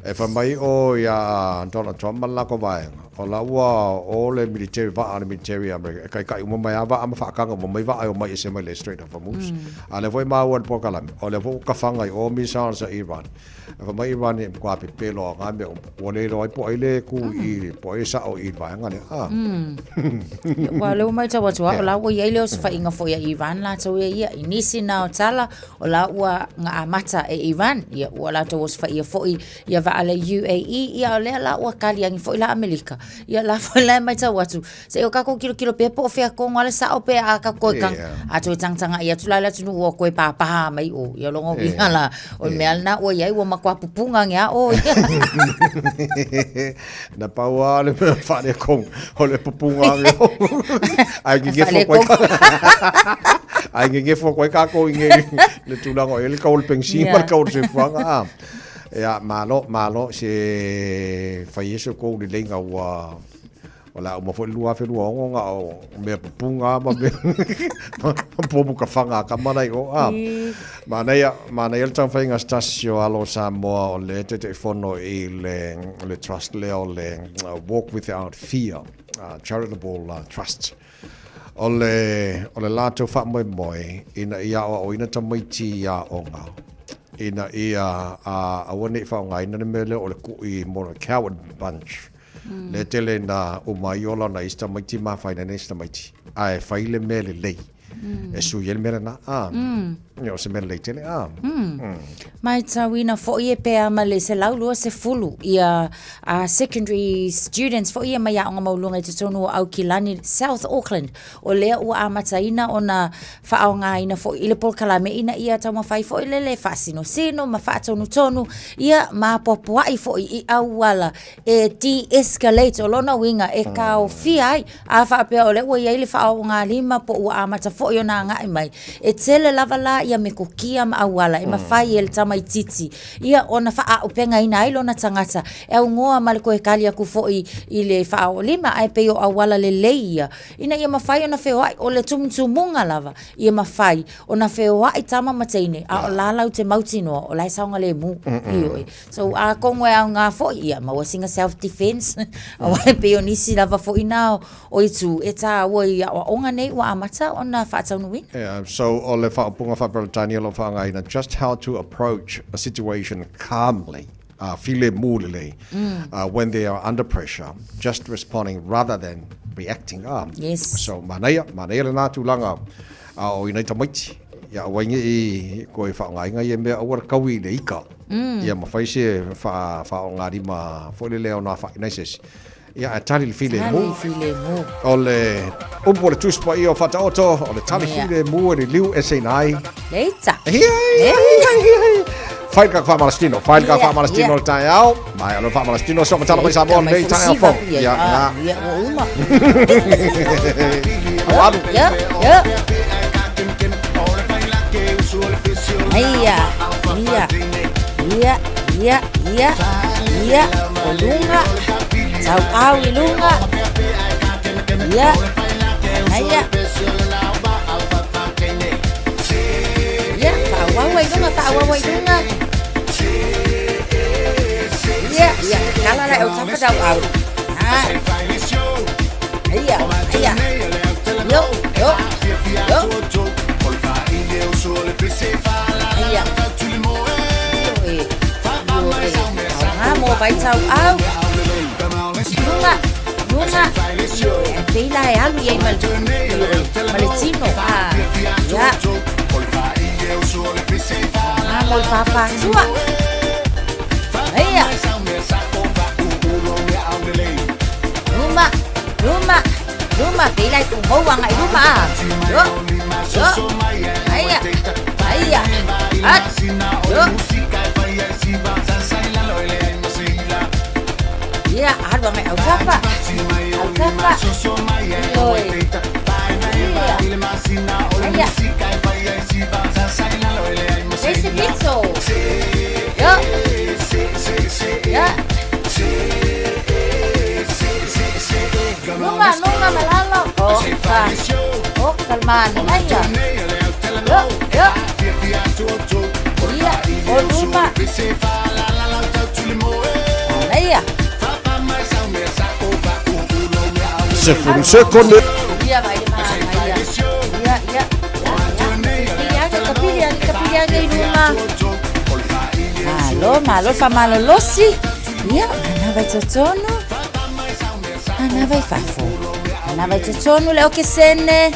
E fai mai o ia Donald Trump ma le latou vaega. O la ua o le military vaa a le military a Amerika e kaikai uma mai a vaa ma faakaga uma mai vaa e omai ese mai le Strait of Hormuz. A lea foi e maua i le polokalame, o lea foi ua kafaga i o missiles a Iran. E fai mai Iran e matua pepelo lava mea uma. Ua le iloa ai po o ai le ku i po o ai le sao i le vaega lea. Ah. Aua o lea ua matau atu lava, o la ua i ai le osofaiga foi a Iran latou ia ia. I nisi na o tala, o la ua na amata e Iran, ia ua latou osofaia foi ia vaa a le UAE, ia o lea la ua tali ane foi la Amelika. Ia la foi la e matau atu, se i o tatou tilotilo pea po o fea tonu lava le sao pe a tatou toe tag, a toe tagatagai atu la i le atunuu ua toe pāpā mai o. Ia o lona uiga la, o le mea lena ua i ai ua matua pupuna ane lava o ia. Na pau lava le mea faaletonu, o le pupuna ane o. Ae gegefo atu ai Ae gegefo atu ai tatou i nei le tulaga o i ai le tau o le penisini ma le tau o le soifuaga a. Ia, malo, malo, se fai ia se tou leleiga ua O le a uma foi le 2026 na o mea pupuna ma mea ma pomu kafaga a tama la i o a. Manaia, manaia le taumafaiga a se tasi o alo o Samoa o le Taitaifono i le, le trust lea o le Walk Without Fear Charitable Trust. O le, o le latou faamoemoe ina ia aoaoina tamaiti i aoga ina ia aua ne i faaaogaina le mea lea o le kui mo le coward bunch. Mm. Le tele na uma ai ola na isi tamaiti ma afaina nei isi tamaiti. Ae fai le mea lelei. Mm. E sui ai le mea lena. Ah. Mm. O se mea lelei tele. Ah. Mm. Mm. Matauina foi e pea ma le 120 ia secondary students foi ia mai aoga maualuga i totonu o Aukilani, South Auckland. O lea ua amataina ona faaaogaina foi i le polokalame ina ia taumafai foi le le faasinosino ma faatonutonu ia ma apoapoai foi i auala e de-escalate, o lona uiga e taofia ai. A faapea o lea ua i ai le faaoogalima po ua amata foi ona agai mai, e tele lava la ia metotia ma auala e mafai e le tamaitiiti ia ona faaaupegaina ai lona tagata e aunoa ma le toe tali atu foi i le faaoolima. Ae pei o auala lelei ia ina ia mafai ona feoai, o le tumutumuga lava ia mafai ona feoai tama ma teine, a o la latou te mautinoa o la e saogalemu. Ioe. So atonu e aoga foi, ia maua sina self defense aua e pei o nisi lava foi na o itu e tāua i aoaoga nei ua amata ona faataunuuina. Yeah, so o le faaupuga faa-Peretania o lo o faaaogaina, just how to approach a situation calmly, filemu lelei, when they are under pressure, just responding rather than reacting. Yes. So manaia, manaia lena tulaga A o inei tamaiti, ia aua ne i koe whaongainga ia mea aua le kaui i le ika. Ia ma whai se whaongarima foi le leo nā whainai se isi. Ia a tali le file mu. Tali file mu. O le upu o le Tusi Paia o Whataoto, o le tali file mu e le liu e seina ai. Leita. Hia, hia, hia, hia, hia. Fai le kaka whaamalastino, fai le kaka whaamalastino le taeao. Mai o le whaamalastino so matala mai Samoa lenei taeao fou. Ia, ia. Ia, ua uma. Alu. Ia, ia. Ia, ia, ia, ia, ia, ia, o lunga, tauau i lunga, ia, ia. Ia, faaauau ai luga, faaauau ai luga. Ia, ia, kala la e o tafa tau au. Ha. Ia, ia. Yo, yo, yo. Ia. Yo e. Yo e. Ngā mō vai tau au. Lunga, lunga. E pei la e alu i ai ma ma le tino. Ia. Ngā mō i whāwhātua. Ia. Luma, luma, luma. Pei la e tumau anga i luma. Yo, yo. Aia, aia. At, yo. Ia, alu anga i autafa. Autafa. Ioe. Ia. Aia. Ese pizzo. Yo. Ia. Lunga, lunga malalo. Oh, ka. Oh, kalman. Aia. Yo, yo. Ia, o luma. Aia. Sefulu sekone. Ia vai le maga, ia. Ia, ia. Ia, ia, kapili ane, kapili ane i luma. Malo, malo, whamalolosi. Ia, manava i totonu. Manava i fafo. Manava i totonu le okesene.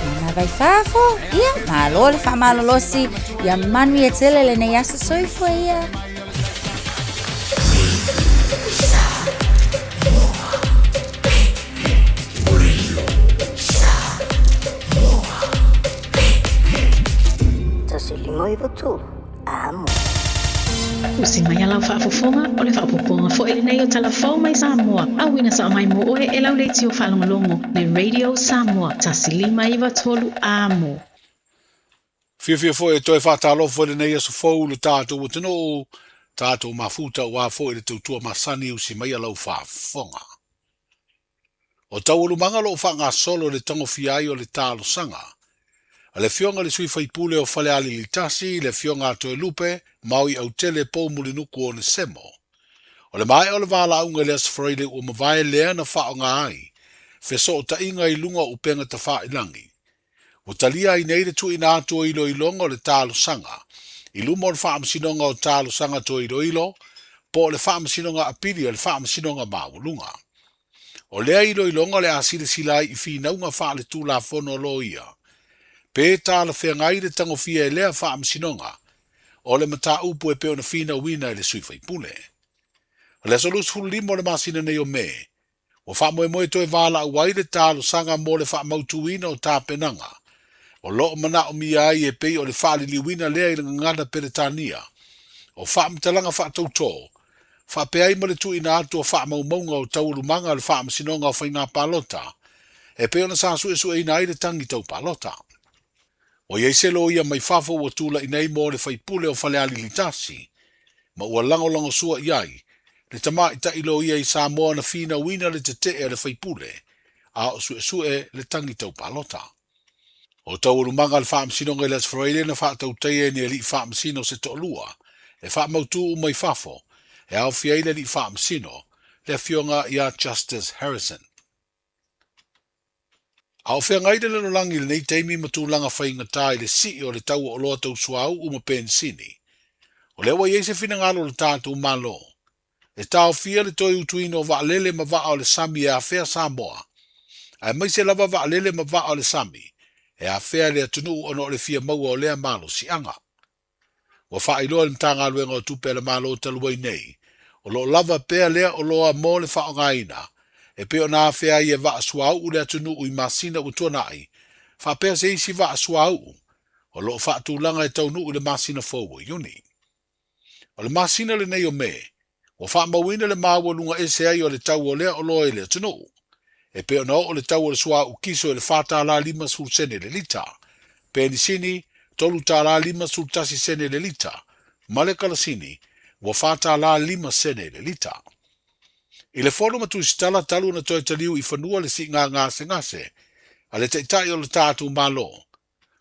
Manava i fafo. Ia, malo le whamalolosi. Ia manuia tele lenei aso soifua ia. Amo. Usi mai a lau faafofoga, o le faaopoopoga foi lenei o Tala Fou mai Samoa, auina sao mai mo oe e lau leitio faalogologo le Radio Samoa 1593 Amo. Fiafia foi e toe faatalofa i lenei aso fou i le tatou atunuu, tatou mafuta aua foi le tautua masani usi mai a lau faafofoga. O taualumaga o lo o faagasolo i le tagofia ai o le talosaga a le Afioga i le Sui Faipule o Falealili 1, le Afioga a Toelupe Maui Autele Poumulinuku Onesemo. O le maea o le valaauga i le Aso Faraile ua mavae lea na faaaoga ai fesootaiga i luga o upega tafailagi. Ua talia ai nei le tuuina atu o iloiloga o le talosaga i luma o le Faamasinoga o Talosaga Toe Iloilo po o le Faamasinoga Apili a le Faamasinoga Maualuga. O lea iloiloga o le a silasila ai i finauga faaletulafono a loia, pe talafeagai le tagofia e lea faamasinoga o le mataupu e pei ona finauina e le sui faipule. O le aso 25 o le masina nei o Me, ua faamoemoe toe valaau ai le talosaga mo le faamautuina o tapenaga o lo o manaomia ai e pei o le faaliliuina lea i le gagana Peretania o faamatalaga faatautō faapea ai ma le tuuina atu o faamaumauga o taualumaga a le Faamasinoga o Faiga Palota e pei ona sa suesueina ai le tagi tau palota. Ua i ai se loia mai fafo ua tulai nei mo le faipule o Falealili 1 ma ua lagolagosua i ai le tamaitai loia i Samoa na finauina le tetee a le faipule a o suesue le tagi tau palota. O taualumaga a le Faamasinoga i le Aso Faraile na faatautaia e ni alii faamasino se toalua e faamautu uma i fafo e aofia ai le alii faamasino, le Afioga ia Justice Harrison. A o feagai le lalolagi i lenei taimi ma tulaga faigata i le sii o le tau o oloa tau suauu ma penisini, o lea ua i ai se finagalo o le tatou Malo e taofia le toe utuina o vaalele ma vaa o le sami e afea Samoa, aemaise lava vaalele ma vaa o le sami e afea le atunuu ona o le fia maua o lea malosiaga. Ua faailoa e le Matagaluega o Tupe a le Malo talu ai nei, o lo o lava pea lea oloa mo le faaaogaina e pei ona afea ai e vaa suauu le atunuu i masina ua tuanai, faapea se isi vaa suauu o lo o faatulaga e taunuu i le masina fou o Iuni. O le masina lenei o Me, ua faamauina le maualuga ese ai o le tau o lea oloa i le atunuu, e pei ona oo le tau o le suauu kiso i le $4.50 sene le lita, penisini $3.51 sene le lita, ma le kalasini ua $4.05 sene le lita. I le fono ma Tusitala talu ona toe taliu i fanua le siiga gasegase a le Taitai o le tatou Malo,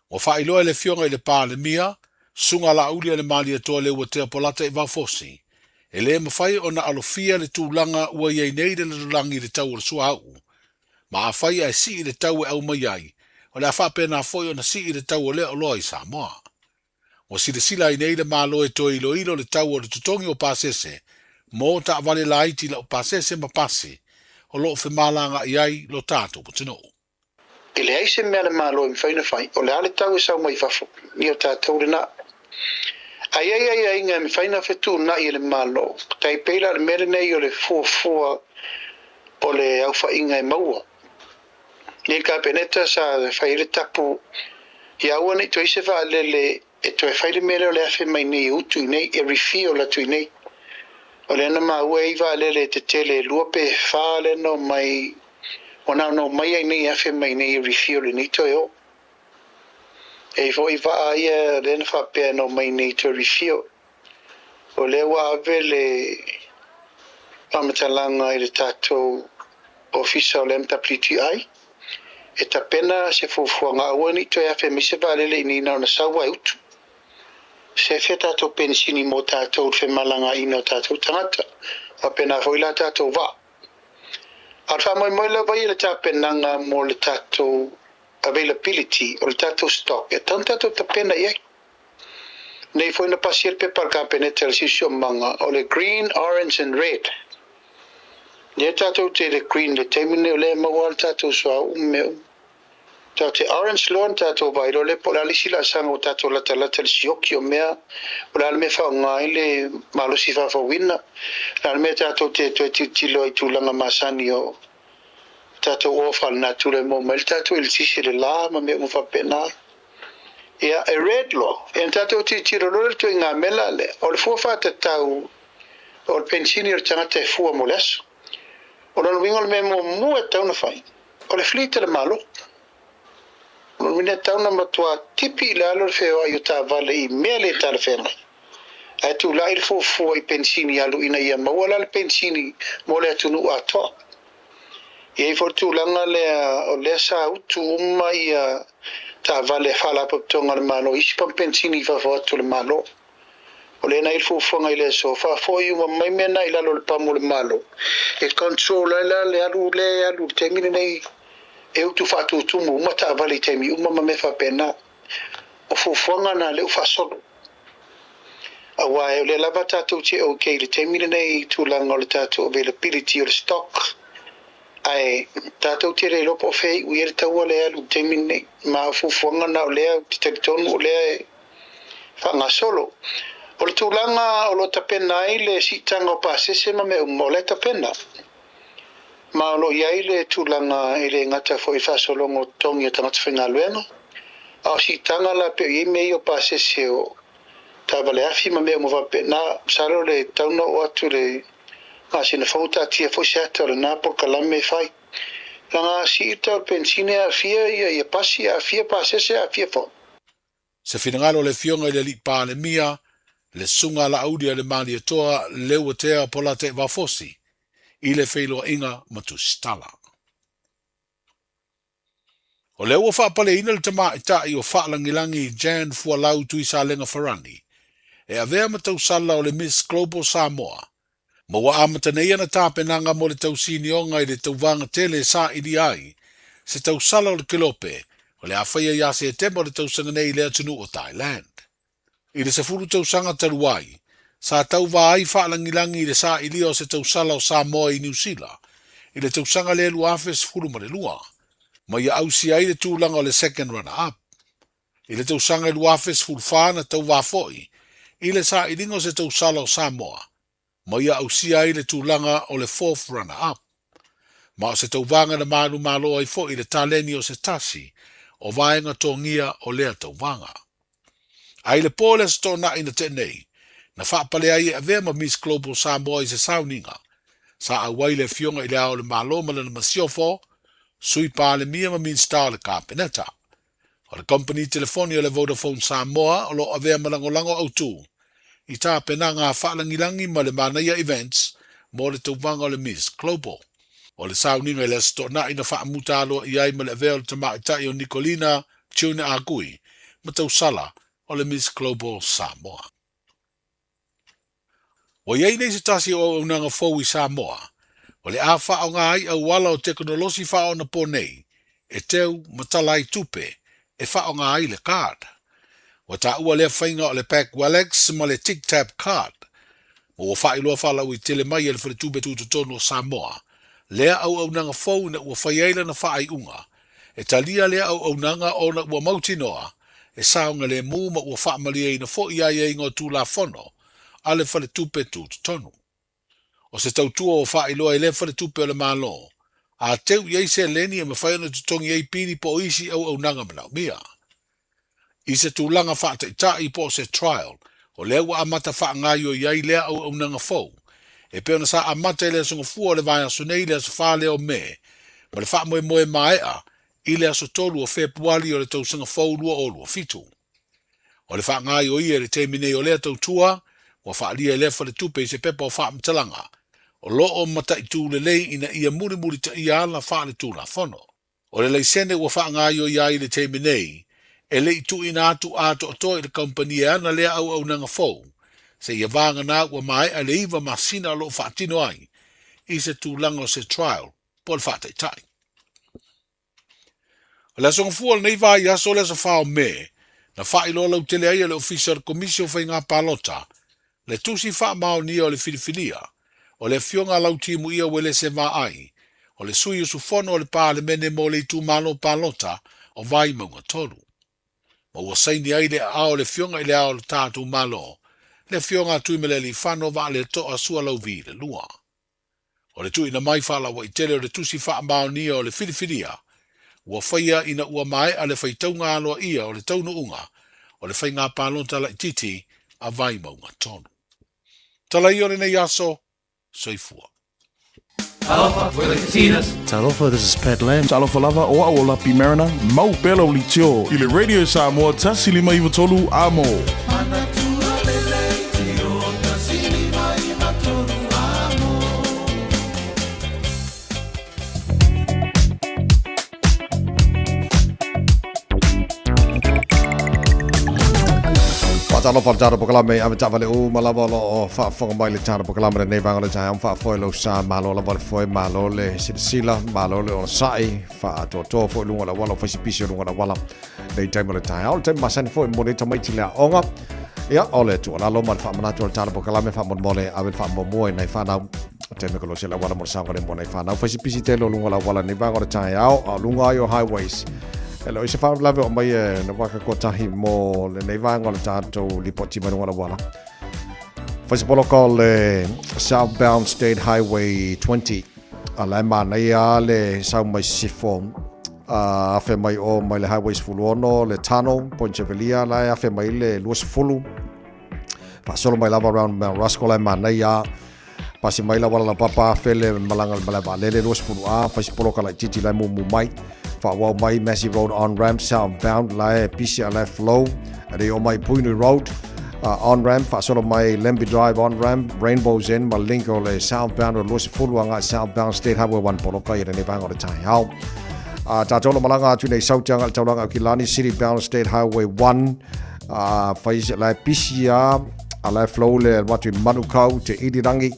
Ua faailoa e le Afioga i le Palemia, Susuga Laauli a le Malietoa Leuatea Polata i Vaofosi, e le mafai ona alofia le tulaga ua i ai nei le lalolagi i le tau o le suauu, ma afai ae sii le tau e aumai ai, o le a faapena foi ona sii le tau o lea oloa i Samoa. Ua silasila ai nei le Malo e toe iloilo le tau o le totogi o pasese mo taavale laiti laupasese ma pasi o lo o femalagaai ai lo tatou atunuu. E leai se mea a le Malo e mafai ona fai, o le a le tau e sau mai fafo, ia o tatou lena. A i ai aiaiga e mafai ona fetuunai e le Malo, tai pei la o le mea lenei o le fuafua o le aofaiga e maua. Nei le Kapeneta sa fai ai le tapu ia aua ne i toe i se vaalele e toe fai le mea lea o le afe mai nei e utu i nei, e refuel atu i nei. O lea na maua e ai vaalele tetele e lua pe fa lea na omai Ua na ona omai ai nei afe mai nei e refuel i nei toe o. E i foi vaa ia lea na faapea na omai nei toe refuel. O lea ua ave le faamatalaga i le tatou ofisa o le MWTI e tapena se fuafuaga aua ne i toe afe mai se vaalele i nei na ona sau lava e utu. Sefe tatou penisini mo tatou i le femalagaaiina o tatou tagata. Faapena foi la tatou vaa. A o le faamoemoe lava ia i le tapenaga mo le tatou availability o le tatou stock e tatau ona tatou tapena i ai. Nei foi na pasia le pepa a le Kapeneta i le Siosiomaga o le green, orange and red. Lea tatou te i le green i le taimi lenei o lea e maua lava le tatou suauu ma mea uma. Tatou te orange loa ona tatou vaai loa lea po o le a le isi laasaga ua tatou latalata i le sioki o mea, o le a le mea e faaaoga ai le malosi faafouina, o le a le mea tatou te toe tilotilo ai i tulaga masani o tatou oa faalenatura e maua mai ai le tatou eletise i le la ma mea uma faapena. Ia, e red loa, ia ona tatou tilotilo loa lea i le ituaiga mela lea, o le fua faatatau o le penisini o le tagata e fua mo le aso. O lona uiga o le mea muamua e tatau ona fai, o le fleet a le Malo. O lona uiga e tatau ona matua tipi i lalo le feoai o taavale i mea le talafeagai, ae tulai le fuafua i penisini alu ina ia maua la le penisini mo le atunuu atoa. E i ai foi le tulaga lea o lea sa utu uma ia taavale a Faalapotopotoga a le Malo i isi pamu penisini i fafo atu o le Malo. O lea na i ai le fuafuaga i le aso, faafoi uma mai mea na i lalo o le pamu o le Malo, e control ai la le alu lea e alu i le taimi lenei e utu faatutumu uma taavale i taimi uma ma mea faapena. O fuafuaga na lea ua faasolo. Aua o lea lava tatou te ok i le taimi lenei i tulaga o le tatou availability o le stock, ae tatou te le iloa po o fea e iu i ai le taua lea e alu i le taimi lenei. Ma o fuafuaga na o lea ou te talitonu o lea e faagasolo. O le tulaga o lo o tapena ai le siitaga o pasese ma mea uma, o la e tapena. Ma o lo o i ai le tulaga e le gata foi i le faasologa o totogi o tagata faigaluega, a o siitaga la pei o i ai mea ia o pasese o taavale afi ma mea uma faapena. Masalo le tatau ona oo atu i le masina fou taatia foi se ata o lena polokalame e fai. Leaga a sii le tau o le penisini e aafia ia pasi, aafia pasese, aafia foi. Se finagalo o le Afioga i le Alii Palemia, le Susuga Laauli a le Malietoa Leuatea Polataivao-Fosi i le feiloaiga ma Tusitala. O lea ua faapaleina le tamaitai o Faalagilagi Jan Fualau Tuisalega Farani e avea ma tausala o le Miss Global Samoa ma ua amata nei ana tapenaga mo le tausinioga i le tauvaga tele e sailia ai se tausala o le kelope o le a faia ia Setema o le tausaga nei i le atunuu o Thailand. I le 10 tausaga talu ai, sa tauva ai Faalagilagi i le sailia o se tausala o Samoa i Niu Sila i le tausaga lea 2012, ma ia ausia ai le tulaga o le second runner-up. I le tausaga e 2014 na tauva foi i le sailiga o se tausala o Samoa ma ia ausia ai le tulaga o le fourth runner up. Ma o se tauvaga na manumalo ai foi le taleni o se tasi o vaega togia o lea tauvaga. A i le po le Aso Toonai na tea nei, na faapale ai e avea ma Miss Global Samoa i se sauniga sa auai le Afioga i Le Ao o le Malo ma lana masiofo, Sui Palemia ma Minisita o le Kapeneta. O le kompeni telefoni o le Vodafone Samoa o lo o avea ma lagolago autu i tapenaga a Faalagilagi ma le Manaia Events mo le tauvaga o le Miss Global. O le sauniga i le Aso Toonai na faamuta aloaia ai ma le avea o le tamaitai o Nicolina Tune Agui ma tausala o le Miss Global Samoa. Ua i ai nei se tasi o auaunaga fou i Samoa, o le a faaaoga ai auala o tekonolosi faaonaponei e teu ma tala ai tupe e faaaoga ai le card. Ua taua lea faiga o le Pack Wellex ma le Tic Tab Card, ma ua faailoa faalauaitele mai e le Faletupe Tutotonu o Samoa lea auaunaga fou ina ua fai ai lana faaiuga e talia lea auaunaga ona ua mautinoa e saogalemu ma ua faamalieina foi aiaiga o Tulafono a le Faletupe Tutotonu. O se tautua ua faailoa e lea Faletupe o le Malo, a teu i ai seleni e mafai ona totogi ai pili po o isi auaunaga manaomia. I se tulaga faataitai po o se trial, o lea ua amata faagaoioi ai lea auaunaga fou, e pei ona sa amata i le Aso Gafua o le vaiaso nei i le aso 4 lea o Me, ma le faamoemoe maea i le aso 3 o Fepuali o le tausaga fou 2027. O le faagaoioia i le taimi nei o lea tautua ua faaalia e lea faletupe i se pepa o faamatalaga o lo o mataitu lelei ina ia mulimulitaia ala faaletulafono. O le laisene ua faagaoioia ai i le taimi nei e le i tuuina atu atoatoa i le kamupani e ana lea auaunaga fou seia vagana ua maea le iva masina o lo o faatino ai i se tulaga o se trial. po o le faataitai. O le aso gafua o lenei vaiaso o le aso 4 o Me, na faailoa lautele ai e le Ofisa o le Komisi o Faiga Palota le tusi faamaonia o le filifilia o le Afioga a Lautimuia Uelese Vaai, o le sui usufono o le Palemene mo le itumalo palota o Vaimauga 3. Ma ua saini ai le aao o le Afioga i Le Ao o le tatou Malo, le Afioga a Tuimalealiifano Vaaleto'a Sualauvi II. O le tuuina mai faalauaitele o le tusi faamaonia o le filifilia, ua faia ina ua maea le faitauga aloaia o le taunuuga o le faiga palota laitiiti a Vaimauga 3. Tala ia o lenei aso, soifua. Talofa, we're the Katinas. Talofa, this is Pat Lam. Talofa lava, o au o Lapi Mariner, mau pea lau leitio i le Radio Samoa 153 Amo. Faatalofa le tatou polokalame ave taavale uma lava o lo o faafofoga mai le tatou polokalame lenei vaega o le taeao faafoe lou sa malo lava le foe malo le silasila malo le onosai faatoatoa foi luga o le auala o faisipisi o luga o le auala nei taimi o le taeao le taimi masani foi mo nei tamaiti le aoga ia o le tuualalo ma le faamanatu o le tatou polokalame faamolemole ave le faamuamua i nai fanau taimi ko lo se le auala mo le saogalemu mo nai fanau faisipisi tele o luga o le auala nei vaega o le taeao a o luga ai o highways e le o se faalavelave o mai e na waka kotahi mo lenei vaega o le tatou lipoti mai luga o le auala. Faisipoloka o le Southbound State Highway 20 a la e manaia le sau mai sisifo a afe mai o mai le Highway 16 le tunnel Point Chevalier la e afe mai le 20 faasolo mai lava around Mount Ruskell la e manaia pasi mai lava la papa afe le malaga le malae vaalele 20 a faisipoloka laitiiti la e mumu mai faaauau mai Massey Road on ramp southbound la e pisi a la e flow e le o mai Puinui Road on ramp faasolo mai Lemby Drive on ramp Rainbow's End ma link o le southbound o 20 agai southbound State Highway 1 poloka i lenei vaega o le taeao. Tatou lo malaga atu nei Saute agai le taulaga o Kilani City bound State Highway 1 fai la e pisi a la e flow le alu atu i Manukau te Irirangi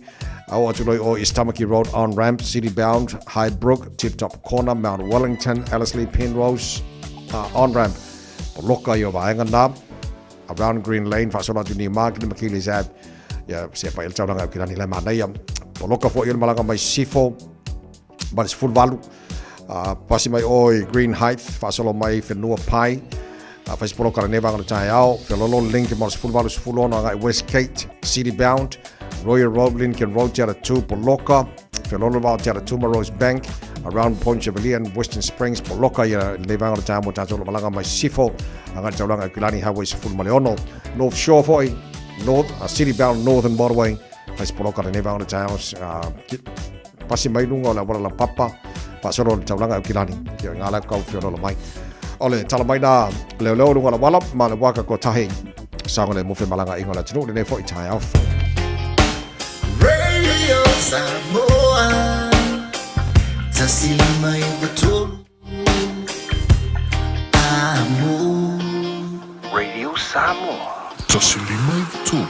a o atu loi o East Tamaki Road on ramp City bound Highbrook Tip Top Corner Mount Wellington Ellerslie Penrose on ramp poloka i o vaega nā around Green Lane faasolo atu Newmarket McKinley's Ave ia se pa il taulaga o Kilani le manaia poloka foi o le malaga mai Sifo ma le 18 pasi mai o i Green Heights faasolo mai whenua pai faisipoloka lenei vaega o le taeao Feololo Lincoln ma le 18 16 agai Westgate City Bound Royal Road Lincoln Road Te Aratū Poloka Feololo vao Te Aratū ma Rose Bank around Point Chevalier and Western Springs Poloka ia lenei vaega o le taeao mo tatou lo malaga mai Sifo agai le taulaga o Kilani Highway 16 North Shore foi North, City Bound Northern Motorway faisipoloka lenei vaega o le taeao pasi mai luga o le auala laupapa faasolo o le taulaga o Kilani ia ngā lau kau whiololo mai o le tala mai nā leoleo luga o le auala ma le waka ko tahi saoga le mofe malaga ingo le atunuu lenei foi taeao fou. Radio Samoa 153 Amo. Radio Samoa. 153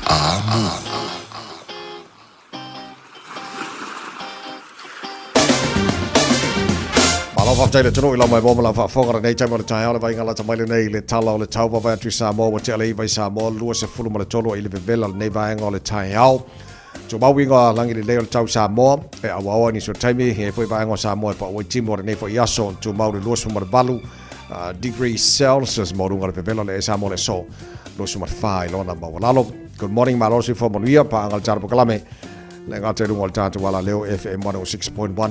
Amo. Malo faafetai le atunuu i lau mai mo ma lau faafofoga lenei taimi o le taeao le vaaiga lata mai lenei i le tala o le tau vaavaai atu i Samoa ua tea le iva i Samoa 23 i le vevela lenei vaega o le taeao. Tumau ingoa lagi lelei o le tau Samoa e auaoa i nisi o taimi e i ai foi vaega o Samoa e pau ai timu o lenei foi aso tumau le 28 degree Celsius maualuga o le vevela o le Samoa le aso 24 i lona maualalo. Good morning, malo le soifua manuia, paaga le tala polokalame le gata i luga o le tatou alaleo FM 106.1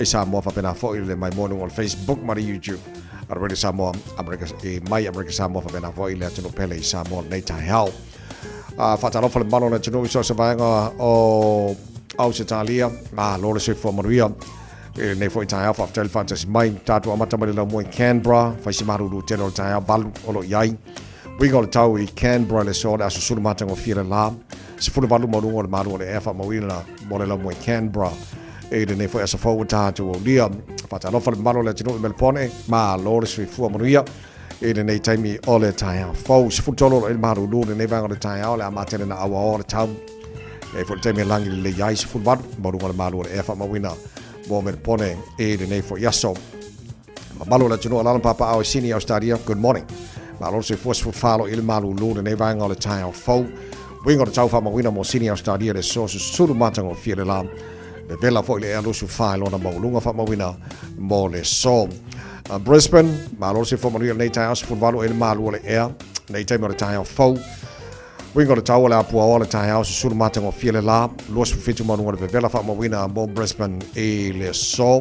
i Samoa faapena foi le maimoa i luga o le Facebook ma le YouTube a le Radio Samoa America, i mai America Samoa faapena foi le atunuu pele i Samoa lenei taeao. Faatalofa le mamalu o le atunuu i so o se vaega o Ausetalia, malo le soifua manuia i lenei foi taeao, faafetai le faatasi mai. Tatou amata mai le laumua i Canberra, fai si malulu tele o le taeao, 8 o lo o i ai. Uiga o le tau i Canberra i le aso o le aso sulu matagofie le la, 18 maualuga o le malu o le ea faamauina mo le laumua i Canberra i lenei foi aso fou ua tatou aulia. Faatalofa le mamalu o le atunuu i Melbourne, malo le soifua manuia i lenei taimi o le taeao fou. 13 o lo o i le malulu i lenei vaega o le taeao, le a matele na auaoa le tau. E foi le taimi e lagi lelei ai 18 maualuga o le malu o le ea faamauina mo Melepone i lenei foi aso. Mamalu o le atunuu alaala ma papaaao i Sini, Australia, good morning. Malo le soifua 14 lo i le malulu lenei vaega o le taeao fou. Uiga o le tau faamauina mo Sini, Australia le aso susulu matagofie le la. Vevela foi le ea 24 i lona maualuga faamauina mo le aso. Brisbane, malo le soifua manuia lenei taeao 18 i le malu o le ea. Nei taimi o le taeao fou. Uiga o le tau o le a puaoa le taeao susulu matagofie le la. 27 maualuga le vevela faamauina mo Brisbane i le aso.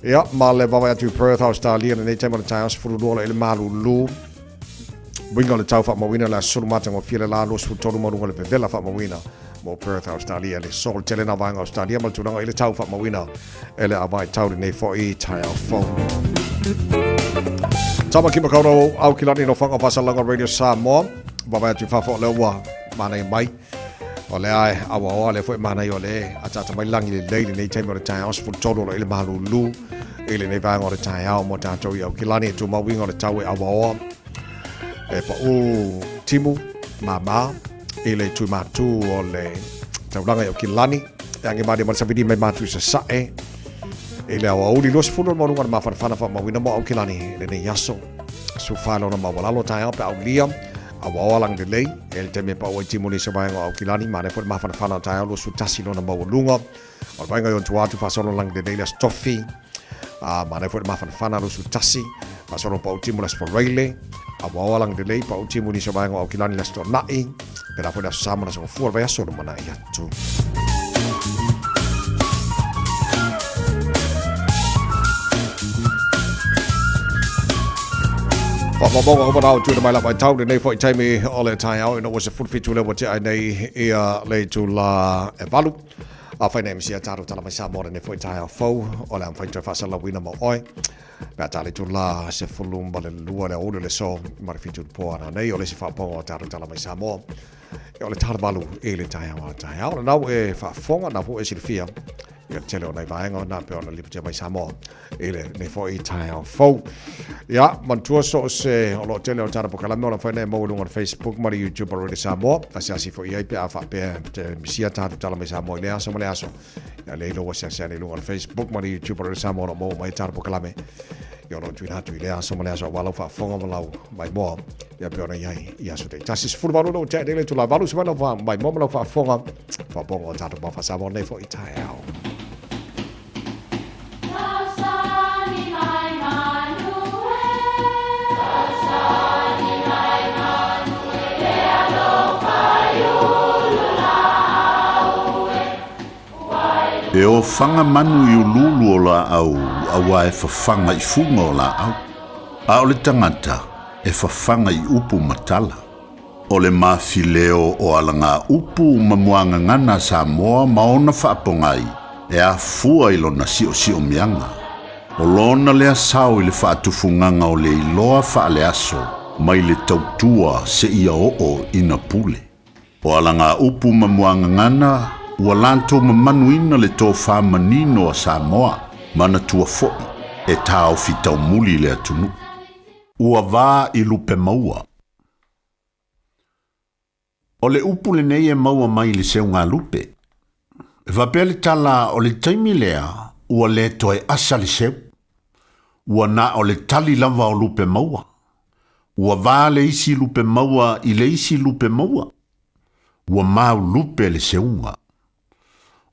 Ia, ma le vaavaai atu i Perth, Australia, lenei taimi o le taeao 12 i le malulu. Uiga o le tau faamauina le aso matagofie le la 23 maualuga le vevela faamauina mo Perth, Australia. Le aso le tele na vaega Australia ma le tulaga i le tau faamauina e le avae tau lenei foi taeao fou. Tāmaki Makaurau, Aukilani no Whanga Whasalanga Radio Samoa. Vaavaai atu i fafo o lea ua manaia mai. O lea e auaoa lea foi manaia o le ataata mai lagi lelei lenei taimi o le taeao 13 o lo i le malulu i lenei vaega o le taeao mo tatou i Aukilani e tumau uiga o le tau e auaoa e pau timu māmā i le tui mātū o le taulaga i Aukilani e age malie mai le savili mai mātū i Sasae i le aoauli 20 o le maualuga o le mafanafana faamauina mo Aukilani i lenei aso 14 lona maualalo taeao pe aulia Aua o lagi lelei, e le taimi e pau ai timu ni se vaega o Aukilani, manaia foi le mafanafana o taeao 21 lona maualuga. O le vaega i ona tua atu faasolo lagi lelei le Aso Tofi. A manaia foi le mafanafana 21 faasolo pau timu le Aso Faraile. Aua o lagi lelei pau timu ni se vaega o Aukilani le Aso Toonai. Pēlā foi le Aso Sa ma le Aso Gafua o le vaiaso lumanai atu. Faamaumauga uma na o tuuina mai la vaitau lenei foi taimi o le taeao ina ua 17 lea ua tea ai nei ia le itula e 8. Afai nei misia tatou tala mai Samoa lenei foi taeao fou o le a mafai toe faasalalauina mo oe. Pe a tali itula 12 le aoauli o le aso ma le 7 po ana nei o le isi faaopooga o tatou tala mai Samoa. E o le tala 8 i le taeao a taeao. O lenau e faafofoga, na foi e silafia ia le tele o nai vaega na pei ona lipotia mai Samoa i lenei foi taeao fou. Ia, manatua so o se o lo o tele o tatou polokalame o la mafai ona e maua i luga o le Facebook ma le YouTube o Radio Samoa. Asiasi foi i ai pe a faapea te misia tatou tala mai Samoa i lea aso ma lea aso. Ia lea iloa asiasi ane i luga o le Facebook ma le YouTube o Radio Samoa o lo o maua mai ai tatou polokalame. Ia o lo o tuuina atu i lea aso ma lea aso aua lau faafofoga ma lau maimoa. Ia pei ona i ai i aso taitasi. 18 lea ua tea nei le itula e 8 se mai lau maimoa ma lau faafofoga. Faaopooga o tatou mau faa-Samoa nei foi taeao. E ofaga manu i uluulu o laau auā e fafaga i fuga o laau, a o le tagata e fafaga i upu ma tala. O le mafileo o alagaupu ma muagagana a Samoa ma ona faapogai e afua i lona siosiomiaga. O lona lea sao i le faatufugaga o le iloa faaleaso mai le tautua seia oo ina pule. O alagaupu ma muagagana ua latou mamanuina le tofa manino a Samoa, manatua foi e taofi taumuli le atunuu. Ua va i lupe maua. O le upu lenei e maua mai i le seugalupe. E faapea le tala o le taimi lea ua le toe asa le seu. Ua na o le tali lava o lupe maua. Ua va le isi lupe maua i le isi lupe maua. Ua mau lupe le seuga.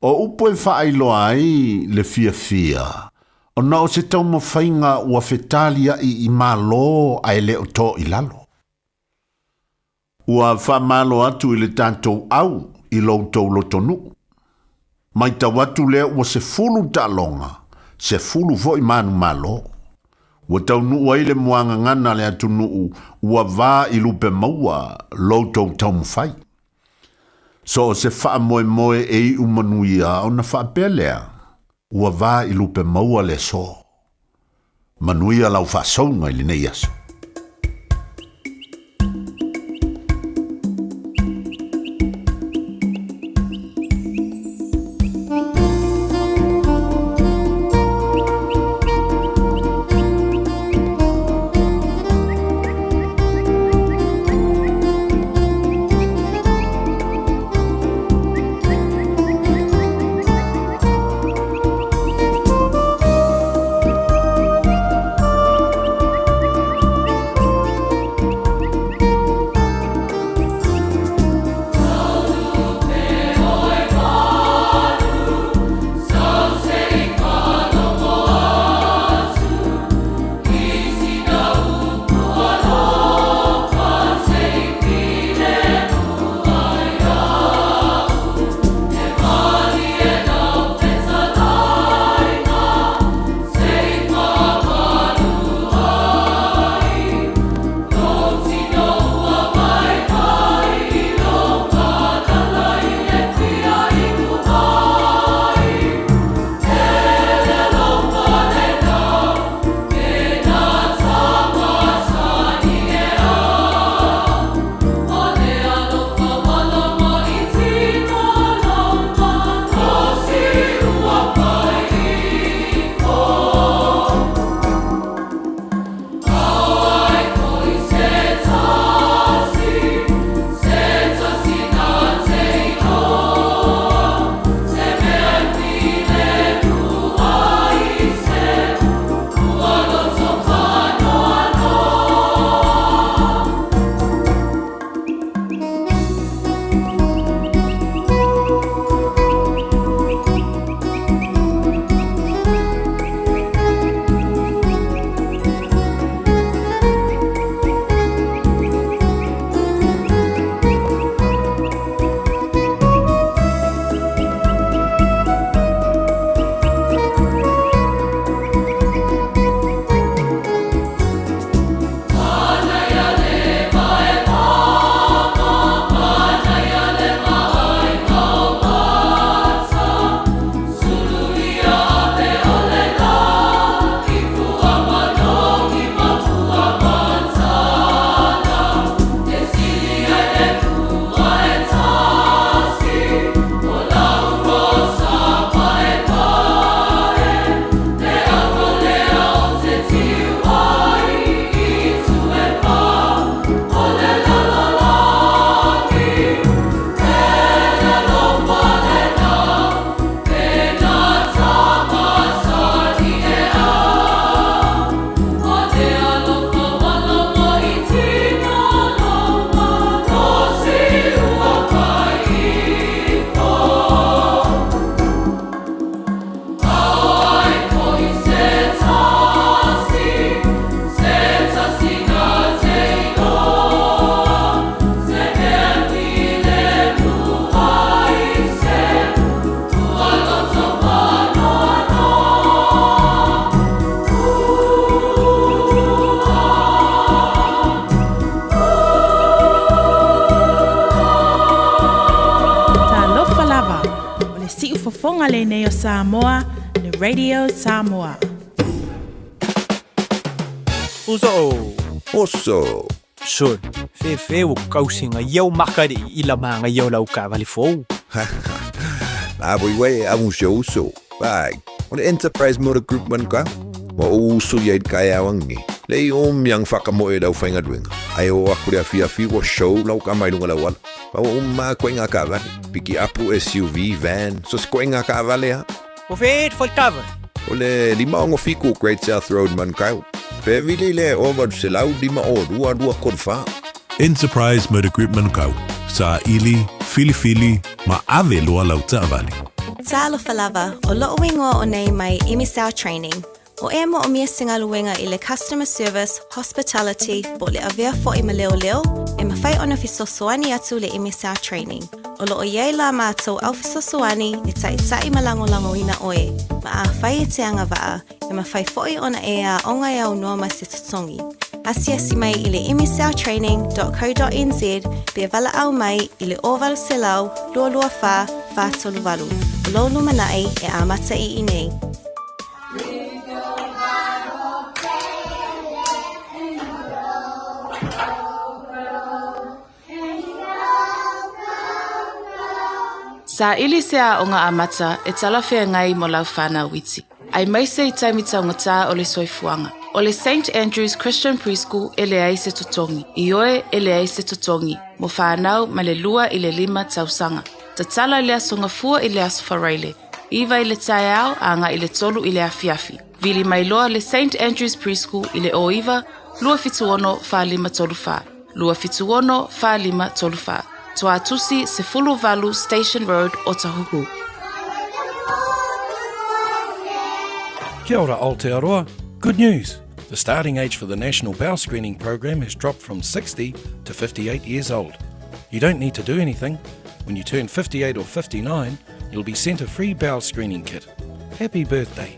O upu e faailoa ai le fiafia, ona o se taumafaiga ua fetaliai i Malo ae le o to i lalo. Ua faamalo atu i le tatou au i lo outou lotonuu. Matau atu lea ua 10 taaloga, 10 foi manumalo. Ua taunuu ai le muagagana a le atunuu ua va i lupe maua lo outou taumafai. So o se faamoemoe e iu manuia ona faapea lea, ua va i lupe maua le aso. Manuia lau faasouga i lenei aso. siufofoga lenei o Samoa, le Radio Samoa. Uso. Oso. Sol, fefe o kausinga iau makari i la manga iau lau kavali fou. La voi wei a un show so. Bai, o le Enterprise Motor Group man ka. Wa o uso ia i kai awangi. Le i o miang whakamoe lau whainga duenga. Ai o aku le awhi awhi wa show lau ka mai lunga lau ala. Pa wa umma koe ngā kavale. Piki apu SUV, van, so se koe ngā kavale ha. O fet fo kava. O le 567 Great South Road Manukau. Pe vili le o 800 5 o 2 2 3 4. Enterprise Motor Group Manukau. Saili, filifili, ma ave loa lau taavale. Talofa lava, o lo'u igoa o nei mai MSL Training. O e mo'omia se galuega i le customer service, hospitality, po o le avea fo'i ma leoleo, e mafai ona fesoasoani atu le MSL Training. O lo'o i ai la matou au fesoasoani e ta'ita'i ma lagolagoina oe, ma afai e te agava'a, e mafai fo'i ona e aoga e aunoa ma se totogi. Asiasi mai i le msltraining.co.nz pe valaau mai i le 0800 224 438. O lou lumana'i e amata i inei. Saili se aoga amata e talafeagai mo lau fanau iti, aemaise i taimi taugata o le soifuaga. O le St Andrews Christian Preschool e leai se totogi, ioe e leai se totogi, mo fanau mai le 2 i le 5 tausaga. Tatala i le Aso Gafua i le Aso Faraile, 9 i le taeao agai i le 3 i le afiafi. Vili mai loa le St Andrews Preschool i le 09 276 4534, 276 4534. Tuatusi 18 Station Road, Otahuhu. Kia ora Aotearoa. Good news! The starting age for the National Bowel Screening Program has dropped from 60 to 58 years old. You don't need to do anything. When you turn 58 or 59, you'll be sent a free bowel screening kit. Happy birthday!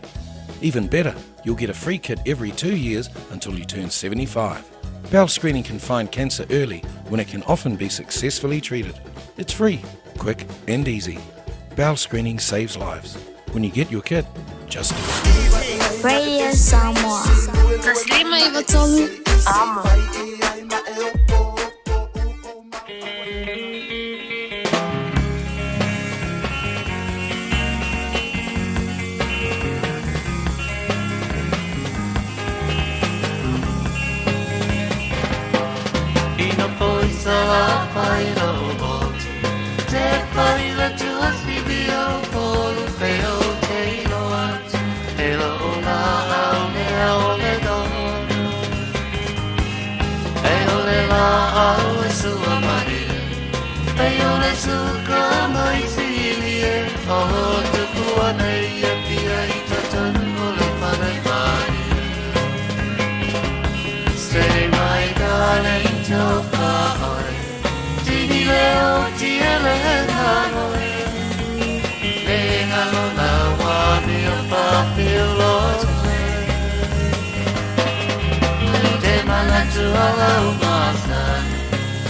Even better, you'll get a free kit every 2 years until you turn 75. Bowel screening can find cancer early when it can often be successfully treated. It's free, quick, and easy. Bowel screening saves lives. When you get your kit, just do it. Radio Samoa. Taslima Ivatolu. Amo. Ina poisa pai lo Te paila tu asibio polu peo te iloa E lo la au ne au le dono E o le la au e sua maria E o le suka mai silie O te pua nei e pia i tatanu o le pare maria Say my darling topa oi Tini leo ti ele ngalo Le ngalo la wa mi o pa filo Te mana tu ala umasa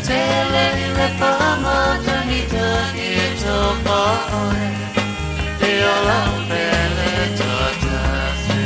Te le le pa ma tani tani e topa oi Te ola pele tata se.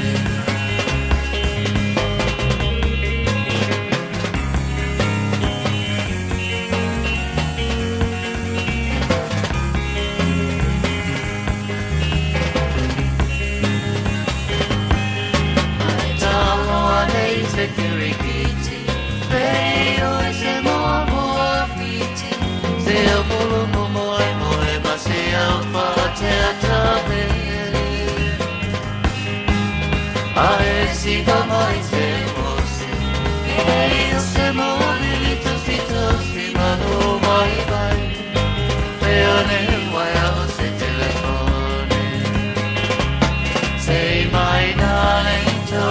Say my darling to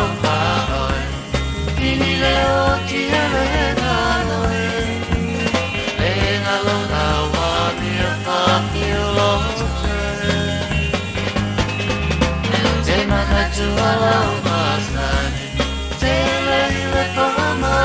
oi Ini leo ti ele ngalo e Le ngalo la wa mi a pa lo Te mana tu ala o masani Te le le pa ma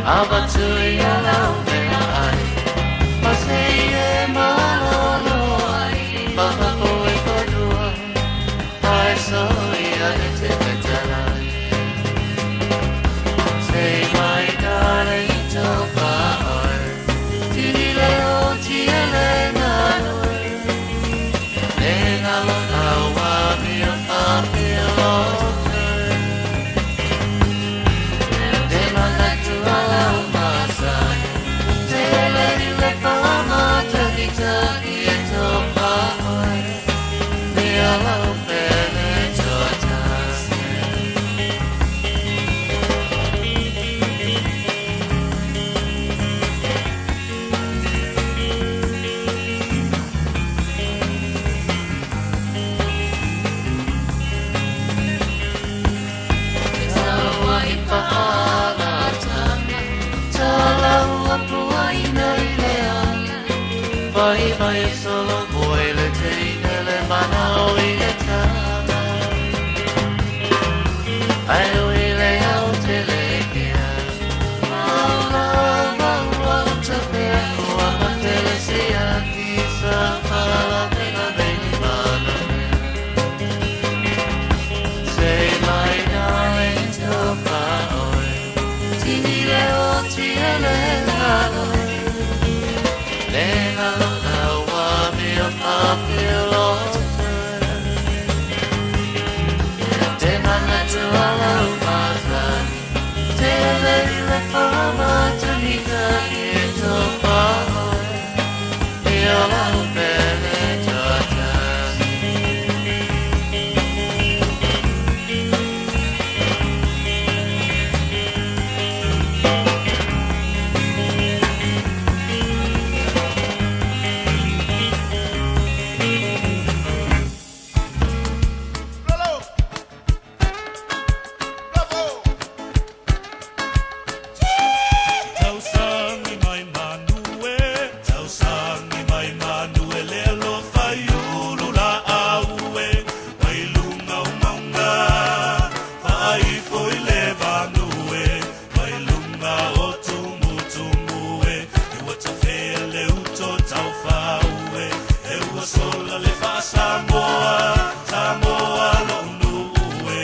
Avatu ia lau mea ai Ma se e malolo ai Maha poe fanua Ai so ia e te petalai Se mai nare i tō pāoi Tiri leo tia le nganui Le ngalo aua mia whapia lotu Te manatu ala o masani Te lei le whamataki e tō pāoi Me ala o pele tō tasi. Te taua i whakalatanga, tā laua puaina i le ala. Vai vai e solo moe le teine le mana o i le tama. Ai o i le au te le kea. Maula maua o te pea ua matele se aki sa palala pena meni mana mea. Se mai nare tō pāoi, tini leo tia le ngaloi. Le ngalo aua mea papia lotu. Te manatu ala o masani, te lei le whamataki e tō pāoi. Me ala o pele tō tasi. Tausangi mai manu e, tausangi mai manu e le alofa i ulu la au e, mai lunga o maunga, faaifo i le vanu e, mai lunga o tumutumu e, e ua tafea le uto taufau e, e ua sola le faasamoa, Samoa lo'u nuu e.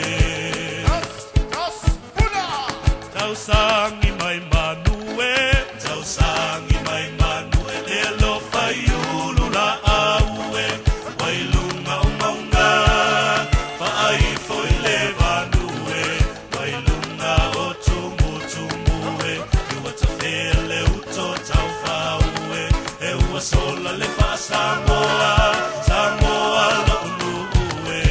Tausangi mai manu e, tausangi mai manu e le alofa i ulu la au e, mai lunga o maunga, faaifo i le vanu e, mai lunga o tumutumu e, e ua tafea le uto taufau e, e ua sola le faasamoa, Samoa lo'u nuu e.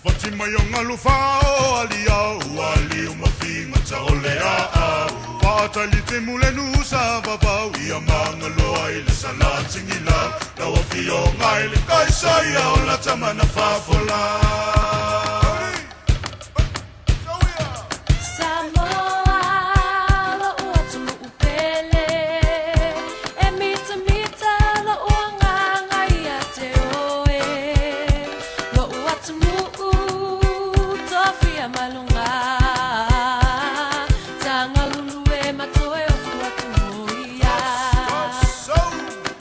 Fati mai o ngalu whao ali au ali o mafinga ta ole a au Whaatali te mule nusa vavau ia mangaloa i le salatingi lau Lau afio ngai le kaisa ia o la tamana whafola. Samoa, lo'u atunuu pele, e mitamita lo'u agaga ia te oe. Lo'u atunuu, tofia mai luga. Tagalulu e matoe o fuatumo ia.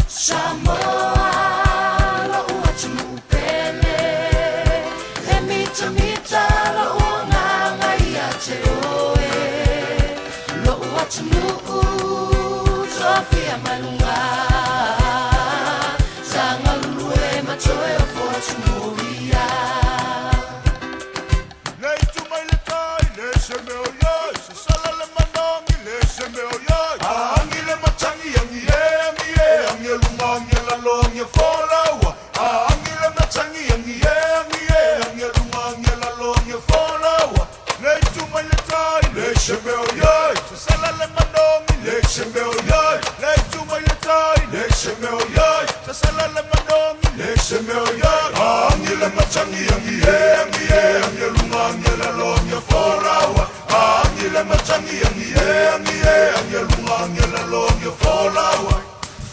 Samoa, lo'u atunuu pele, e mitamita lo'u agaga ia te oe. Lo'u atunuu, tofia mai luga. Tagalulu e matoe o fuatumo ia. Le itu mai le tai, le se meo iai, se sala le manangi, le se meo iai. Angi le matangi, angi e, angi e, angi e lunga, angi e lalo, angi e folaua. Angi le matangi, angi e, angi e, angi e lunga, angi e lalo, angi e folaua. Le itu mai le tai, le se meo iai, se sala le manangi, le se meo iai. Le itu mai le tai, le se meo iai, se sala le manangi, le se meo iai. Angi le matangi, angi e, angi e, angi e lunga, angi e lalo, angi e folaua. Angi le matangi, angi e, angi e, angi e lunga, angi e lalo, angi e folaua.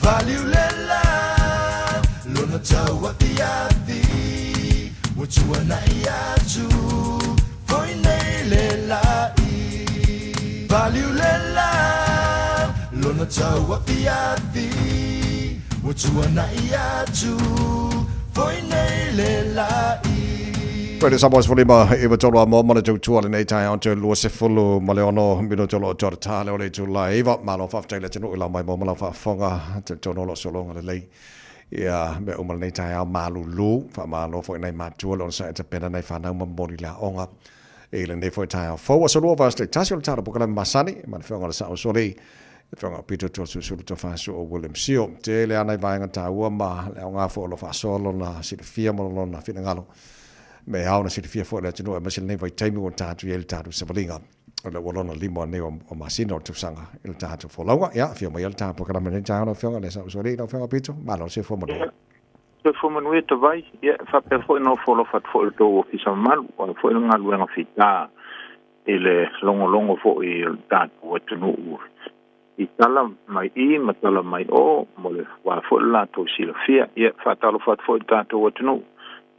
Valiulela, lona tau afiafi, ua tuanai atu, foi nei le lai. Faliu le la lona tau afiafi ua tuanaʻi atu foi nei le laʻi. Koe sa boys folima e wa tolo a mo mana tau tua le nei tai on te lua se fulu ma le ono mino tolo o tolo tā le o le tū la iwa malo whaftai le tenu ila mai mo mala whaafonga te tono lo solonga le lei ia me uma le nei tai ao malulu wha malo fo nei matua le ona sa e te pena nei whanau ma mori la onga e le nei foi tai ao fau aso lua vase tasi o le tala pokala masani ma le whaonga le sa o soli le whaonga pito tō susulu tō whasu o William Sio te le anai vaenga tāua ma le au ngā fo o lo whasoa lona silafia ma lona finangalo me ao na silafia foi le atunuu aemaise lenei vaitaimi ua tatou i ai le tatou savaliga o le ua lona lima nei o masina o le tausaga i le tatou folauga. Ia, afio mai ai le tatou polokalame lenei taeao lau Afioga le Saʻusoalii, lau Afioga Pito, malo le soifua manuia. Soifua manuia Tavai, ia e faapea foi ona ofo alofa atu foi i le tou ofisa mamalu, o a foi le galuega fita i le logologo foi o le tatou atunuu i tala mai i ma tala mai o mo le wā foi le latou silafia. Ia, faatalofa atu foi i le tatou atunuu,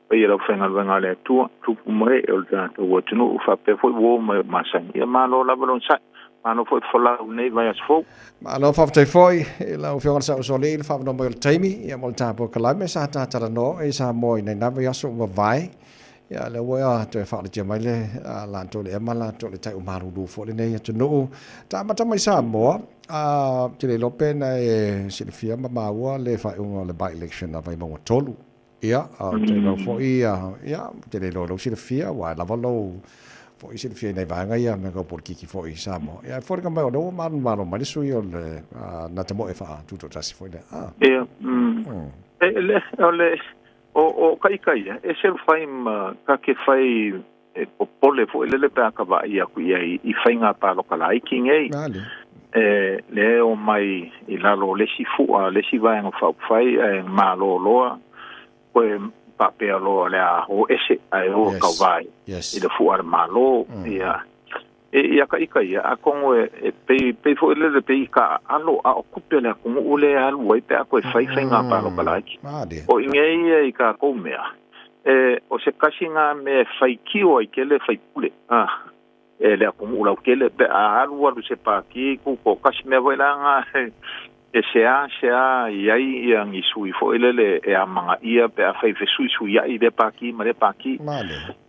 paia i le aufaigaluega a le Atua, tupu ma ee o le tatou atunuu, faapea foi uo ma e o masani. Ia, malo lava le onosai, malo foi le folau i lenei vaiaso fou. Malo faafetai foi i lau Afioga i le Saʻusoalii i le faavanoa mai o le taimi ia mo le tatou polokalame sa tatalanoa i Samoa i nei na vaiaso ua mavae. Ia lea ua toe faaolatia mai le latou le ema latou le tai'u malulu foi lenei atunuu. Taamata mai Samoa, a te le iloa pe na e silafia ma maua le faaiuga o le by-election a Vaimauga 3. Ia, ou te iloa foi, ia, te le iloa lou silafia, aua e lava lou foi silafia i nai vaega ia mea tau polokiki foi i Samoa. Ia, e foliga mai o lea ua manumalo mai le sui o le na te moe faatutoatasi foi lea. Ah. Ia, E, le, o le, o, o ka ika ia, e se fai ma ka ke fai e popole foi lele pe a ka vaai aku i ai i faiga paloka laiti nei. E le o mai i lalo o le isi fu'a, le isi vaega faaupufai ae malo loa koe faapea loa o le a o ese ae o tauvā i le fu'a a le Malo. Ia, e ia ka ika ia, atonu e, e pei, pei foi lele pei ka alo a o kupe le atunuu le alu ai pe a koe fai faiga paloka laiti. O i nei ia i kākou mea, e, o se kasi ngā mea e faitio ai kele faipule, a, e le atunuu lautele, pe a alu alu se pāti ku ko kasi mea foi la ngā, e sea sea i ai ia ni sui foi lele e amagaia pe afai fesuisuiaʻi lea pākī ma lea pākī.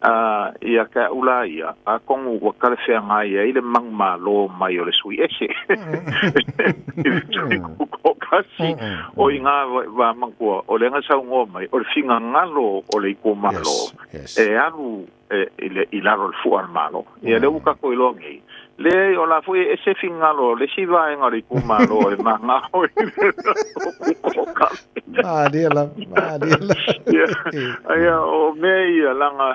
A ia ke aʻu la ia, atonu ua talafeagai ai le manumalo mai o le sui ese i le sui tutoatasi o i ngā wā matua o le saunoa mai o le finagalo o le itumalo e alu e, i, le, i lalo o le fua o le Malo. Ia lea ua tatou iloa nei, leai o la foi e ese finagalo o le isi vaega o le itumalo e magao i le Malie la, malie la. Ia, ia, o mea ia, laga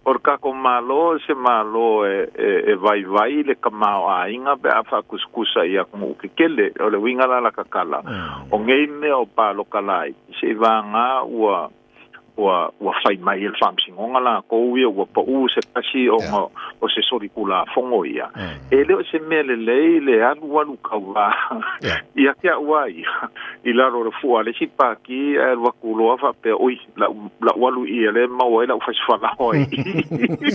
o le tatou Malo se Malo e, e, e vaivai le tamaoaiga pe a faakusikusa i atunuu tetele. O le uiga la la tatala, o nei mea o paloka laiti, seivagā ua ua ua fai mai e le Faamasinoga latou ia ua paʻu se tasi ona o se solitulafono ia. E le o se mea lelei le alualu tauvā ia te aʻu a ia i lalo o le fua a le isi pāti ae alu atu loa faapea, oi, la'u la'u alu i i lea e maua ai la'u fasifalaoa i i.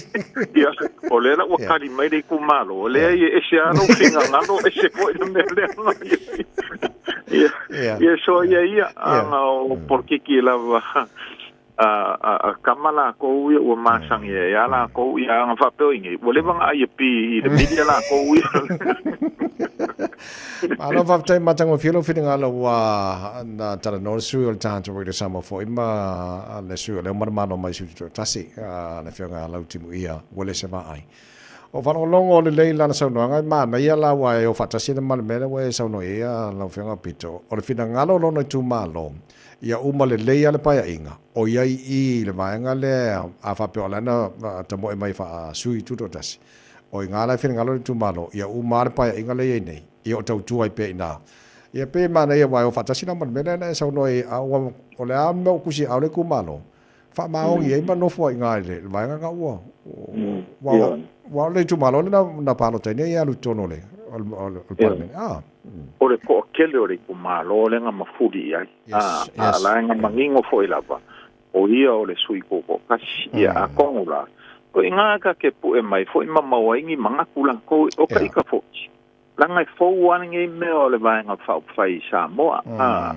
Ia, o lea la ua kali mai le itumalo, leai e ese lava lou finagalo, ese foi le mea lea na i ai. Ia, ia so ia ia, ana o polokiki lava a, a, a kama lakou ia ua masani ai a lakou ia ana faapea i nei, ua leva ona ai e pi i le mili a lakou ia. Malo faafetai matagofie lou finagalo ua na talanoa le sui o le tatou Radio Samoa foi ma le sui o lea ua manumalo mai sui tutoatasi le afioga ia Lautimuia Uelese Vaai. O faalogologo lelei i lana saunoaga e manaia la aua e o faatasi ana ma le mea lea ua e saunoa i ai lau Afioga Pito. O le finagalo o lona itumalo, ia uma lelei lava le paeaiga, o i ai i i le vaega lea a faapea o lana tamoe mai faa-sui tutoatasi. O i ina la e finagalo le itumalo, ia uma lava le paeaiga lea e i ai nei, ia o tautua ai pea i ina. Ia pei e manaia aua e o faatasi la ma le mea lea na e saunoa i ai, a ua, o le a le mea ua tusi aao le itumalo, faamaoni ai ma nofo ai i ina i le vaega lena ua, ua, ua o le itumalo lea na palota ai nei e alu i totonu o le, o le Palemene. Ah. O le toatele o le itumalo lea na mafuli i ai. A, a la e na manino foi lava, o ia o le sui tutoatasi. Ia, atonu la, O i ngā ka ke pu'e mai fo'i ma maua ai ni manatu lakou o ka ika fo'i. Laga e fou lava lenei mea o le Vaega Faaupufai i Samoa. A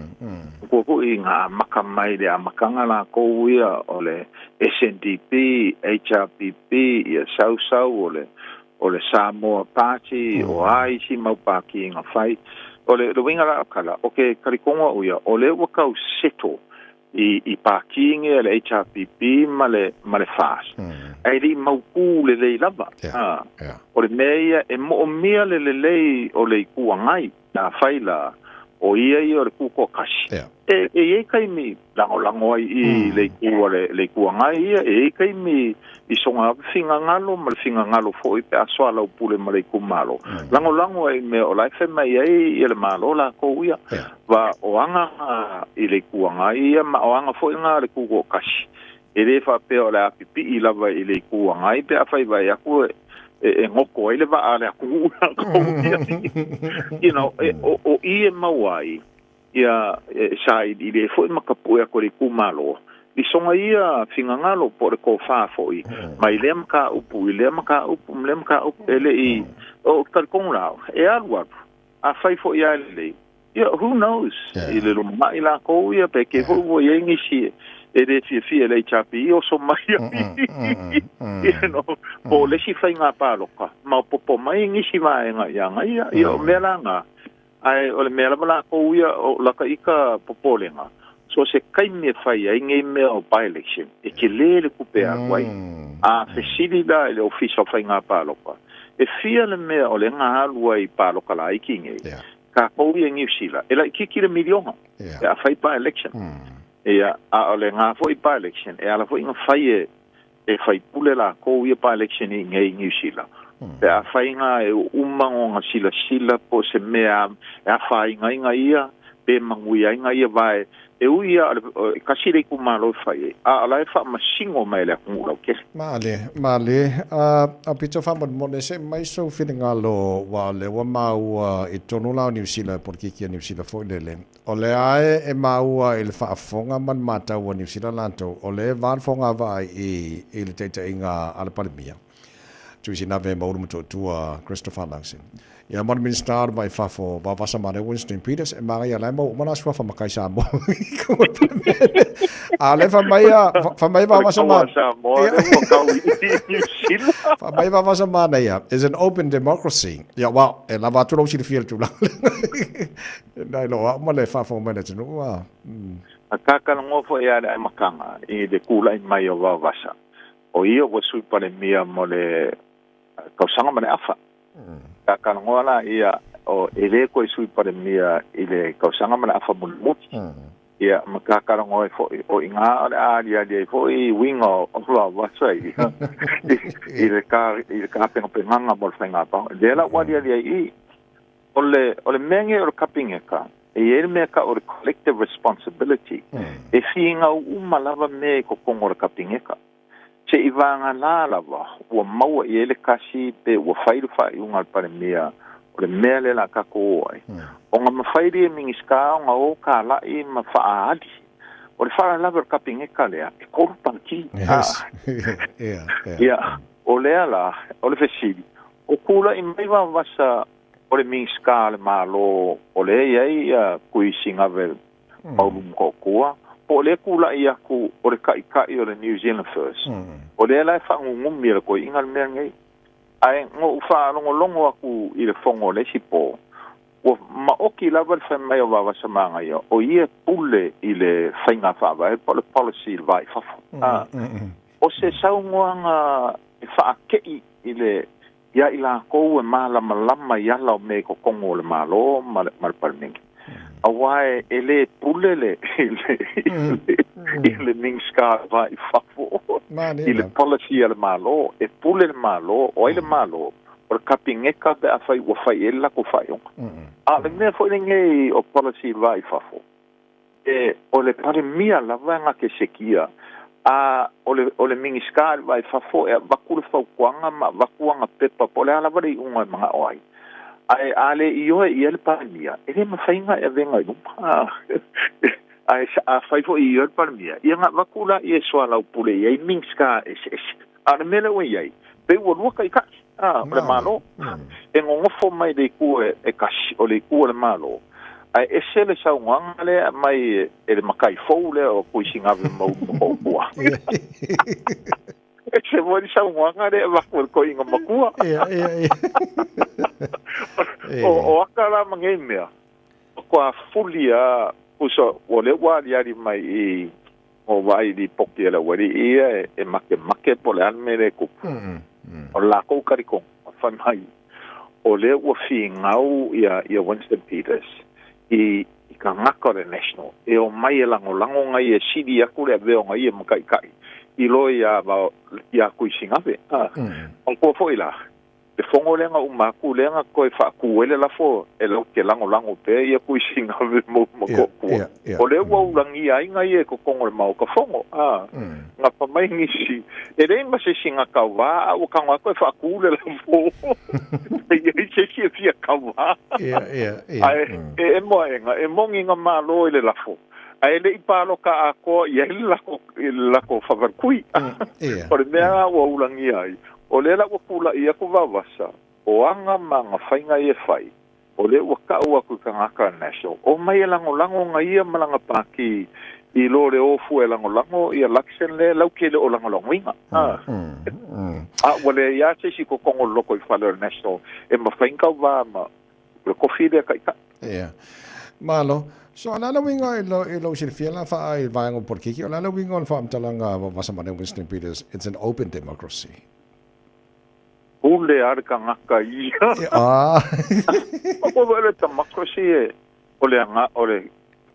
kua fo'i na amaka mai i le amataga lakou ia o le SNDP, HRPP, ia sausau o le o le Samoa Party, o a isi mau pāti na fai. O le uiga la o le tala, o ke talitonu a'u ia, o lea ua tau settle i i pāti nei a le HRPP ma le ma le FAST, ae le i mautū lelei lava. A, o le mea ia e mo'omia le lelei o le Itu Agai, afai la o ia ia o le Tutoatasi, e e i ai taimi lagolago ai i le itu a le le Itu Agai ia, e i ai taimi i soga finagalo ma le finagalo foi pe a soalaupule ma le itumalo, lagolago ai i mea o la e fai mai ai ia le Malo lakou ia. Va o aga i le Itu Agai ia ma o aga foi na a le Tutoatasi. E le faapea o le a pipii lava i le Itu Agai pe afai vaai atu e goto ai le vaa a le atunuu lakou ia. You know, o i e maua ai ia e sailiili ai foi ma tapue atu e le itumalo i soga ia finagalo po o le tofa foi mai lea mataupu i lea mataupu ma lea mataupu. E le i o talitonu la au e alu alu afai foi lava e lelei ia, who knows i le lumanai lakou ia pe kei foi ua i ai nisi e le fiafia i le HRPE oso mai ai, you know, po o le isi faiga palota maopoopo mai nisi vaega ia ia ia o mea la na. Ae o le mea lava lakou ia o lata ita popolega, so o se taimi e fai ai nei mea o by-election, e tele le tupe e alu ai. A fesili la i le Ofisa o Faiga Palota, e fia le mea o lea na alu ai i palota laiti nei, tatou ia i Niu Sila, e laitiiti le miliona pe a fai by-election. Ia, a o lena foi by-election, e ala foi ona fai e e faipule lakou ia by-election i inei i Niu Sila. Pe afai na e uma ona silasila po o se mea e afaina ai ia, pe manuia ai ia vae, e ui ia e tasi le itumalo e fai ai, a o la e faamasino mai e le atunuu lautele. Malie, malie. A pito faamolemole se mai sou finagalo aua o lea ua maua i totonu la o Niu Sila, polokiki a Niu Sila foi lele. O lea e maua i le faafofoga ma le matau a Niu Sila latou, o lea e va le fogavaa i i le taitaiga a le Palemia, Tuisinave Maulu Motootua Christopher Luxon. Ia ma le Minisita o le Vai i Fafo, Vaovasa Male Winston Peters, e magaia la e maua uma la suafa makai Samoa i kou o le Palemene. A o lea fai mai a, fai mai Vaovasa Male. Samoa lea ua kau i Niu Sila. Fai mai Vaovasa Male ia, is an open democracy. Ia, well, e lava atu lou silafia i le tulaga lea. Nai lo au ma le faafofoga mai le atunuu a. A kakalanoa foi ia le amataga i le kula'i mai o Vaovasa, o ia ua Sui Palemia mo le tausaga ma le afa. Kakalanoa la ia o e le toe Sui Palemia i le tausaga ma le afa mulimuli. Ia ma kakalanoa ai foi o iga o le a aliali ai foi uiga o Vaovasa ia i le i le tapenapenaga mo le faiga palota. Lea la ua aliali ai i i. O le, o le mea nei o le Kapeneta, e i ai le mea e tau o le collective responsibility, e finau uma lava mea i totonu o le Kapeneta. Se'i vagana lava ua maua i ai le kasi pe ua fai le faaiuga a le Palemia o le mea lea o le a tatou o ai, ona mafai lea e Minisita ona o kala'i ma faaali. O le faalavelave o le Kapeneta lea, e 3 pāti. Ia, o lea la, o le fesili, O kula'i mai Vaovasa o le Minisita a le Malo o lea e i ai ia Tuisinave Maulu Motootua, po o lea kula'i atu o le Taitai o le New Zealand First, o lea la e faanunumi e le toeaina le mea lenei. Ae na ou faalogologo atu i le fono o le isi po, ua maoti lava le fai mai o Vaovasa Magaia, o ia e pule i le faiga faavae po o le policy i le va i fafo. O se saunoaga e faate'i i le iā i lakou e mālamalama i ala o mea i totonu o le Malo ma le ma le Palemene. Auā e e lē pule le le i le Minisita o le Va i Fafo i le policy a le Malo. E pule le Malo, o ai le Malo? O le Kapeneta pe afai ua fai i ai le latou faaiuga. A o le mea foi lenei o policy i le Va i Fafo, E, o le Palemia lava e gata e sekia, a o le, o le Minisita i le Va i Fafo e avatu le fautuaga ma avatu ana pepa po o le a lava le iuga e manao ai. Ae a le ioe i ai le Palemia, e le mafai ona e avega i luma. Ae afai foi e ioe le Palemia, ia ona avatu laia e soalaupule i ai Minisita eseese. A o le mea lea ua i ai, pei ua lua taitai, a, o le Malo. E gogofo mai le itu e tasi, o le itu o le Malo, ae ese le saunoaga lea e aumai e le matai fou lea o Tuisigave Maunu Makoakua. Ese foi le saunoaga lea e avatu e le toeaina matua. O aka la ma nei mea, matua fuli lava, tusa o lea ua aliali mai i o vaai i lipoti a le aualii ia e makemake po o le a le mea lea e tupu. O le latou talitonuga, fai mai, o lea ua finau ia Winston Peters i tagata o le National e omai e lagolago nai e sili atu le avea o nai ia ma taitai i lo ia Tuisigave. Manatua foi la, Le fono lea na uma atu lea na toe faatu ai le lafo e latou te lagolago pea ia Tuisigave mo Motootua. O lea ua ulagia ai nai e totonu o le Maota Fono. A, na pa mai nisi, e leai ma se isi na tauva, a ua tago atu e faatu le lafo. E i ai se isi e fia tauva. Ae e emo aʻega, e moni na Malo i le lafo, ae le i palota atoa i ai le lako faafaletui. O le mea la ua ulagia ai, O lea la ua pulaʻi atu Vaovasa, o aga ma aga faiga ia e fai, o lea ua taʻu atu i tagata a National, omai e lagolago na ia ma lana pāti i lo le o fua e lagolago ia Luxon lea lautele o lagolagoina. A ua leai lava se isi totogo loko i fale o le National e mafai ona tauva ma le kofi lea taʻitaʻi. Ia. Malo. So, o le a le uiga i lo, i lou silafia la faa i vaega o polokiki, o le a le uiga o le faamatalaga a Vasa ma Winston Peters, it's an open democracy. Pule a le tagata ia. Ah. O le democracy e, o le aga, o le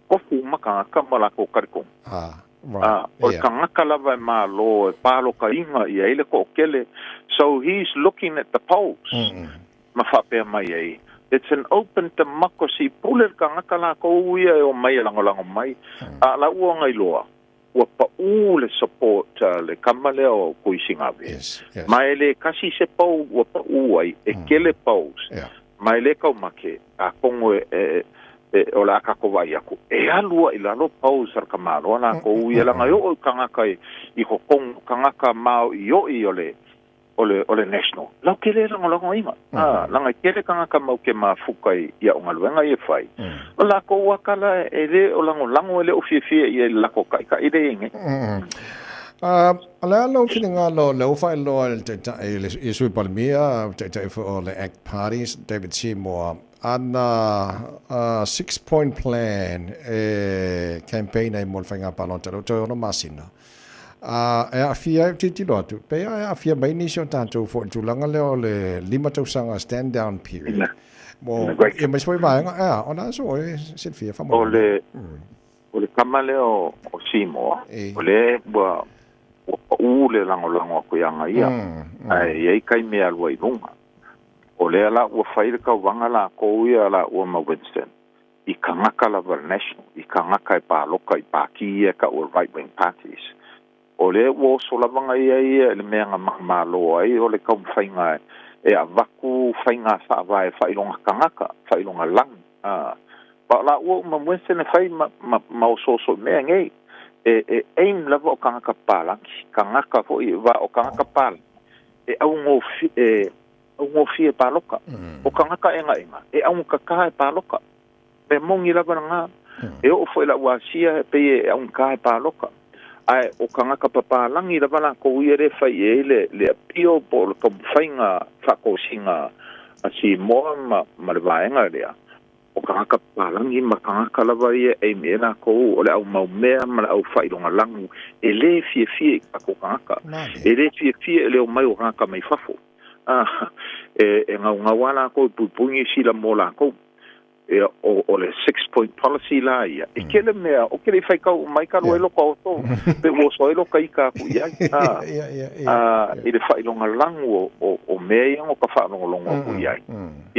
kofu uma tagata ma latou talitonu. Ah, right. Ah, o le tagata lava e malo e palokaina i ai le toʻatele. So he's looking at the polls. Ma faapea mai ai, It's an open democracy, pule le tagata lakou ia e omai e lagolago mai, a la ua gailoa, ua paʻū le support a le kama lea o Tuisigave. Ma e le kasi se poll ua paʻū ai, e tele polls, ma e le taumate, atonu e, o le a tatou vaai atu, e alu ai i lalo polls a le tamaloa lakou ia, leaga e oo i tagata i totonu, tagata maoʻiʻoʻi o le, o le, o le National. Lau tele e lagolagoina. A, laga e tele tagata mau ke mafuka i, i a'u galuega ia e fai. O lakou aka la e le o lagolago e le o fiafia ia i le lako kaʻikaʻi lea i nei. A, o le a lou finagalo o lea ua faailoa e le Taitai, le, i le Sui Palemia, Taitai foi o le Act Party, David Seymour, ana six point plan e campaign ai mo le faiga palota, lea ua toe ono masina. A e aafia ai, ou te tilotilo atu, pei lava e aafia mai nisi o tatou foi i le tulaga lea o le lima tausaga stand down period. Mo, ia ma isi foi vaega, ea, o le a so oe silafia faamolemole. O le, o le tama lea o, o Seymour, o lea ua, ua paʻū le lagolago atu iā ia, ae i ai taimi e alu ai i luga. O lea la ua fai le tauvaga lakou ia lāua ma Winston, i tagata lava le National, i tagata e pāloka i pātī ia e taʻu o right wing parties. O lea ua oso lava na ia ia i le mea na manumalo ai o le taumafaiga e avatu faiga faavae faailoga tagata, faailoga lagi. A, ma o lāua uma ma Winston e fai ma, ma, ma osooso i mea nei. E, e aim lava o tagata papalagi, tagata foi, wa o tagata papalagi, e augofie, e, Augofie pāloka. O tagata ʻegaʻega, e augakakā e pāloka. Mea moni lava lagā. E oo foi i la'u Asia e pei e augakā e pāloka. Ae o tagata papalagi lava lakou ia lea e fai i ai le, le appeal po o le taumafaiga faatosina a Simoa ma, ma le vaega lea. O tagata papalagi ma tagata lava ia e aim i ai lakou o le au mau mea ma le au faailoga lagu e lē fiafia i tatou tagata. E lē fiafia i le omai o tagata mai fafo. A, e, e gaugau lava lakou e puipui Niu Sila mo lakou. Ia, o, o le six point policy la ia, e tele mea, ou te le i faitau uma ai talu ai loko oso, pe ua oso ai loka ika aku i ai, a, a, i le faailoga lagu o, o, o mea ia no ka faalogologo aku i ai.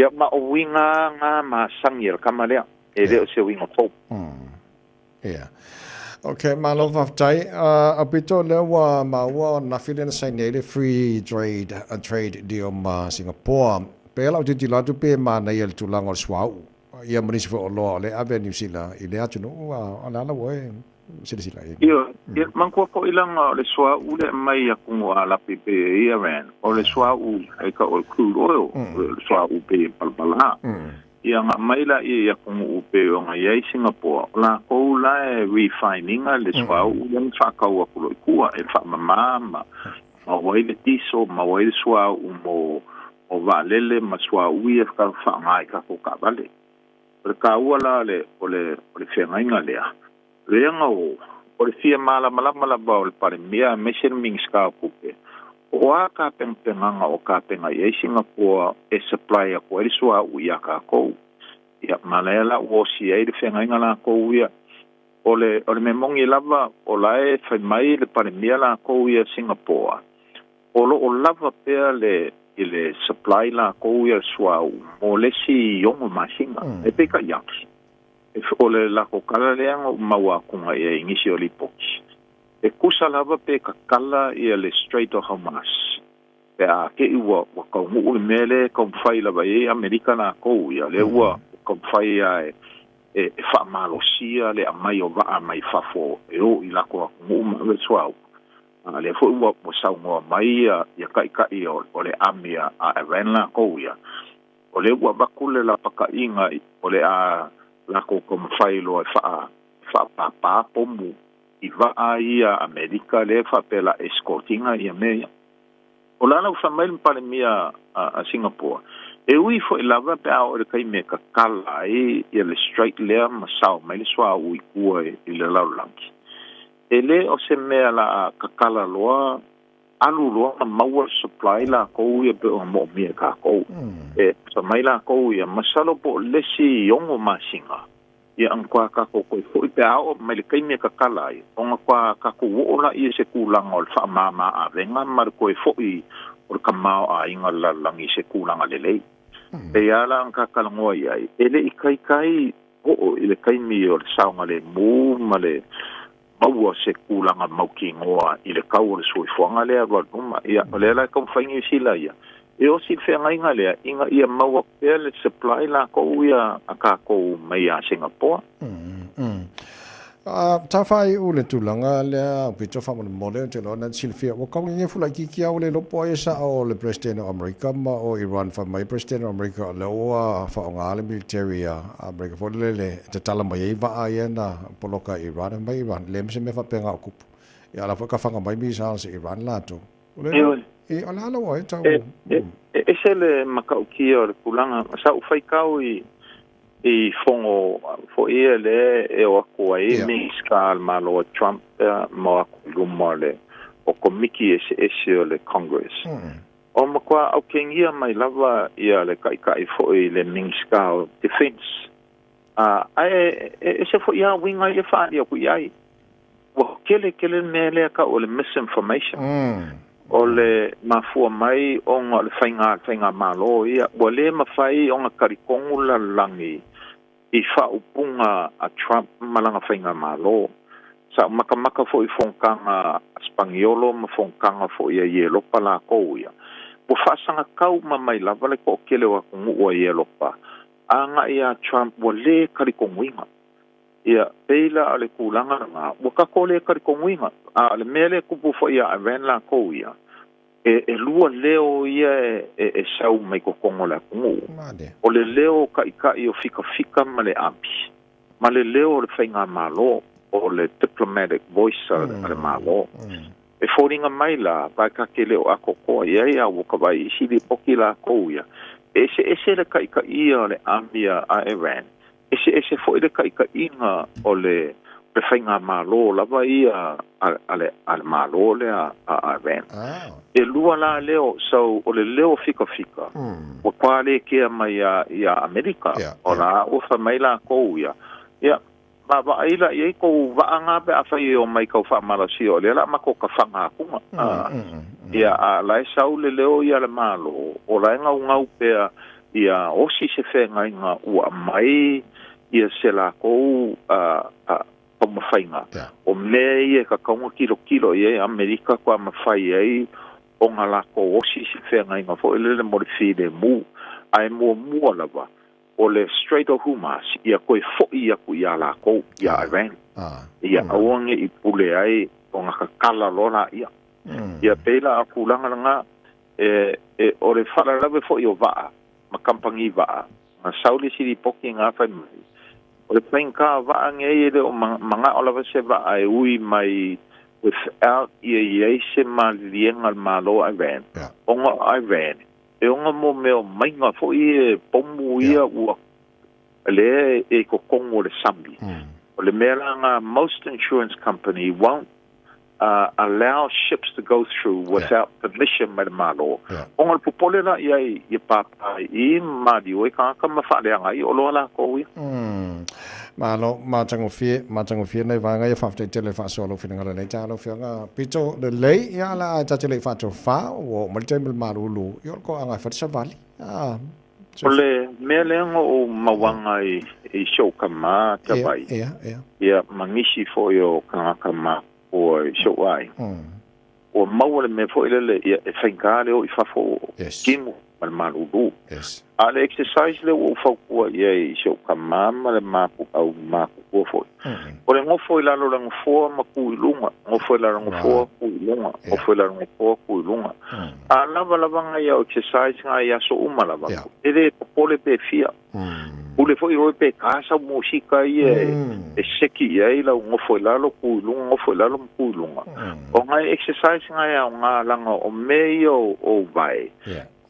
Ia, ma o uiga ga masani a le kama lea, e le o se uiga fou. Ia. Ok, malo faafetai. Aupito lea ua maua ananafi lea na saini ai le free trade, trade deal ma Singapore. Pei lava lau tilotilo atu pe manaia i le tulaga o le suauu ia ma nisi foi oloa o lea e ave a Niu Sila i lea atunuu, a o le a la ua e? silasila i ai. Ioe, ia, manatua foi leaga o le suauu lea e aumai i atunuu Alapi pei e Iran, o le suauu e tau o le crude oil, o le suauu pei e palapala. Ia, na aumai laia i atunuu pei ona i ai Singapore, o latou la e refine ina le suauu lea ma faatau atu loa i tua e faamama ma maua ai le diesel, maua ai le suauu mo vaalele ma suauu ia e faaaoga i tatou taavale. O le taua la o le, o le, o le feagaiga lea, leaga o, o le fia malamalama lava o le Palemia aemaise le Minisita o Tupe, po o a tapenapenaga o tapena i ai Singapore e supply atu ai le suauu ia tatou. Ia, ma lea la ua osi ai le feagaiga latou ia. O le, o le mea moni lava, o la e fai mai le Palemia latou ia Singapore, O lo o lava pea le i le supply lakou ia suauu mo le isi 6 masina. E peitai atu, o le lakou tala lea na ou maua atu i ai i nisi o lipoti, e tusa lava pe tatala ia le Strait of Hormuz pe a te i ua taunuu le mea lea e taumafai lava i ai Amerika lakou ia, lea ua taumafai lava e faamalosia le aumai o vaa mai fafo e o i lakou atunuu ma ave le suauu. A lea foi ua saunoa mai ia taitai o le army a Iran lakou ia, o lea ua avatu le lapataiga o le a lakou taumafai loa e faapāpā pomu i vaa ia Amerika lea e faapea o le a escort ina ia mea ia. O le a la ua fai mai le Palemia a Singapore, e ui foi lava pe a oo i le taimi e tatala ai ia le strait lea ma sao mai le suauu i tua i le lalolagi, E le o se mea la a tatala loa, alu loa ma maua le supply lakou ia pei ona moomia e takou. E fai mai lakou ia, masalo po o le isi 6 masina, ia ona toa tatou toe foi pe a oo mai le taimi e tatala ai, ona toa tatou oo laia i se tulaga o le faamama avega ma le toe foi o le tamaoaiga o le lalolagi i se tulaga lelei. Pei lava la ona ta talanoa i ai, e le i taitai oo i le taimi o le saogalemu ma le maua o se tulaga mautinoa i le tau o le soifuaga lea alu alu i luma. Ia, o lea la e taumafai Niu Sila ia e osi i le feagaiga lea ina ia maua pea le supply latou ia a tatou mai ia Singapore. Sa faaiu le tulaga lea aupito faamolemole ou te iloa na silafia ua kau ngefu laitiiti a ua le iloa po o ai e sao o le President o Amerika ma o Iran. Fai mai President o Amerika o lea ua faaaoga le military a Amerika foi lele e tatala mai ai vaa ia na poloka i Iran. Fai mai Iran leai ma se mea faapena o tupu. Ia a la foi ka faga mai missiles i Iran latou. O le e o le a lau ai tau. E ese le matautia o le tulaga sa ou faitau i i fono foi ia lea e o atu ai Minisita a le Malo a Trump ma o atu i luma o le o komiti eseese o le Congress. O matua aukegia mai lava ia le taitai foi le Minisita o Defense. Ae e ese foi lava uiga ia faaalia atu i ai. Ua tele tele le mea lea tau o le misinformation. O le mafua mai ona o le faiga a le faigamalo ia, ua le mafai ona talitonu le lalolagi i faaupuga a Trump ma lana faigamalo. Sa ou matamata foi i fonotaga a Sipaniolo ma fonotaga foi a Ielopa latou ia, ua faasagatau uma mai lava le toatele o atunuu a Ielopa agai ia Trump ua le talitonuina. Ia, pei la o le tulaga lena, ua tatou le talitonuina. A o le mea lea e tupu foi ia Iran latou ia, e lua leo ia e sau mai totonu o le atunuu. O le leo o taitai o fikafika ma le ami, ma le leo o le faigamalo, o le diplomatic voice a le Malo. E foliga mai la, vae ta te le o atoatoa i ai, a ua ka vaai i isi lipoti latou ia, e eseese le taitaia o le ami a Iran, Eseese foi le taitaiga o le faigamalo lava ia a le Malo lea a Iran. E lua la leo, so o le leo fikafika ua toa le kea mai ia Amerika, o la ua fai mai lakou ia, ia vaavaai la i ai kou vaa pe afai e omai kau faamalasia o lea la matou tafaga atuga. Ia a la e sau le leo ia le Malo, o la e gaugau pea ia osi se feagaiga ua aumai ia se lakou taumafaiga. O mea ia e tatau ona tilotilo i ai Amerika kua mafai ai ona lakou osi se feagaiga foi lele mo le filemu. Ae muamua lava, O le Strait of Hormuz ia toe foʻi aku iā lākou iā Iran. Ia aua ne i pule ai o gakakala loa laia. Ia pei la a tulaga lena e e o le faalalave foʻi o vaa ma kamupani vaa na sau le isi lipoti na fai mai o le faigata vaa nei e le o manao lava se vaa e ui mai without ia i ai se maliliega a le Malo o Iran ona o Iran e ona mo mea o maiga foi e pomu ia ua lea e i totonu o le sami. O le mea la na most insurance company won't allow ships to go through without permission mai le Malo. Ona o le popole la i ai ia pāpā i maliu ai tagata ma faaleaga ai oloa lakou ia. Malo, matagofie, matagofie nai vaega ia, faafetai tele faasoa lou finagalo i lenei taeao lau Afioga Pito lelei, ia la ae ta te le i faatofa, ua oo mai le taimi o le malulu, ia o le toaga e fai le savali, a. O le mea lea na ou mauaga i si ou tama Tavai, ia ma nisi foi o tagata matutua i si ou aiga, ua maua le mea foi lele ia e faigata le o i fafo o timu ma le malulu. A o le exercise lea ua ou fautua i ai i si ou tama ma le au matutua foi, o le nofo i lalo o le nofoa ma tu i luga, nofo i lalo o le nofoa, tu i luga, nofo i lalo o le nofoa, tu i luga. A lava lava ngai au exercise ngai aso uma lava, e le popole pe fia. Pule foi oe pe ka sau musika ia e seki i ai lau nofo i lalo, ku i luga, nofo i lalo ma ku i luga. O ngai exercise ngai aoga laga o mea ia o vae,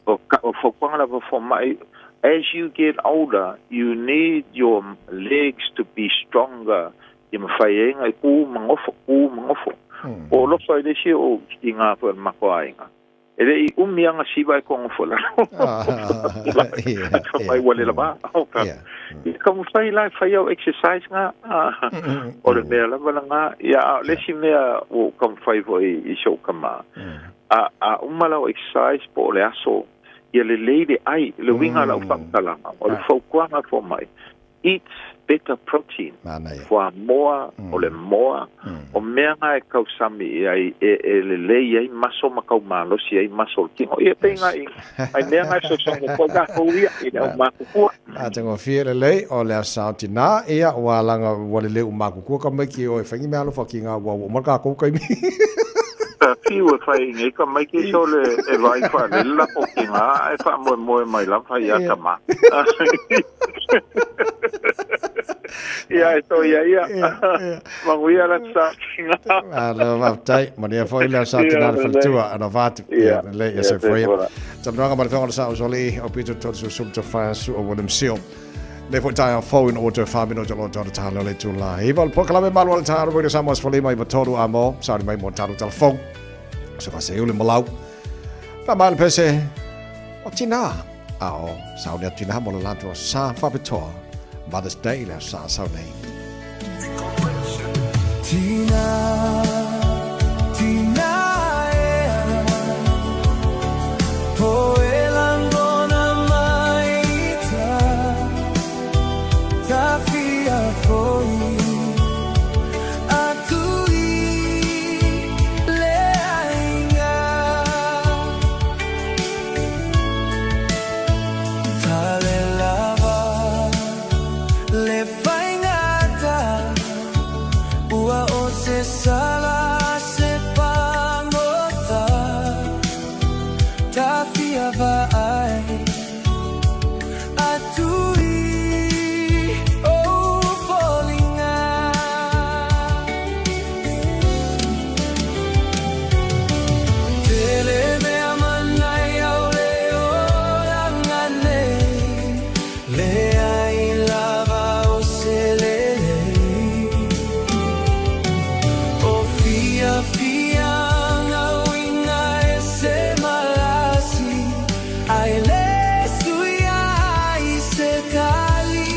o o fautuaga lava fomai, as you get older, you need your legs to be stronger ia mawhai ai ngai ku ma nofo, ku ma nofo. O alofa i le isi o i ngā foi o le matou aiga. E le i umi anga siva e ko nofo lalo. Mai ua le lava. Ia ka mawhai la e whai au exercise ngā. O le mea lava la ngā. Ia a o le isi mea ua ka mawhai foi i si ou tama. A uma lau exercise po o le aso, ia lelei le ai, le uiga o lau faamatalaga, o le fautuaga fo mai, eat better protein, fuamoa, o le moa, o mea na e tausami i ai e lelei ai maso ma tau malosi ai maso o le tino. Ia pei nai ai mea na e fesoasoani atu ai tatou ia i le au matutua. Matagofie lelei o le aso tina ia ua laga ua lelei u makutua ka maiki o e whaingi mea alofa ki ngā ua ua uma kākou kaimi. Ka whiu e whai nei ka maiki so le e vai wha le lako ki ngā e wha moe moe mai lava ia tama. Ia e to ia ia. Manuia la sa tina. Alo faafetai. Manuia foi le sa tina le faletua ana vatu. Ia le ia se foi. Talanoaga ma le Afioga o le Sa Usoalii o Pito Tolesulusulu Tofaeasu o William Seal. Le foi taeao fou ina ua toe wha minute o loa tala le tula. Iwa o le polokalame malu o le taeao Radio Samoa 53 a mo. Sauni mai mo talo tala fou. So ka se ule malau. Ka mai le pese o tina. A o sauni atu ina mo le latou sa whapitoa. Mother's Day le sa sau nei. Tina, tina ea, po e langona mai ta, tawhia foi atu i le aiga. Tale lava le faigata, ua o se sala se pagota, tawhia vaai atu i ou foliga. Tele mea manai au le olaga nei, leai lava o se lelei. O fiafiaga uiga e se malasi, ai le suia ai se tali.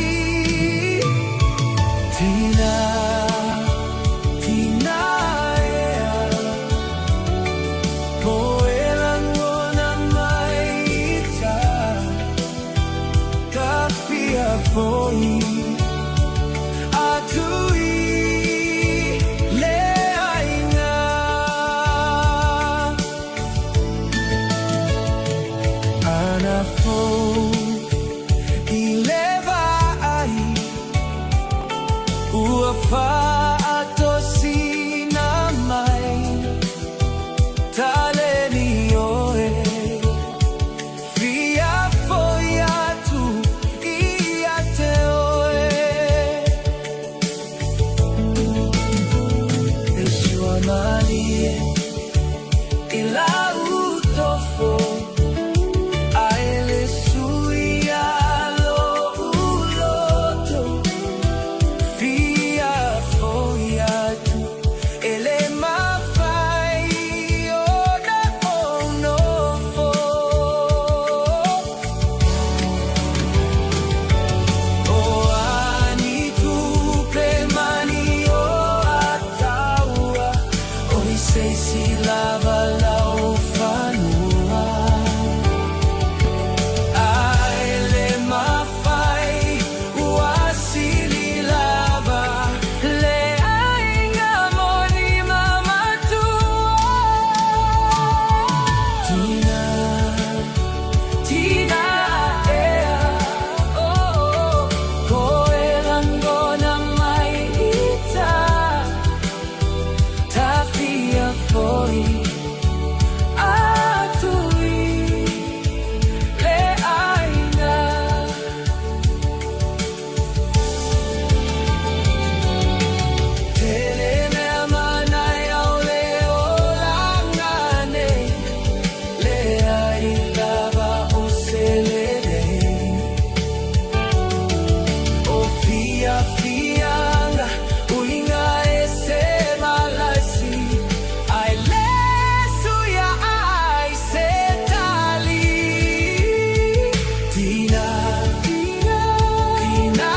Tina, tina ea, po e langona mai i ta, tawhia foi atu i le aiga. Ana fou i le Faatosina mai taleni oe Fia foi atu ia te oe E sua malie i lau tofo Ae le sui a lou loto Fia foi atu e le mafai ona ou nofo O a ni tupe ma ni o ataua O i se isi lava lau fanua Ae le mafai ua sili lava Le aiga moni ma matua Tina, tina ea oh, Ko e langona mai ita Tafia foi atu i le aiga Tele mea manaia o le olaga nei Leai lava o se lelei O fiafiaga uiga ese malasi Ae le suia ai se tali Tina, tina, tina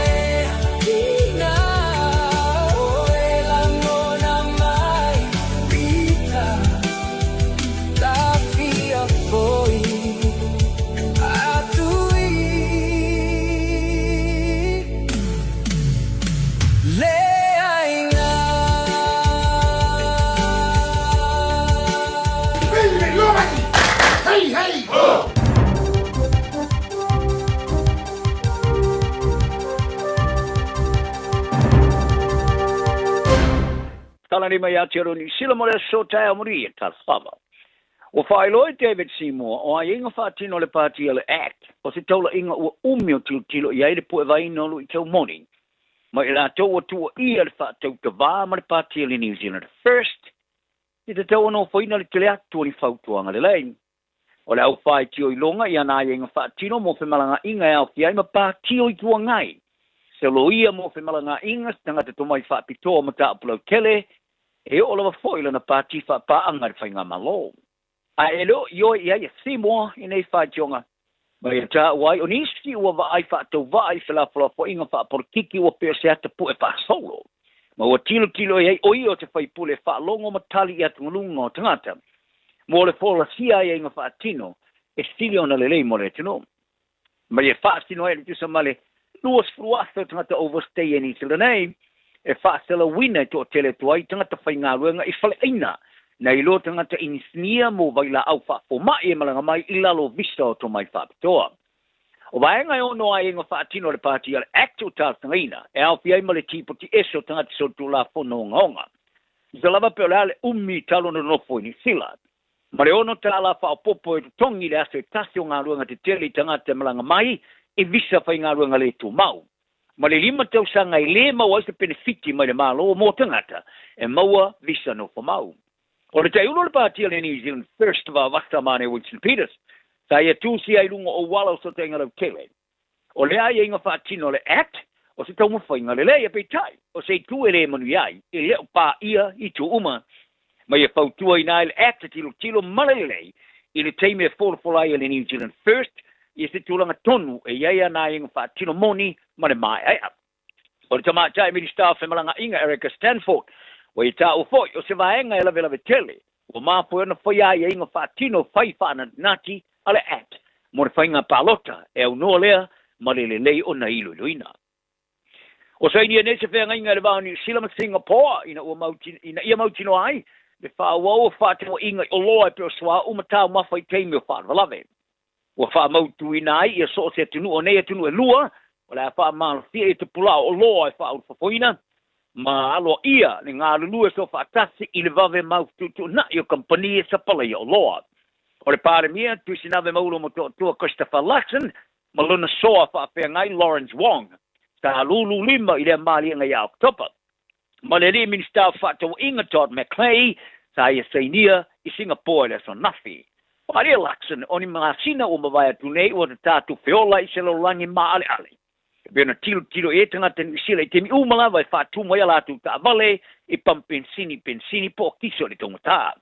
e, tina O e langona mai ita Tafia foi atu i Le aiga Hey, hey! Oh! Tala nei mai Aotearoa Niu Sila mo le aso taeao muri e Talofa. Ua faailoa e David Seymour o aiaiga faatino a le Pāti a le act o se taulaiga ua umi o tilotilo i ai le puevaina o luitau moni mai i latou ua tuuaia le faatautavā ma le Pāti a le New Zealand First i te tatau ona ofoina le tele atu o ni fautuaga lelei. O le au faitioiloga i ana aiaiga faatino mo femalagaaiga e aofia ai ma Pāti o Itu Agai, se loia mo femalagaaiga, se tagata tomai faapitoa o mataupu lautele, e oo lava foi lana pāti faapaaga i le faigamalo. Ae e le o ioe i ai a Seymour i nei faitioga, ma ia taua ai o nisi ua vaai faatauvaa i felafolafoaiga faapolokiki ua pei o se ata pu'e faasolo, ma ua tilotilo i ai o ia o te faipule e faalogo ma tali i atugaluga o tagata mo le folasia aiaiga faatino e sili ona lelei mo le atunuu. Ma ia faasino ai le tusa ma le 20,000 o tagata overstay e Niu Sila nei, e faaselauina e toatele atu ai tagata faigaluega i faleaina nai lo tagata inisinia mo vailaau faafoma'i e malaga mai i lalo o visa o tomai faapitoa. O vaega e ono aiaiga faatino a le Pāti a le Act o talosagaina e aofia ai ma le tipoti ese o tagata solitulafono ogaoga. Tusa lava pe o le a le umi talu ona nonofo i Niu Sila. Ma le $6 faaopoopo e totogi i le aso e tasi o galuega tetele i tagata e malaga mai i visa faigaluega le tumau. Ma le lima tausaga e lē maua ai se penefiti mai le Malo mo tagata e maua visa nofomau. O le taiulu o le Pāti a le New Zealand First Vavasa Mane Winston Peters, sa ia tusia i luga o auala o Sootaiga Lautele. O le aiaiga faatino a le Act o se taumafaiga lelei, peitai, o se itu e lē manuia ai, e le o paia itu uma. Ma ia fautuaina ai le Act e tilotilo ma le lelei i le taimi e folafola ai e le New Zealand First ia se tulaga tonu e i ai ana aiaiga faatino moni ma le maeaea. O le Tamaitai Minisita o Femalagaaiga Erica Stanford, ua ia taua foi o se vaega e lavelave tele ua mafua ai ona faia aiaiga faatino fai faanatinati a le Act mo le faiga palota e aunoa lea ma le lelei ona iloiloina. Ua sainia nei se feagaiga i le va o Niu Sila ma Singapore ina ua ina ia mautinoa ai le faaauau o fefaatauaiga i oloa e pei o suauu ma taumafa i taimi o faalavelave. Ua faamautuina ai ia so o se atunuu o nei atunuu e lua o le a faamalofia i tupula'a o oloa e faaulufafoina ma aloaia le galulue soofaatasi i le vave mau fetuutuunai o kamupani e sapalaia oloa. O le Palemia, Tuisinave Maulo Motootua Christopher Luxon, ma lona soa faafeagai Lawrence Wong, sa lulu lima i lea maliega ia Oketopa. Ma le alii Minisita o Fefaatauaiga Todd McClay, sa ia sainia i Singapore i le aso ananafi. Faaalia Luxon, o ni masina ua mavae atu nei ua tatā tufeola i se lalolagi maaleale. E pei ona tilotilo i ai tagata Niu Sila i taimi uma lava e faatumu ai a latou taavale i pamu penisini, penisini po o kiso i le taugata.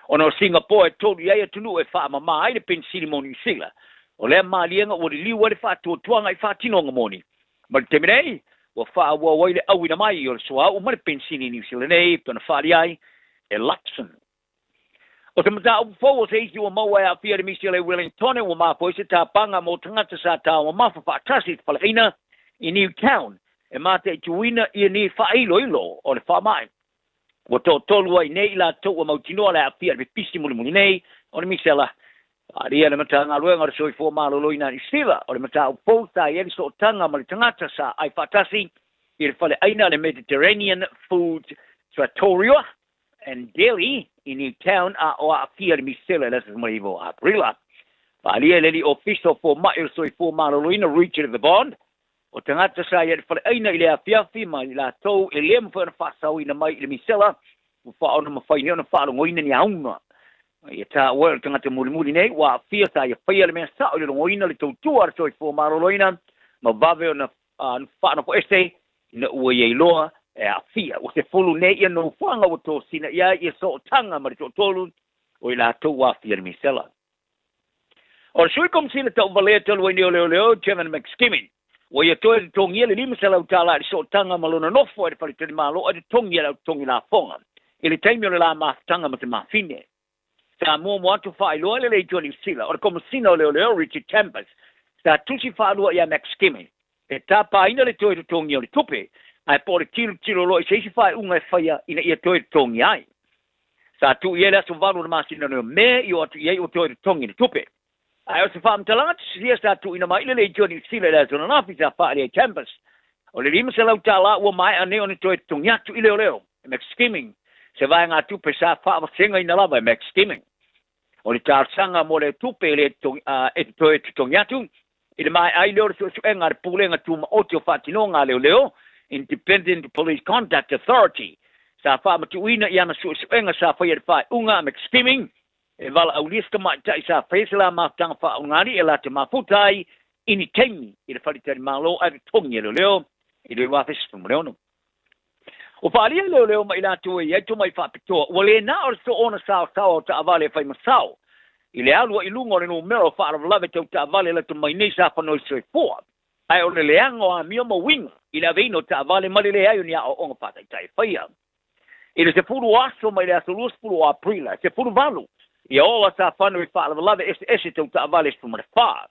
Ona o Singapore e tolu i ai atunuu e faamama ai le penisini mo Niu Sila, o lea maliega ua liliu ai le faatuatuaga i faatinoga moni. Ma le taimi nei, ua faaauau ai le auina mai o le suauu ma le penisini i Niu Sila nei, e pei ona faaalia ai e Luxon. O se mataupu fou o se isi ua maua e aafia le misi a le Wellingtone ua mafua ai se tapaga mo tagata sa taumamafa faatasi i le faleaina i Newtown e mataituina ia ni faailoilo o le faamai. Ua toatolu ai nei i latou ua mautinoa le aafia i le pipisi mulimuli nei o le misela. Faaalia le Matagaluega o le Soifua Maloloina a Niu Sila o le mataupu fou sa i ai le sootaga ma le tagata sa ai faatasi i le faleaina a le Mediterranean Foods Trattoria and Deli i Newtown a o aafia le misela i le aso 19 o Aperila. Faaalia e le alii ofisa o fomai o le soifua maloloina Richard Verbond, o tagata sa i ai i le faleaina i le afiafi ma i latou e le mafai ona faasaoina mai i le misela ua faaona mafai nei ona faalogoina ni auga. Ia taua o le tagata mulimuli nei ua aafia sa ia faia le mea sao i le logoina le tautua a le soifua maloloina ma vave ona faanofoese ina ua ia iloa e aafia. Ua 10 nei ia nofoaga ua tosina i ai ia sootaga ma le toatolu o i latou ua aafia le misela. O le sui komisina tauvalea talu ai nei o leoleo Kevin McSkimming, ua ia toe totogia le $500 i le sootaga ma lona nofo ai le faletalimalo ai totogi a le au totogi lafoga i le taimi o le la mafutaga ma te mafine. Sa muamua atu faailoa le leitio a Niu Sila o le komisina o leoleo Richard Chambers sa tusi faalua ia McSkimming e tapaina le toe totogia o le tupe, ae po o le tilotilo loa i se isi faaiuga e faia ina ia toe totogia ai. Sa tuu i ai le aso 8 o le masina o Me i o atu i ai ua toe totogi le tupe. Ae o se faamatalaga tusisia sa tuuina mai le leitio a Niu Sila i le aso ananafi sa faaalia ai Chambers. O le $500 ua maea nei ona toe totogi atu i leoleo e McSkimming, se vaegatupe sa faavasegaina lava e McSkimming. O le talosaga mo le tupe e toe totogi atu i le maea ai lea o le suesuega a le Pulega Tumaoti o Faatinoga a Leoleo, Independent Police Conduct Authority, sa faamatuuina i ana suesuega sa faia i le faaiuga a McSkimming e valaaulia se tamaitai sa faia se la mafutaga faaogali e latou mafuta ai i ni taimi i le faletalimalo ae totogi e leoleo i le 2016. Ua faaalia leoleo ma i latou e i ai tomai faapitoa ua le na o le soona saosaoa o taavale e fai ma sao i le alu ai i luga o le numera o faalavelave tau taavale lata mai nei sa fanoi soifua, ae o le leaga o amio ma uiga i le aveina o taavale ma le leai o ni aoaoga faataitai e faia. I le 10 aso mai le aso 20 o Aperila, e 18 ia ola sa fanoi faalavelave eseese tau taavale 14.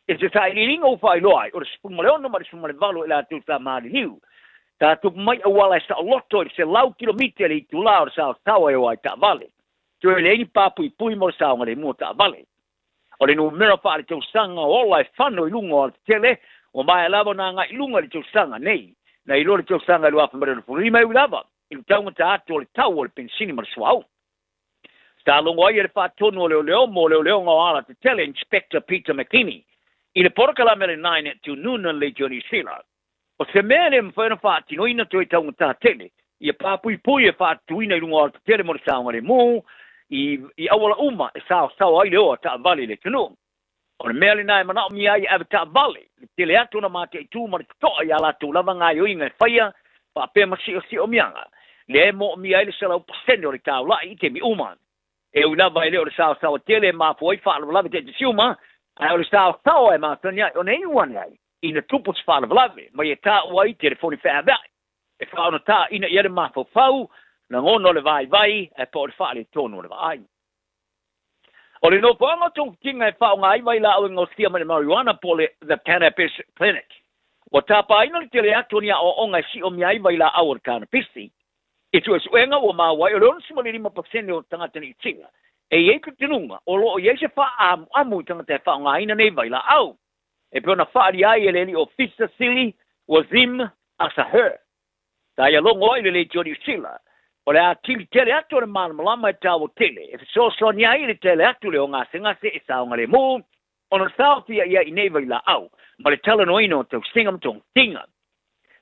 I se sailiiliga ua faailoa ai, o le 16 ma le 18 i latou sa maliliu. Sa tupu mai auala e saoloto i le 100 kilomita i le itulā o le saosaoa e o ai taavale. Toe leai ni papuipui mo le saogalemu o taavale. O le numera faaletausaga o ola e fano i luga o alatetele, ua maea lava ona agai i luga i le tausaga nei, nai lo le tausaga i le 2025 e ui lava i le taugata atu o le tau o le penisini ma le suauu. Sa logo ai e le faatonu o leoleo mo leoleoga o alatetele Inspector Peter McKinney i le polokalame a le 9 at Noonan Leitio Niu Sila. O se mea e le mafai ona faatinoina toe taugata tele ia papuipui e faatutuina i luga o alatetele mo le saogalemu i auala uma e saosao ai le oa taavale i le atunuu. O le mea lena e manaomia ai e ave taavale le tele atu ona mataitu ma le totoa i a latou lava gaoioiga e faia faapea ma siosiomia lea e moomia ai le 100% o le taulai i taimi uma. E ui lava e le o le saosaoa tele e mafua ai faalavelave taitasi uma, ae o le saosaoa e masani ai ona iu ane ai ina tupu se faalavelave mai e taua ai telefoni feaveai e faaonatāina i ai le mafaufau, lagona o le vaivai ae po o le faaletonu o le vaai. O le nofoaga o togafitiga e faaaoga ai vailaau e gaosia mai le marijuana po o le The Cannabis Clinic. Ua tapaina le tele atu o ni aoaoga e siomia ai vailaau o le kanapisi. I suesuega ua maua ai o le 65% o tagata Niu Sila e i ai talitonuga o loo i ai se faaamuamu i tagata e faaaogaina nei vailaau. E pei ona faaalia ai e le alii ofisa sili Wazim Asaher. Sa ia logo ai le leitio Niu Sila, o le atili tele atu o le malamalama e taua tele, e fesoasoani ai i le tele atu o le ogasegase e saogalemu, ona taofia i ai i nei vailaau ma le talanoaina o tausiga ma togafitiga.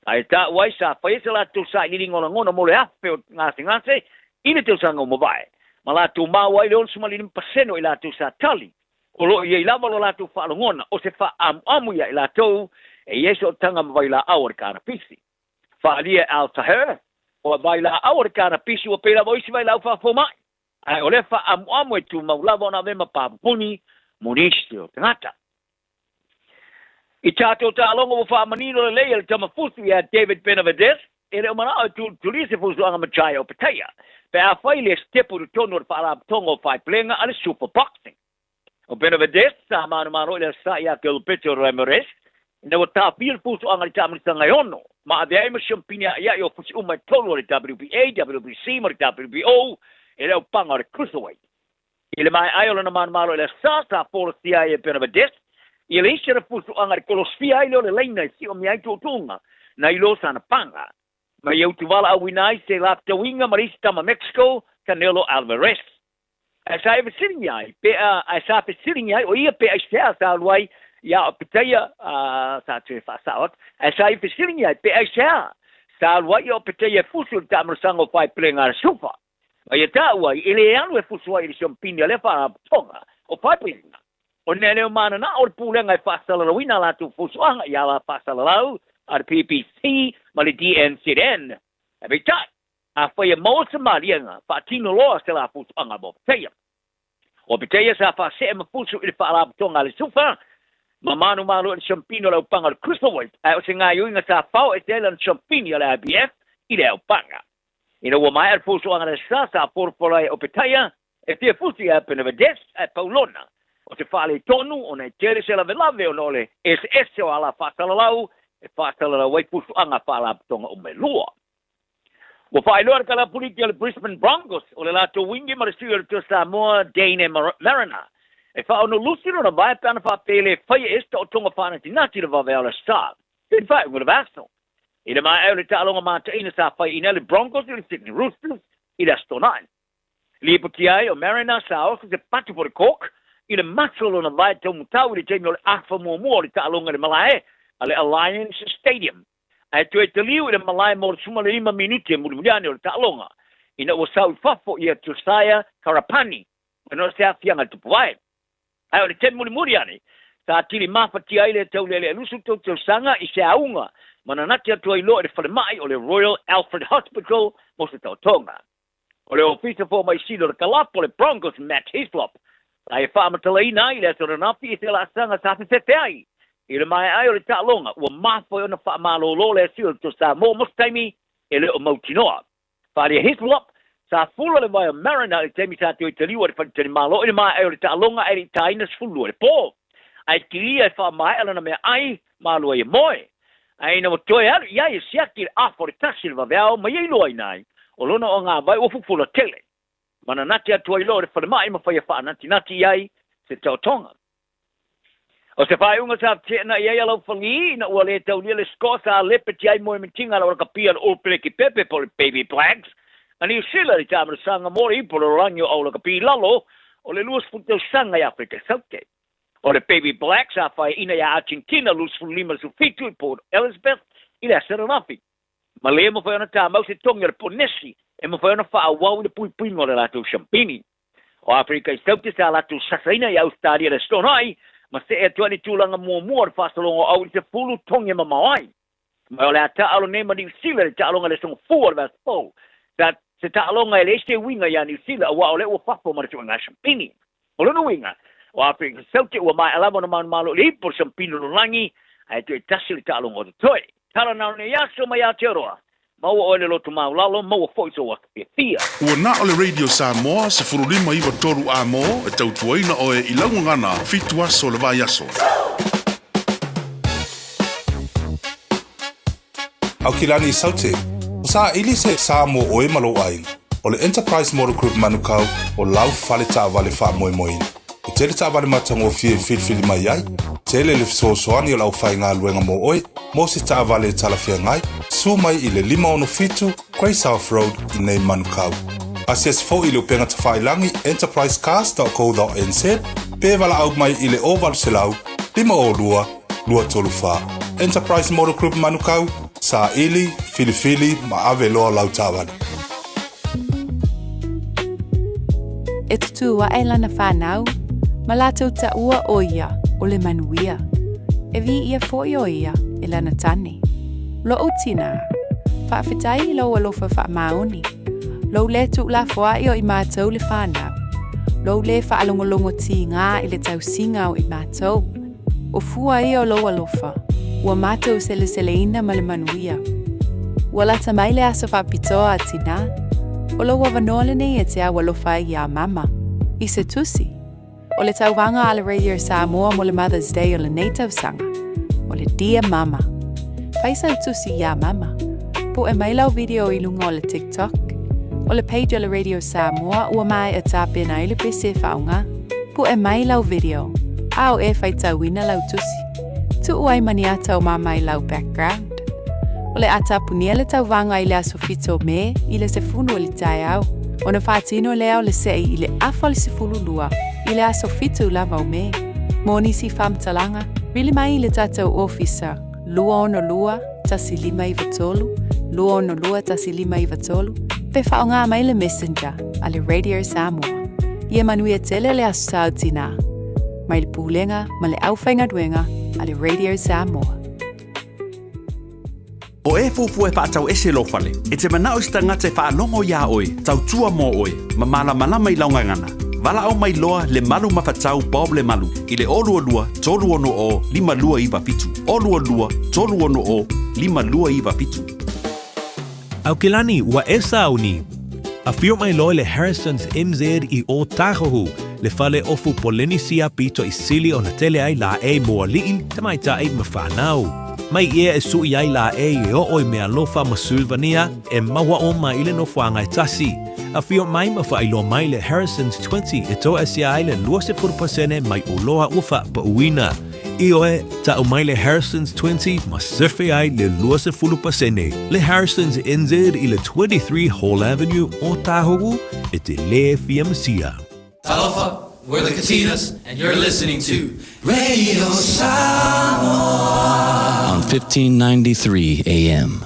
Ae taua ai sa fai ai se latou sailiiliga o lagona mo le 1,000 o gasegase i le tausaga ua mavae, ma latou maua ai le 65% o i latou sa tali o lo o i ai lava lo latou faalogona o se faaamuamu ia i latou e i ai sootaga ma vailaau a le kanapisi. Faaalia e Al Taher, o vailaau a le kanapisi ua pei lava o isi vailaau faafomai, ae o lea faaamuamu e tumau lava ona avea ma papupuni mo nisi o tagata. I tatou taaloga ua faamanino lelei e le tama fusu ia David Benavidez, e le o manao e tulitulia se fusuaga ma Jai Opetaia pe a fai le sitepu i totonu o le Faalapotopotoga o Faepulega a le Super Boxing. O Benavidez sa manumalo i le Aso Sa ia Gilberto Ramirez ina ua taofia le fusuaga i le taamilisaga e 6 ma avea ai ma siampini a'ia'i o fusi uma e tolu o le WBA, WBC ma le WBO e le aupaga o le Cruiserweight. I le maea ai o lona manumalo i le Aso Sa, sa folasia ai e Benavidez ia le isi ana fusuaga i le kolosifia ai lea o le laina e siomia ai tuutuuga nai lo sana paga ma ia utuvala auina ai se lafetauiga ma le isi tama Mexico, Canelo Alvarez. Ae sa e fesiligia ai pe a ae sa fesiligia ai o ia pe aisea sa alu ai ia Opetaia sa toe faasao atu ae sa i fesiligia ai pe aisea sa alu ai ia Opetaia e fusu i le taamalosaga o faepulega a le Sufa. Ma ia taua ai e le alu e fusu ai i le siompini a lea faalapotopotoga o faepulega. O le mea lea o mananao o le pulega e faasalalauina a latou fusuaga i ala faasalalau a le PBC ma le DNZN. Ae peitai, afai e maua se maliega, faatino loa se la fusuaga mo Opetaia. O Opetaia sa faasee ma fusu i le faalapotopotoga a le Sufa, ma manumalo i le siampini o le aupaga o le Cruiserweight, ae o se gaoioiga sa fao ese ai lana siampini a le IBF i le aupaga. Ina ua maea le fusuaga le sa, sa folafola ai e Opetaia e fia fusi ia Benavidez ae pau lona o se faaletonu ona e tele se lavelave ona o le eseese o ala faasalalau e faasalalau ai fusuaga faalapotopotoga uma e lua. Ua faailoa le kalapuliki a le Brisbane Broncos o le latou wingi ma le sui o le Toa Samoa Deine Mariner e faaono lusi lona vae pe ana faapea e le faia e se taotoga faanatinati le vavea o le Star. I le faaiuga o le vaiaso. I le maea o le taaloga mataina sa faiaina le Broncos i le Sydney Roosters i le Aso Toonai. Lipotia ai o Mariner sa oso se patu po le cork i le maso o lona vae taumatau i le taimi o le afa muamua o le taaloga i le malae a le Alliance Stadium. Ae toe taliu i le malae mo le 15 minute mulimuli ane o le taaloga ina ua sau i fafo ia Josiah Karapani ona o se aafiaga i le tupuvae. Ae o le taimi mulimuli ane, sa atili mafatia ai le taulealea 20 tausaga i se auga ma nanati atu ai loa i le falemai o le Royal Alfred Hospital mo se taotoga. O le ofisa fomai sili o le kalapu o le Broncos Matt Hislop sa e faamatalaina ai i le aso ananafi i se laasaga sa fefefe ai i le maea ai o le taaloga ua mafua ai ona faamalōlō le asio o le Toa Samoa mo se taimi e le o mautinoa. Faaalia Hislop, sa fula le vae o Mariner i le taimi sa toe taliu ai le faletalimalo i le maea ai o le taaloga ae le i taina 12 i le pō. Ae kilia e faamaea lana meaai ma alu ai e moe. Ae ina ua toe alu i ai e siaki le afa o le 1 i le vaveao ma ia iloaina ai o lona ogāvai ua fufula tele. Ma nanati atu ai loa i le falemai ma faia faanatinati i ai se taotoga. O se faaiuga sa feteena i ai a Laufali ina ua le taulia le score sa lepeti ai mo e mitiga a le Olakapia le All Black Pepe po o le Baby Blacks a Niu Sila i le taamalosaga mo le ipu o le lalolagi o Aulakapi i lalo o le 20 tausaga i Afrika i Saute. O le Baby Blacks sa faeaina ia Argentina 25-17 i Port Elizabeth i le aso ananafi. Ma le mafai ona tamau se togi o le ponesi e mafai ona faaauau i le puipuiga o le latou siampini. O Afrika i Saute sa latou sasaina i Ausetalia i le Aso Toonai ma see atu ai i le tulaga muamua o le faasologa o au i le 10 togi e mamao ai. Ma o le a taaalo nei ma Niu Sila i le taaloga i le aso Gafua o le vaiaso fou. Sa se taaloga e leai se uiga iā Niu Sila auā o lea ua fafo ma le suega siampini. O lona uiga, o Afrika i Saute ua maea lava ona manumalo i le ipu o le siampini o le lalolagi, ae toe tasi le taaloga o totoe. Tala na o lenei aso mai Aotearoa, maua oe le loto maulalo, maua foi sou aso fiafia. Ua na o le Radio Samoa 15 93 amo e tautuaina oe i lau gagana 7 aso o le vaiaso. Aukilani i Saute, o saili se sa mo oe ma lou aiga. O le Enterprise Motor Group Manukau o lau fale taavale faamoemoeina. E tele taavale matagofie e filifili mai ai. Tele le fesoasoani o le aufaigaluega mo oe mo se taavale e talafeagai, susu mai i le 567 Grey South Road i nei Manukau. Asiasi foi i le upega tafailagi enterprisecars.co.nz pe valaau mai i le 0800 502 234. Enterprise Motor Group Manukau, saili, filifili ma ave loa lau taavale. E tutū aʻe lana whānau, ma lātou taua ʻo ia o le manuia. E viia foʻi ʻo ia e lana tane. Loʻu tinā, faafetai i lou alofa faamaoni, lou lē tuulafoaʻi o i mātou le whānau, lou lē faalogologo tīgā i le tausiga o i mātou, O fua ia o lou alofa, ua matou seleseleina ma le manuia. Ua lata mai le aso faapitoa a Tinā, o lou avanoa lenei e te au alofa ai iā Mama, i se tusi. O le tauvaga a le Radio Samoa mo le Mother's Day o lenei tausaga, o le Dear Mama. Fai sau tusi iā Mama. Poe mai lau video i luga o le TikTok. O le page o le Radio Samoa ua maea tapena ai le pese e faaaoga. Puʻe mai lau video, a o e faitauina lau tusi. Tuʻu ai ma ni ata o mama i lau background. O le a tapunia le tauvaga i le aso 7 o Me i le 10 o le taeao, ona faatino lea o le seʻi i le afa o le 12 i le aso 7 lava o Me. Mo nisi faamatalaga, vili mai i le tatou ofisa 262 1593, 262 1593, pe faaaoga mai le messenger a le Radio Samoa. Ia manuia tele le Aso Sa o Tinā, mai le Pulega ma le Aufaigaluega a le Radio Samoa. O e fuafua e faatau ese lou fale, e te manao i se tagata e faalogo iā oe, tautua mō oe, ma malamalama i lau gagana. Valaau mai loa le malu mafatau Bob Lemalu i le 022 360 5297, 022 360 5297. Aukilani, ua e sauni. Afio mai loa le Harrison's NZ i Ōtāhuhu, le fale ofu Polenisia pito i sili ona tele ai laʻei mo aliʻi, tamaitai ma whānau. Mai ia e suʻi ai laʻei e oo i Mealofa ma Sulvania e maua uma i le nofoaga e tasi. Afio mai ma faailoa mai le Harrison's 20 e toasia ai le 20% mai oloa ua faapauina. Ioe, ta'u mai le Harrison's 20 ma sefe ai le 20%. Le Harrison's NZ i le 23 Hall Avenue, Ōtāhuhu, e te lē fia masia. Talofa, we're the Katinas and you're listening to Radio Samoa on 1593 AM.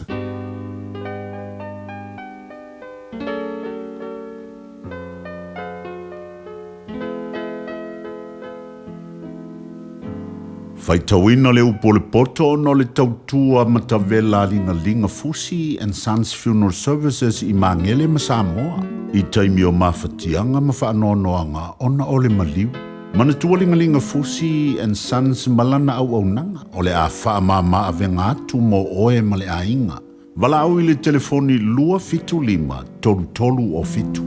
Faitauina le upu o le poto ona o le tautua matavela a Ligalinga Fusi and Sons Funeral Services i Magele ma Samoa i taimi o mafatiaga ma faanoanoaga ona o le maliu. Manatua Ligalinga Fusi and Sons ma lana auaunaga o le a faamama avega atu mo oe ma le aiga. Valaau i le telefoni 275 33 o 7.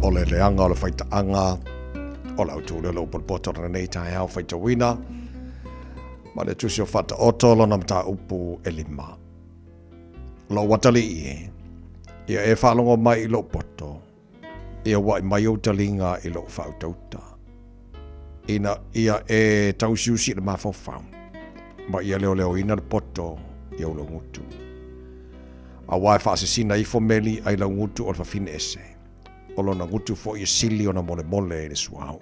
O le leaga o le faitaaga o la outou lelo upu o le lenei taeao faitauina ma le tusi o Faataoto lona mataupu e 5. Lou atalii e, ia e faalogo mai i lou poto, ia uaʻi mai ou taliga i lou faautauta, ina ia e tausiusi i le mafaufau, ma ia leoleoina le poto i ou laugutu. Auā e faasesina ifo meli ai laugutu o le fafine ese, o lona gutu foʻi e sili ona molemole i le suauu.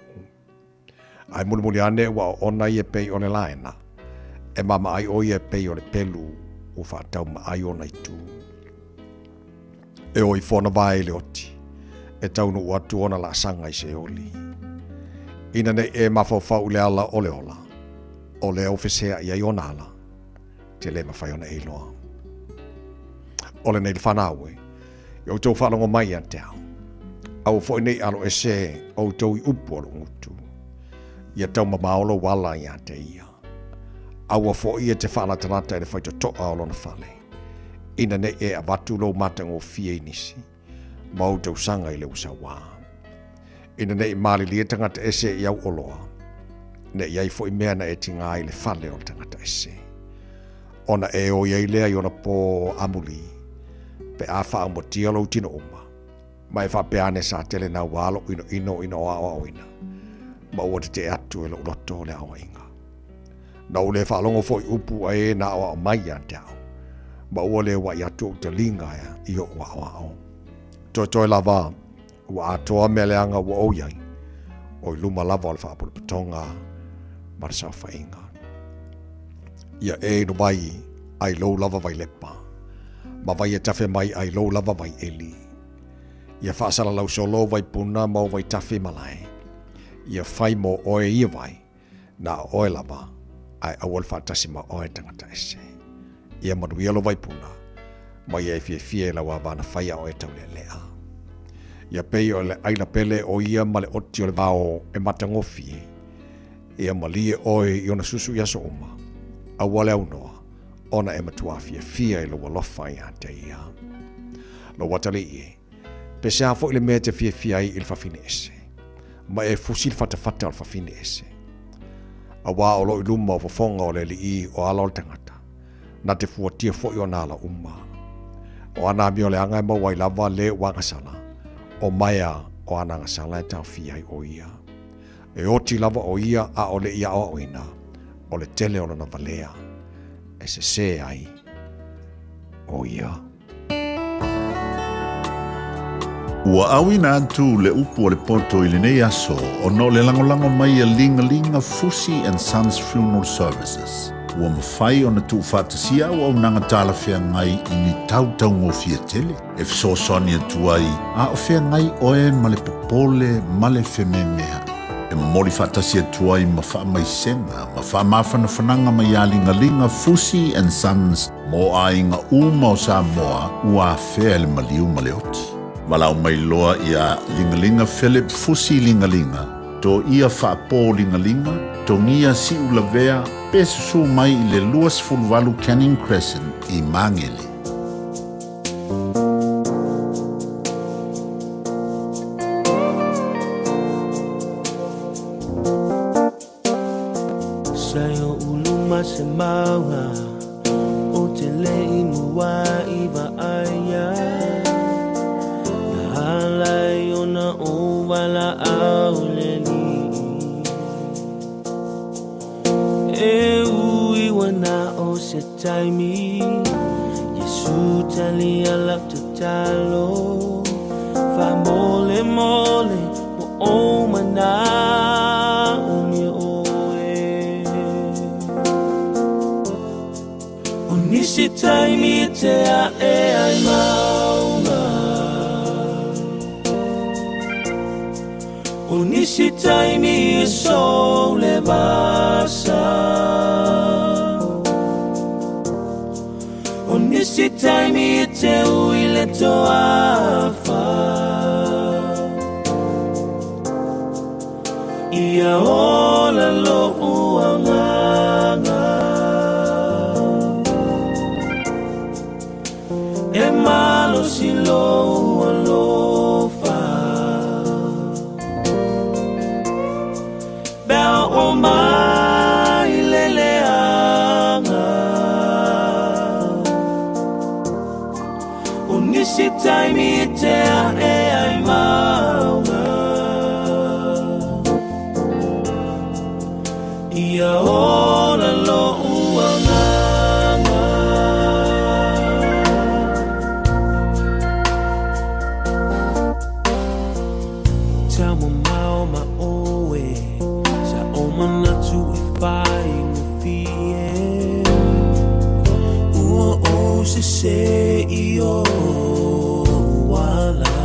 Ae mulimuli ane ua oona ia e pei o le laena, e mamaʻai ʻo ia e pei o le pelu ua faataumaʻai ona itu. E o ifo ona vae i le oti, e taunuu atu ona laasaga i Seoli. Ina nei e mafaufau i le ala o le ola, o lea ua feseaʻi ai ona ala, te lē mafai ona e iloa. O lenei le fanau e, i outou faalogo mai ia te au. Aua foi ne i aloese outou i upu o lou gutu. Ia taumamao lou ala ia te ia. Aua foi e te faalatalata i le faitotoa o lona fale, ina ne i e avatu lou matagofie i nisi, ma ou tausaga i le ua sauā. Ina ne i malilie tagata ese i au oloa, ne i ai foi mea na e tiga ai i le fale o le tagata ese. Ona e oi ai lea i ona pō amuli, pe a faaumatia lou tino uma, ma e faapea ane sa tele naua lou inoino ina o aoaoina, ma ua tetee atu e lou loto le aoaiga. Na ou le faalogo foi upu a e na aoao mai ia te au, ma ua le uaʻi atu ou taliga i oʻu aoao. Toetoe lava ua atoa mea leaga ua ou i ai, o i luma lava o le faapotopotoga ma le saofaiga. Ia e inu mai ai lou lava vailepa, ma vai e tafe mai ai lou lava vaieli. Ia faasalalau solo vaipuna ma ou vaitafe i malae. Ia fai mo oe ia vai, na o oe lava, ae aua le faatasi ma oe tagata ese. Ia manuia lou vaipuna, ma ia e fiafia i lau ava na fai a o e taulealea. Ia pei o le ʻaila pele o ia ma le oti o le vao e matagofie, ia malie oe i ona susu i aso uma, aua le aunoa, ona e matuā fiafia i lou alofa iā te ia. Lou atalii e, Pesea foi le mea e te fiafia ai i le fafine ese, ma e fusi le fatafata o le fafine ese. Auā o lo i luma o fofoga o le Alii o ala o le tagata, na te fuatia foi ona ala uma. O ana amioleaga e maua ai lava le ua agasala, o maea o ana agasala e taofia ai o ia. E oti lava o ia a o le i aoaoina, o le tele o lona valea e sesē ai o ia. Ua auina atu le upu a le poto i lenei aso ona o le lagolago mai a Ligalinga Fusi and Sons Funeral Services. Ua mafai ona tuufaatasia auaunaga talafeagai i ni tau taugofie tele e fesoasoani atu ai a o feagai oe ma le popole ma le fememeaʻi. E momoli faatasi atu ai ma faamaisega ma faamafanafanaga mai ia Ligaliga Fusi and Sons mo aiga uma o Samoa ua afea e le maliu ma le oti. Valaau mai loa iā Ligaliga Philip Fusi Ligaliga, Toia Faapō Ligaliga, Togia Siulavea pe susū mai i le 28 Canning Crescent i Magele. Sa i oʻu luma se mauga O te le i mua i vaaia Na ala ai ona ou valaau le alii E ui ua na o se taimi Iesu tali a lau tatalo Faamolemole mo ou manaomia oe O nisi taimi e te ae ai mauga O nisi taimi e sou le vasa O nisi taimi e te ui le toafa Ia ola lo'u agaga E malosi lou alofa Pe a oo mai le leaga O nisi taimi e te ae ai mauga Ia ola lo'u agaga. Taumamao ma oe Sa ou manatu e faigofie Ua ou sese i ou ala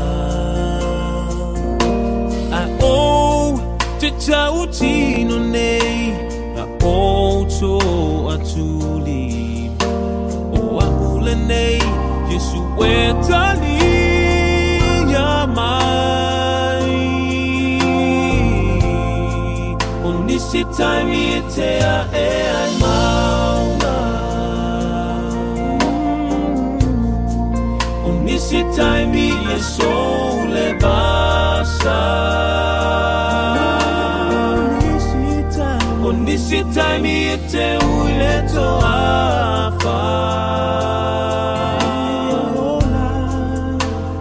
Ae ou te tautino nei Na ou toatuli O a'u lenei Yesu e talia mai. O nisi taimi e te a e ai maunga. O nisi taimi e sole vasa. O nisi taimi e te ui le toafa.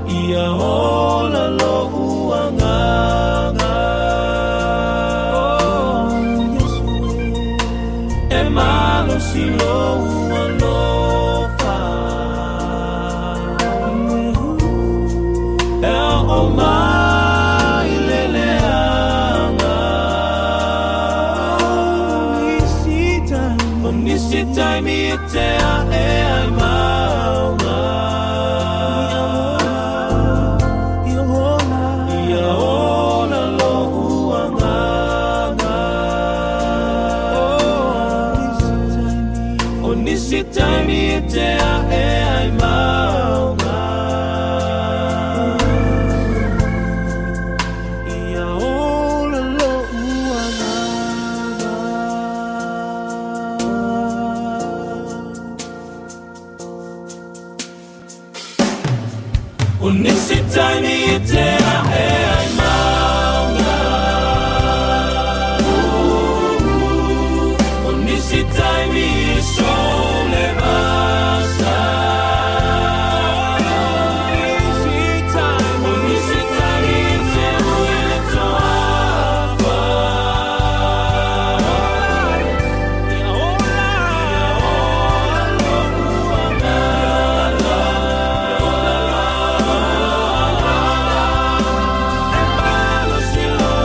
Ia ola lo uanganga. E malo si lo ualofa. E o mai le leanga. O nisi taimi e te a e ai maunga. Ia ola lo uanganga. O nisi taimi e te a e ai maunga. Ia ola lo uanganga. O nisi taimi e te a e ai maunga. O nisi taimi e sole vasa. O nisi taimi e te ui le toafa. Ia ola, ia ola lo uanganga. E malo si lo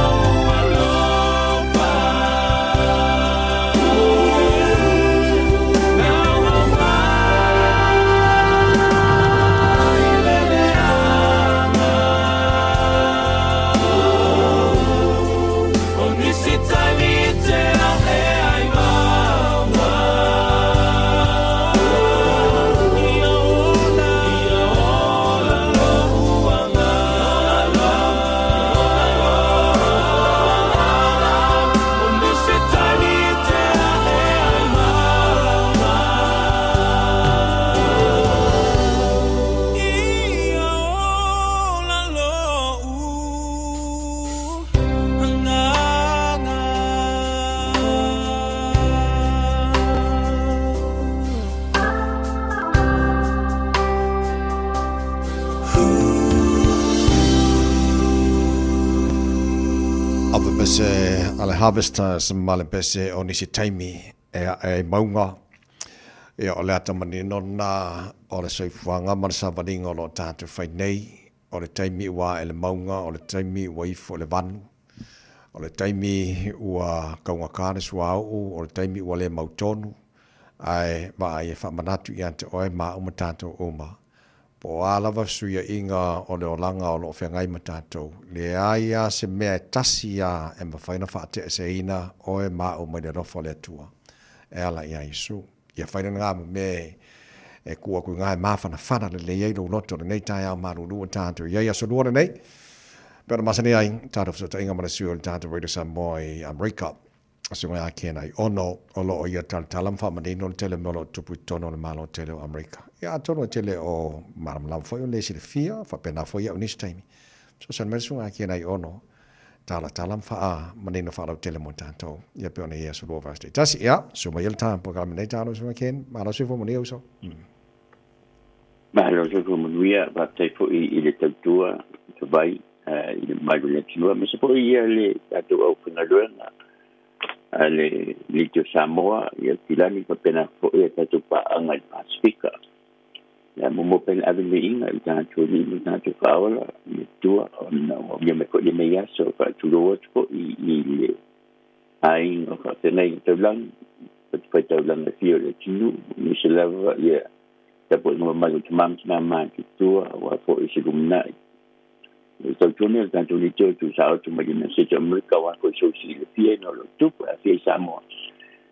alofa. E o mai le leanga. O nisi taimi e te a e ai maunga. Ia ola, ia ola lo uanganga. O nisi taimi e te a e ai maunga. Ia ola lo uanganga. Ava pese a le Harvesters ma le pese o nisi taimi e a e maunga. Ia o le ata manino na o le soifuaga ma le savaliga o lo o tatou fai nei, o le taimi ua ae le mauga, o le taimi ua ifo le vanu, o le taimi ua kaugata le suauu, o le taimi ua le mautonu, ae vaai e faamanatu ia te oe ma au ma tatou uma. Po o a lava fesuiaiga o le olaga o lo o feagai ma tatou, leai lava se mea e tasi lava e mafai ona faateeseina oe ma au mai le alofa o le Atua e ala iā Iesu. Ia fai lena ma mea e kū aku i ngā e māwhanawhana lelei ai lou loto lenei taeao malulu o tātou i ai aso lua lenei. Pei ona masani ai tātou fesootaiga ma le sui o le tātou Radio Samoa i Amerika. Susuga ia Ken Aiono o lo o ia talatala ma faamanino le tele o mea o lo o tupu i totonu o le Malo tele o Amerika. Ia atonu e tele o malamalama foi o le silafia, faapena foi ia'u nisi taimi. Fesoasoani mai le Susuga ia Ken Aiono, talatala ma faamanino faalautele mo tatou. Ia pei ona i ai aso lua vaiaso taitasi. Ia, susu mai ia le ta polokalame nei talo Susuga Ken. Malo soifua manuia uso. Malo soifua manuia, faafetai foi i le tautua, te vai, i le mamalu o le atunuu, aemaise foi ia le tatou aufaigaluega a le League o Samoa, ia Tilani, faapena foi ia tatou paaga i le Pasifika. Ia muamua pea le ave viiga i tatou alii ma tatou faaola i le Atua ona ua aulia mai foi lenei aso e faatulou atu foi i le aiga o faafeagaiga taulagi, fatafaitaulaga e fia o le atunuu, aemaise lava ia tapuaiga mamalu o tama ma tina matutua aua foi se lumanai. O le tautua nei o le tatou leitio e tuusao atu mai le United o Amerika aua foi sou silafia ina o lo o tupu e afia i Samoa.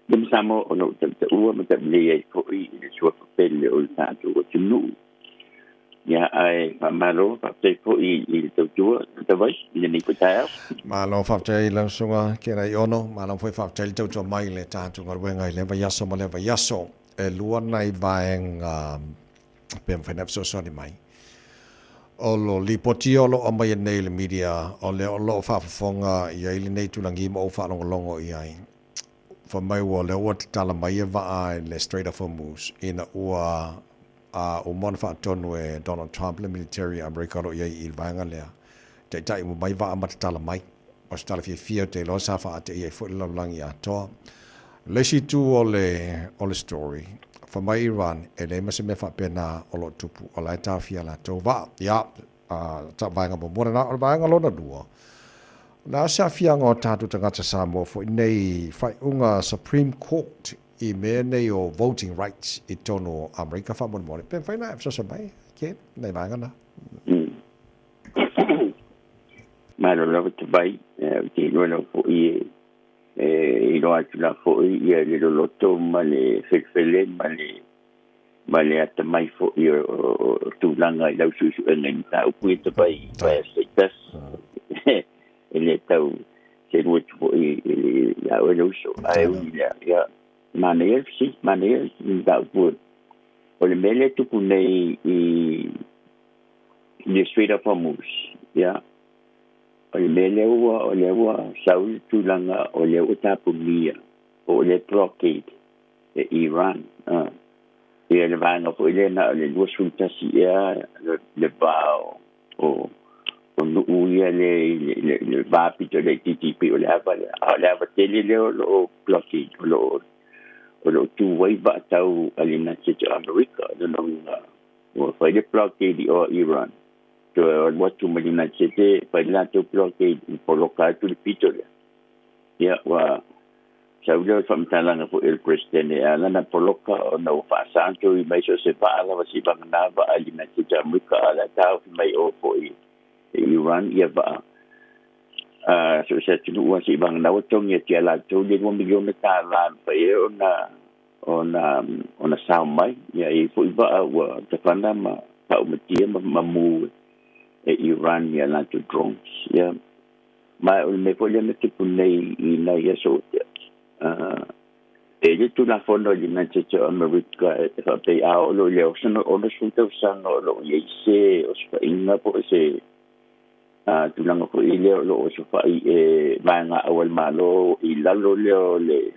Ia ma Samoa ona ou tautaua ma taulelei ai foi i le suafa pele o le tatou atunuu. Ia ae faamalo faafetai foi i le tautua tavai i lenei foi taeao. Malo faafetai lau susuga Keraiono, malo foi faafetai le tautua mai i le tatou galuega i lea vaiaso ma lea vaiaso. E lua nai vaega pe mafai ona fesoasoani mai. O lo lipoti o lo o aumaia nei i le media, o lea o lo o faafofoga i ai lenei itulagi ma ou faalogologo i ai. Fai mai ua lea ua tatala mai e vaa i le Strait of Hormuz ina ua a uma ona faatonu e Donald Trump le military a Amerika o lo o i ai i le vaega lea. Taitai uma mai vaa ma tatala mai. O se tala fiafia ou te iloa sa faateia ai foi le lalolagi atoa. O le isi itu o le, o le story, fai mai Iran, e leai ma se mea faapena o lo o tupu, o la e taofia latou vaa. Ia, ta vaega muamua lena. O le vaega lona lua, o le a se aafiaga o tatou tagata Samoa foi nei faaiuga Supreme Court i mea nei o voting rights i totonu o Amerika faamolemole, pe mafai ona e fesoasoani mai, Ken, nai vaega na? Malo lava te vai, ou te iloa lava foi e iloa atu la foi ia le loloto ma le felefele ma le atamai foi o tulaga i lau suesuega i mataupu ia te vai i vaiaso taitasi. E le tau selu atu foi i le ia oe le uso, ae ui i lea, ia, manaia le fesili, manaia le mataupu. O le mea lea e tupu nei i le Strait of Hormuz, ia, o le mea lea ua, o lea ua sau le tulaga o lea ua tapunia, po o le blockade e Iran. Ia le vaega foi lea na o le 21 ea le va o nuu ia le le va pito le itiiti pei o le ava lea. A o le ava tele lea o lo o blockade, o lo o tu ai vaatau a le United States of America. Lona uiga ua fai le blockade i o Iran, toe alu atu ma le United States fai le latou blockade i poloka atu le pito lea. Ia ua sau lea o le faamatalaga foi a le Peresetene e ala ona poloka ona ua faasagatoi mai so o se vaa lava se i vagana vaa i le United States o Amerika, a o le a taofi mai o foi e Iran ia vaa a so o se atunuu lava se i vagana ua togi atu ia latou le $2 miliona e mafai ai ona sao mai. Ia e i ai foi vaa ua tafana ma faaumatia ma mu e Iran ia latou drones. Ia ma o le mea foi lea na tupu nei i nai aso o tea. E le Tulafono i le United States of America e faapei a oo loa i le 60 tausaga o lo o i ai se osofaiga po o se tulaga foi lea o lo o osofai e vaega au a le Malo i lalo lea o le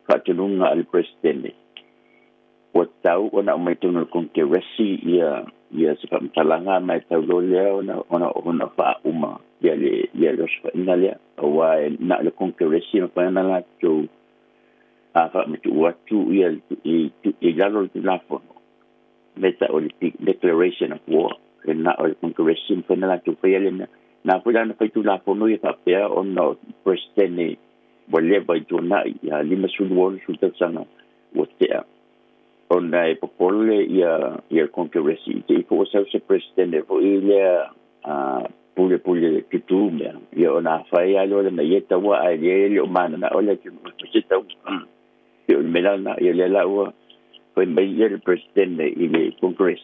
faatonuga a le Peresetene, ua tatau ona aumai totonu o le Konekeresi ia se faamatalaga ma e tau loa lea ona faauma ia le osofaiga lea, aua e na o le Konekeresi e mafai ona latou faamatuu atu ia i lalo o le Tulafono me tau o le Declaration of War, e na o le Konekeresi e mafai ona latou faia lea mea. Na foi la na fai Tulafono ia faapea ona o Peresetene ua leva i tuanai ia 50 tausaga ua tea, ona e popole ia le Konekeresi i te i po ua sau se Peresetene foi lea pulepule tutū mea, ia ona afai lava loa lana ia taua ae le le o mananao le atunuu e fai se taua. Pei o le mea la lena, ia lea la ua fai mai ia le Peresetene i le Congress,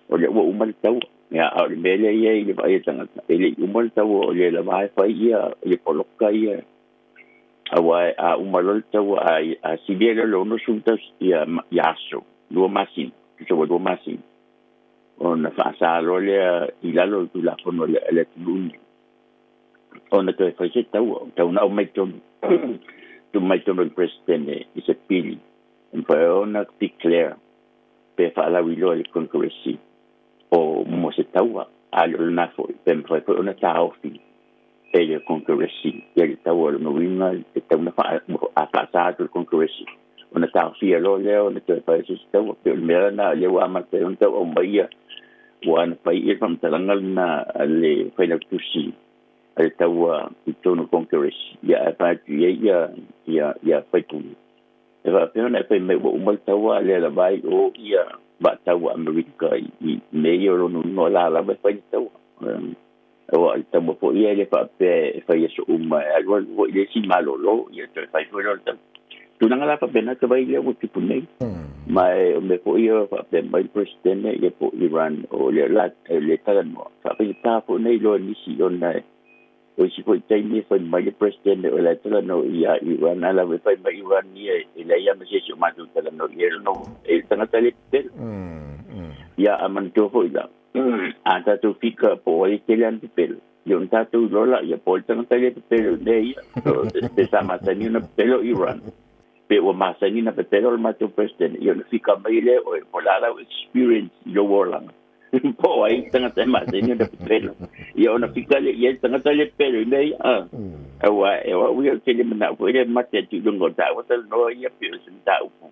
o lea ua uma le taua. Ia, a o le mea lea e i ai i le vaai a tagata, e le i uma le taua, o lea lava e fai ia le poloka ia, aua a uma loa le taua, a silia loa le 60 ia aso, 2 masina, tusa ua 2 masina, ona faasa loa lea i lalo o le Tulafono a le atunuu lenei, ona toe fai se taua, tau na aumai totonu, tuu mai totonu o le Peresetene i se pili, e mafai ona declare pe faalauiloa i le Konekeresi o mo se taua, a le o lena foi, pe mafai foi ona taofi e le Konekeresi ia le taua. O lona uiga e tau na faasa atu le Konekeresi ona taofia loa lea ona toe fai se taua. Pei o le mea lena lea ua amata ai ona tau aumai ia, ua na fai ia le faamatalaga lena a le failautusi a le taua i totonu o Konekeresi, ia ae fai atu i ai ia faipule e faapea ona e fai mai ua uma le taua, a lea lava ai o ia vaataua Amerika i mea ia. O lona uiga o la lava e fai le taua. Aua o le taua foi ia e le faapea e fai aso uma, e alu alu foi le isi malolo, ia toe fai foi loa le taua. Tulaga la faapena tavai lea ua tupu nei. Ma e o mea foʻi ia faapea mai le Peresetene ia po o Iran o lea la e lē talanoa. Faafaigata foʻi nei loa nisi ona e o isi foʻi taimi e fai mai le Peresetene o la e talanoa iā Iran ae lava e fai mai Iran ia e leai a ma se isi o matou talanoa i ai lona e le tagata le pepelo. Ia a manatua foʻi la a tatou fika po o ai e tele ana pepelo ia ona tatou iloa laia po o le tagata le pepelo i mea ia. Pe sa masani ona pepelo Iran pe ua masani na pepelo le matou President ia ona fika mai lea oe po o le a lau experience i lou olaga po o ai le tagata e masani ona pepelo ia ona fika lea i ai le tagata le pepelo i mea ia. Auā e o au ia ou te le manaʻo foi lea mate atu i luga o taua talanoa ia pei o se mataupu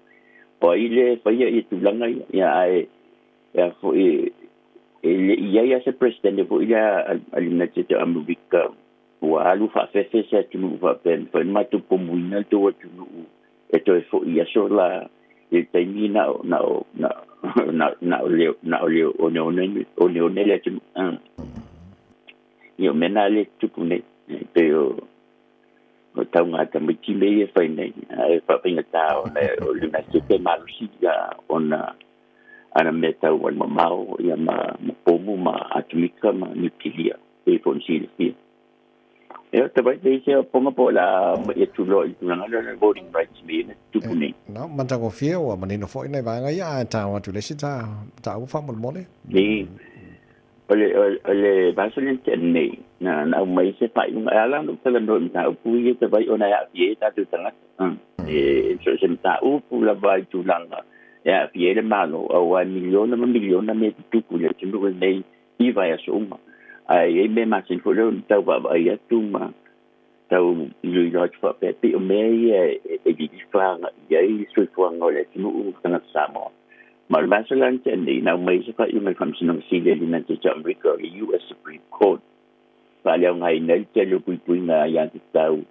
o ai le faia ia tulaga ia ia ae e a foʻi e leʻi i ai a se Peresetene foʻi lea a le United States o Amerika ua alu faafefe se atunuu faapea e mafai ona matou pomuina le tou atunuu e toe foʻi i aso la i le taimi na o na o na na na o le na o le oneone oneone le atunuu. Ia o mea na lea e tutupu nei e pei o o tauga tamaiti mea ia e fai nei ae faafaigata ona o le United States e malosi ia ona ana mea tau alimamao ia ma ma pomu ma atomika ma niukilia pei foi ona silafia. Ia tavai pei se ponga po o le a ia tuloa i le tulaga lea o le voting rights mea ia na tutupu nei. No, matagofie ua manino foi nai vaega ia ae tau atu i le isi ta faamolemole. Ni, o le, o le vaiaso lea na tea nei, na, na aumai se faaiuga, e ala ona ou talanoa i mataupu ia tavai ona e aafia ai tatou tagata. E so o se mataupu lava i tulaga e aafia ai le Malo, aua e miliona ma miliona mea e tutupu i le atunuu lenei i vaiaso uma. Ae i ai mea masani foi lea ona tau vaavaai atu ma tau iloilo atu faapea, pei o mea ia e lilifa agai i ai le soifuaga o le atunuu tagata Samoa. Ma o le vaiaso la na tea nei, na aumai ai se faaiuga i le Faamasinoga Sili a le United States o Amerika, o le US Supreme Court, faaleaogaina ai le tele o puipuiga aiatatau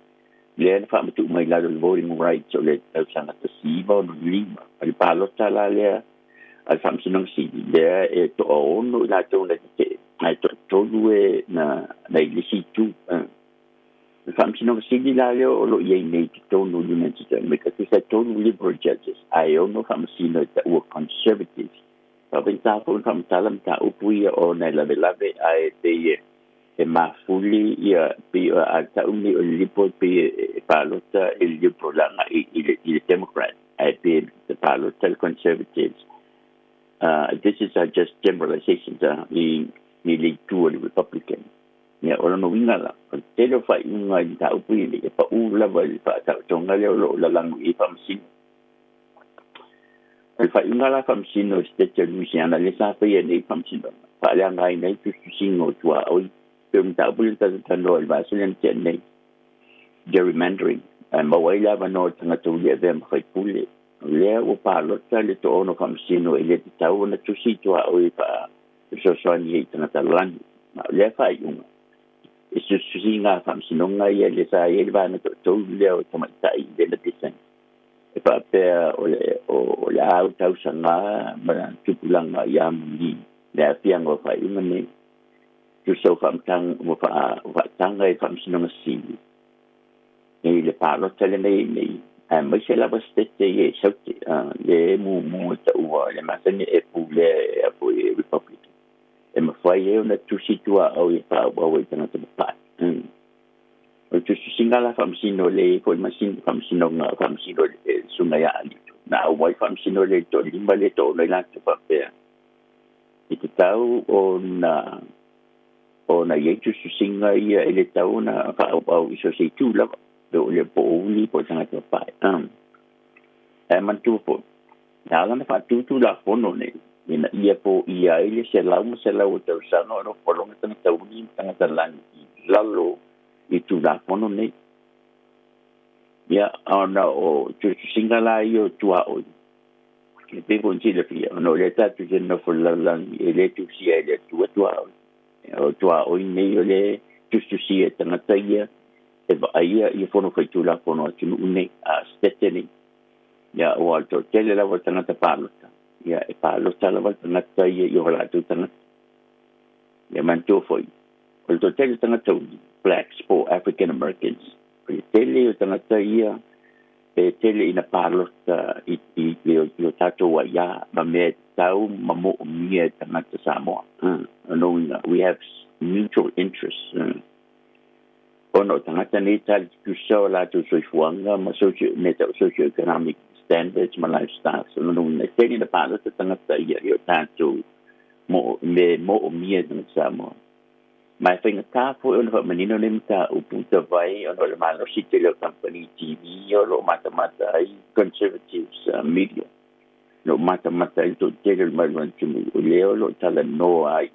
lea na faamatuu mai i lalo o le Voting Rights o le tausaga 1965. O le palota la lea a le Faamasinoga Sili, lea e toaono i latou na tetee, ae toatolu e na i le isi itu. O le Faamasinoga Sili la lea o lo o i ai nei i totonu o le United States o Amerika, tusa e tolu Liberal Judges, ae ono faamasino e taua Conservatives. Faafaigata foi ona faamatala mataupu ia ona e lavelave ae pei e mafuli ia pei a tau nei o le Liberal pei e palota i le Liberal agai i le Democrat ae pei e palota le Conservatives. This is just generalizations i le itu o le Republican. Ia, o lona uiga la, o le tele o faaiuga i mataupu ia nei, e paʻu lava i le faataotoga lea o lo o lalago i ai faamasino. O le faaiuga la faamasino i Setete o Louisiana lea sa faia nei i faamasinoga, faaleagaina ai tusitusiga o tuaoi, pei o le mataupu lea na tatou talanoa i le vaiaso lea na tea nei, gerrymandering, ae maua ai le avanoa o le tagata uli e avea ma faipule. O lea ua palota le toaono faamasino e le tatau ona tusi i tuaoi e fesoasoani ai i tagata lani. Ma o lea faaiuga, e tusitusiga a faamasinoga ia lea sa i ai le vaega toatolu lea o tamaitai i lena dissent, e faapea o le, o le a tausaga ma tupulaga ia muli le aafiaga o faaiuga nei. Tusa o faamatalaga ua faataga e le Faamasinoga Sili i le palota lenei nei, aemaise lava setete ia i Saute, le mumu e taua le masani e pulea e a foi e Republican. E mafai ai ona tusi tuaoi e faaauau ai i tagata papae. O le tusitusiga la faamasino le i foi masino faamasinoga faamasino e susuga ia Alito. Na auai faamasino le i toalima le toaono ai latou faapea i tatau ona ona i ai tusitusiga ia e le tatau ona faaauau i so o se itu lava, pe o le po o uli po o le tagata papae. Ae manatua foi, na ala ona faatu Tulafono nei ina ia foia ai le selau ma selau o tausaga o nofo tagata uli ma tagata lani i lalo i Tulafono nei. Ia, ona o tusitusiga la ia o tuaoi, e pei foi ona silafia, ona o lea tatou te nofo i le lalolagi e le tusia e le Atua tuaoi. O tuaoi nei o le tusitusia e tagata ia e vaaia ia fono faitulafono a atunuu nei, a setete nei. Ia, ua o le toatele lava o tagata palota, ia e palota lava le tagata ia i o latou tagata. Ia manatua foi, o le toatele o tagata uli, blacks po o African Americans, o le tele o tagata ia E tele ina palota i o tātou aiā ma mea e tatau ma moʻomia e tagata Samoa. Lona uiga, we have mutual interests. Ona o tagata nei tali tutusa o latou soifuaga ma socio, mea tau socio-economic standards ma lifestyles. Lona uiga, e tele ina palota tagata ia i o tātou mo, me moʻomia e tagata Samoa. Ma e faigata foi ona faamanino lenei mataupu tavai ona o le malosi tele o kamupani TV o lo o matamata ai conservatives media. Lo o matamata ai le toatele o le malu atunuu o lea o lo o talanoa ai.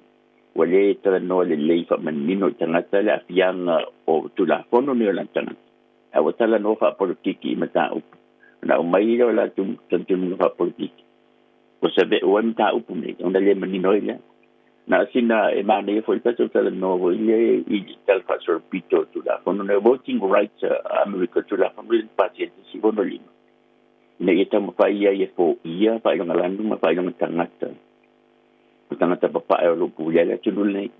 Ua lē talanoa lelei faamanino i tagata le aafiaga o Tulafono nei o lana tagata. Ae ua talanoa faapolokiki i mataupu ona aumai lea o latou talitonuga faapolokiki. Ua save'u ai mataupu nei ona lē manino ai lea. Na o sina e manaia foi le tatou talanoa foi lea i le tala faasolopito o Tulafono nei. Voting Rights a Amerika, Tulafono lea na pasia i le 1965 ina ia taumafai ai e foia faailoga lanu ma faailoga tagata o tagata papae o lo o pulea le atunuu lenei.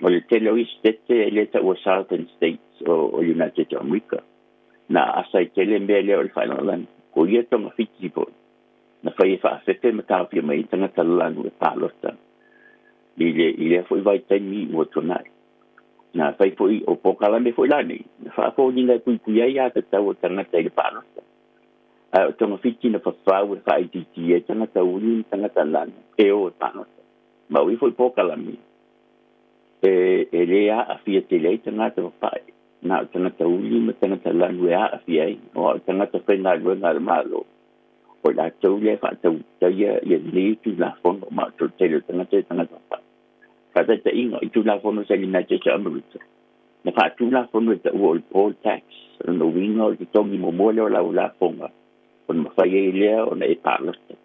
O le tele o isi sitete e le taua Southern States o United of America na aasa ai tele mea lea o le faailoga lanu. Ko ia togafiti foi na fai e faafefe ma taofia mai ai tagata lanu e palota i lea foi vaitaimi ua tuanai. Na fai foi o polokalame foi la nei, na faafoliga e puipui ai a tatau o tagata i le palota. Ae o togafiti na fafau e faaitiitia ai tagata uli ma tagata lanu e o e palota. Ma o ia foi polokalame e lē aafia tele ai tagata papae. Na o tagata uli ma tagata lanu e aafia ai, o a o tagata faigaluega a le Malo. O i latou lea e faatautaia ia lenei Tulafono ma o toatele o tagata e tagata papae. Faataitaiga, i Tulafono sa United States o Amerika, na faatulafono e taua o le poll tax, o lona uiga o le totogi muamua lea o lau lafoga ona mafai ai lea ona e palota.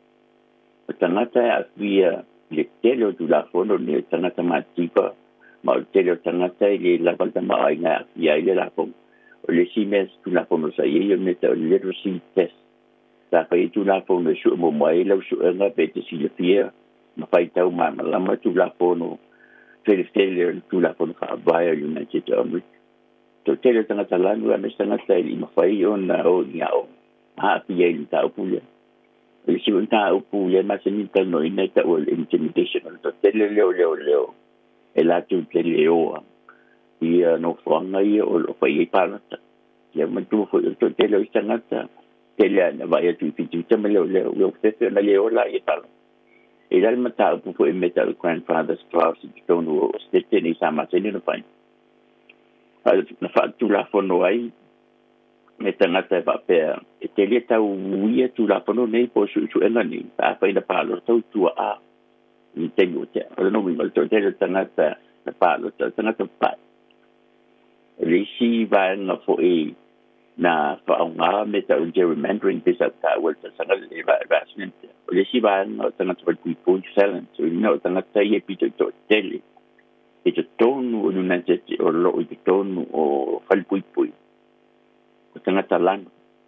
O tagata e aafia i le tele o Tulafono nei o tagata matitiva ma o le tele o tagata e le lava le tamaoaiga e aafia ai le lafoga. O le isi mea Tulafono sa i ai o le mea tau o le literacy test. Sa fai ai Tulafono e sue muamua ai lau suega pe te silafia ma faitau malamalama Tulafono felefele o le Tulafono Faavae o United of America. Toatele o tagata lanu aemaise tagata e le i mafai ona o i aoga ma aafia ai i le mataupu lea. O le isi foi mataupu lea e masani ona talanoaina e taua o le intimidation, o le toatele lea o leoleo e latou te leoa ia nofoaga ia o lo o fai ai palota. Ia manatua foi o le toatele o isi tagata tele lava ina vaai atu i fitiuta ma leoleo, ua fefe ona leoa laia i palota. E i ai le mataupu foi mea tau grandfather's clause i totonu o sitete nei sa masani ona fai. Na faatulafono ai me tagata e faapea e tele tau uia Tulafono nei po o suesuega nei pe afai na palota o tuaa i le taimi ua tea. O lona uiga o le toatele o tagata na palota o tagata papae. O le isi vaega foi na faaaoga mea tau gerrymandering pei sa ou taua i le tausaga le vaiaso lea na tea. O le isi vaega o tagata falepuipui, felons, o lona o tagata ia e pito i toatele i totonu o United o lo o i totonu o falepuipui o tagata lanu.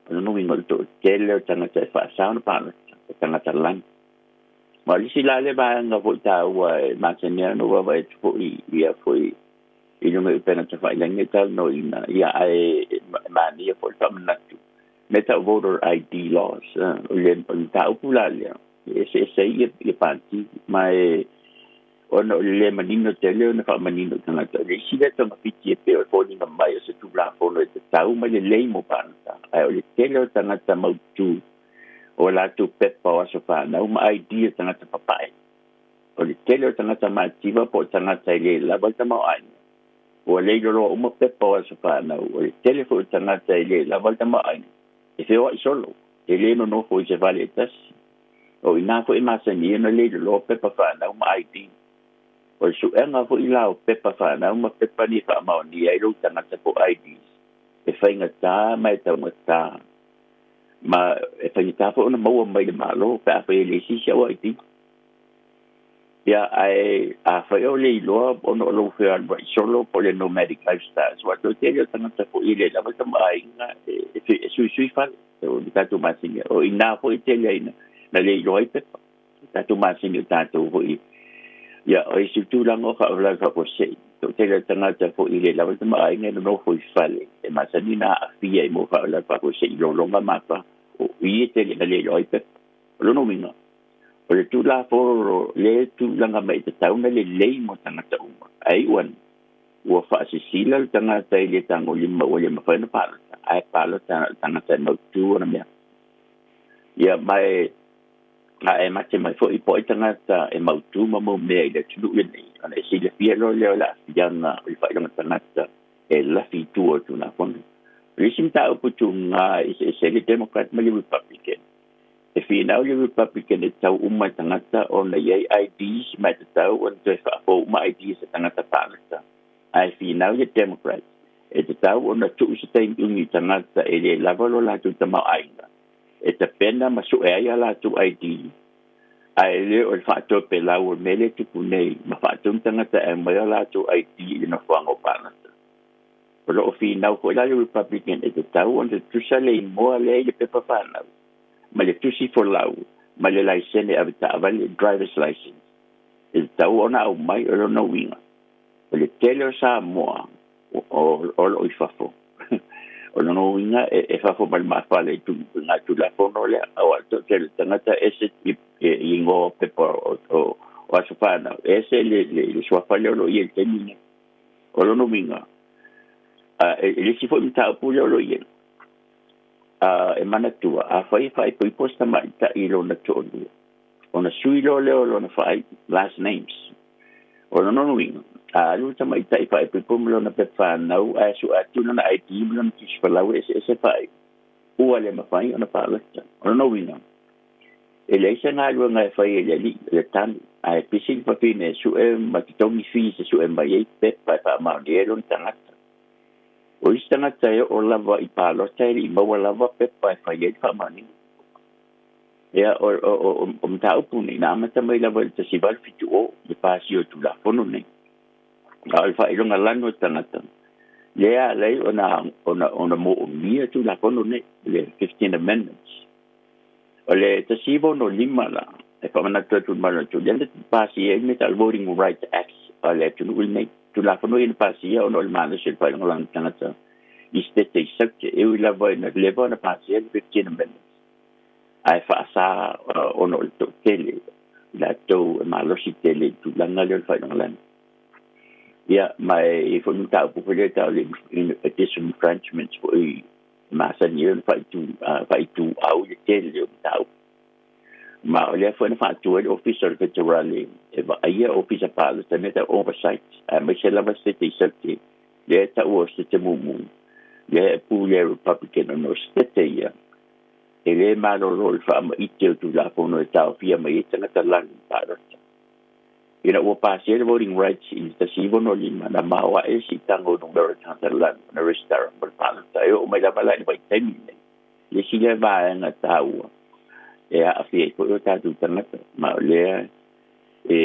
O lona uiga o le toatele o tagata e faasao ona palota o tagata lanu. Ma o le isi la lea vaega foi taua e masani ai ona ou vaavaai atu foi ia foi i luga i upega tafailagi e talanoaina, ia ae e manaia foi le faamanatu mea tau voter ID laws. O le mataupu la lea e eseese ai ia pati ma e ona o le lē manino tele ona faamanino i tagata. O le isi lea togafiti e pei o le foliga mai o se Tulafono e tatau ma lelei mo palota, ae o le tele o tagata mautū o latou pepa o aso fanau ma ID o tagata papae. O le tele o tagata mativa po o tagata e lē lava le tamaoaiga ua leiloloa uma pepa o aso fanau. O le tele foi o tagata e lē lava le tamaoaiga e feoai solo, e lē nonofo i se fale e tasi. O i ina foi e masani ai ona leiloloa pepa fanau ma ID. O le suega foi la o pepa fanau ma pepa nei e faamaonia ai lou tagata po o IDs e faigata ma e taugata, ma e faigata foi ona maua mai le Malo pe afai e le sisi au ID. Ia, ae afai o le iloa ona o lou fealuai solo po o le nomadic lifestyle, aua toatele o tagata foi e le lava le tamaoaiga e suisui fale o le tatou masini. O i ina foi e tele ai na le iloa ai pepa tatou masini o tatou foi. Ia, o isi tulaga o faalavelave faafuasei, toatele o tagata foi e le lava le tamaoaiga e nonofo i fale e e masani na aafia i mo faalavelave faafuasei lologa ma afa o i e tele na le iloa ai pepa. O lona uiga o le tulafono le tulaga mai tatau na lelei mo tagata uma, ae iu ane ua faasisila le tagata i le tagolima ua le mafai ona palota, ae palota na o le tagata e mautū ona mea. Ia ma e a e mate mai foʻi po ai tagata e mautū ma mau mea i le atunuu lenei, ona e silafia loa lea o le aafiaga o le faailoga tagata e lafi i tua o le tulafono. O le isi mataupu tuga eseese ai le Democrat ma le Republican, e finau le Republican e tatau uma i tagata ona i ai IDs, ma e tatau ona toe faafou uma IDs a tagata palota, ae finau le Democrat e tatau ona tuu se taimi umi i tagata e lē lava lo latou tamaoaiga e tapena ma suʻe ai a latou ID, ae lē o le faatopelau o le mea lea tupu nei ma faatonu tagata e aumai a latou ID i le nofoaga o palota. O loo finau foʻi la le Republican e tatau ona tutusa le igoa lea i le pepa fanau ma le tusi folau ma le laisene avetaavale, driver's license, e tatau ona aumai. O lona uiga o le tele o Samoa o loo i fafo, o lona uiga e fafo ma le mafale i ngā tulafono lea, auā le toatele tagata ese i igoa o pepa o aso fanau, ese le suafa lea o loo i ai i le taimi nei. O lona uiga e le isi foʻi mataupu lea o loo i ai e manatua, afai e faaipoipo se tamaʻitaʻi i lona toalua, ona sui loa lea o lona faaiʻu, last names. O lona uiga a alu le tamaʻitaʻi faaipoipo ma lona pepa fanau, ae suʻe atu lona ID ma lona tusi falau e eseese faaiʻu, ua le mafai ona palota. O lona uiga e leai se galuega e fai e le alii le tanu, ae pisi le fafine e suʻe ma totogi fees e suʻe mai ai pepa e faamaonia ai lona tagata. O isi tagata e oo lava i palota e leʻi maua lava pepa e fai ai le faamaoniga. Ia o mataupu nei na amata mai lava i le 1870 le pasia o tulafono nei, a o le faailoga lanu o tagata lea alai ona moomia tulafono nei, le 15 Amendments o le 1965 la e faamanatu atu le malo atu lea na pasia ai le Voting Rights Act o le atunuu lenei. Tulafono ia na pasia ona o le malosi o le faailoga lanu tagata i setete i Saute, e ui lava ina leva ona pasia le 15 Amendments, ae faasā ona o le toatele latou e malosi tele i tulaga lea o le faailoga lanu. Ia ma e i foʻi mataupu foi lea tau le disenfranchisement foʻi masani ai ona faaituau le tele o mataupu, ma o lea foi na faatua ai le ofisa o le federale e vaaia ofisa palota, mea tau oversight, aemaise lava setete i Saute lea e taua o setete mumu lea e pulea Republican, ona o setete ia e lē malolo le faamaite o tulafono e taofia mai ai tagata lanu palota. Ina ua pasia le Voting Rights i le 1965, na maoaʻe le siitaga o numera tagata lanu na resitara mo le palota, e oo mai lava la i le vaitaimi nei. Le isi lea vaega taua e aafia ai foʻi o tatou tagata, ma o lea e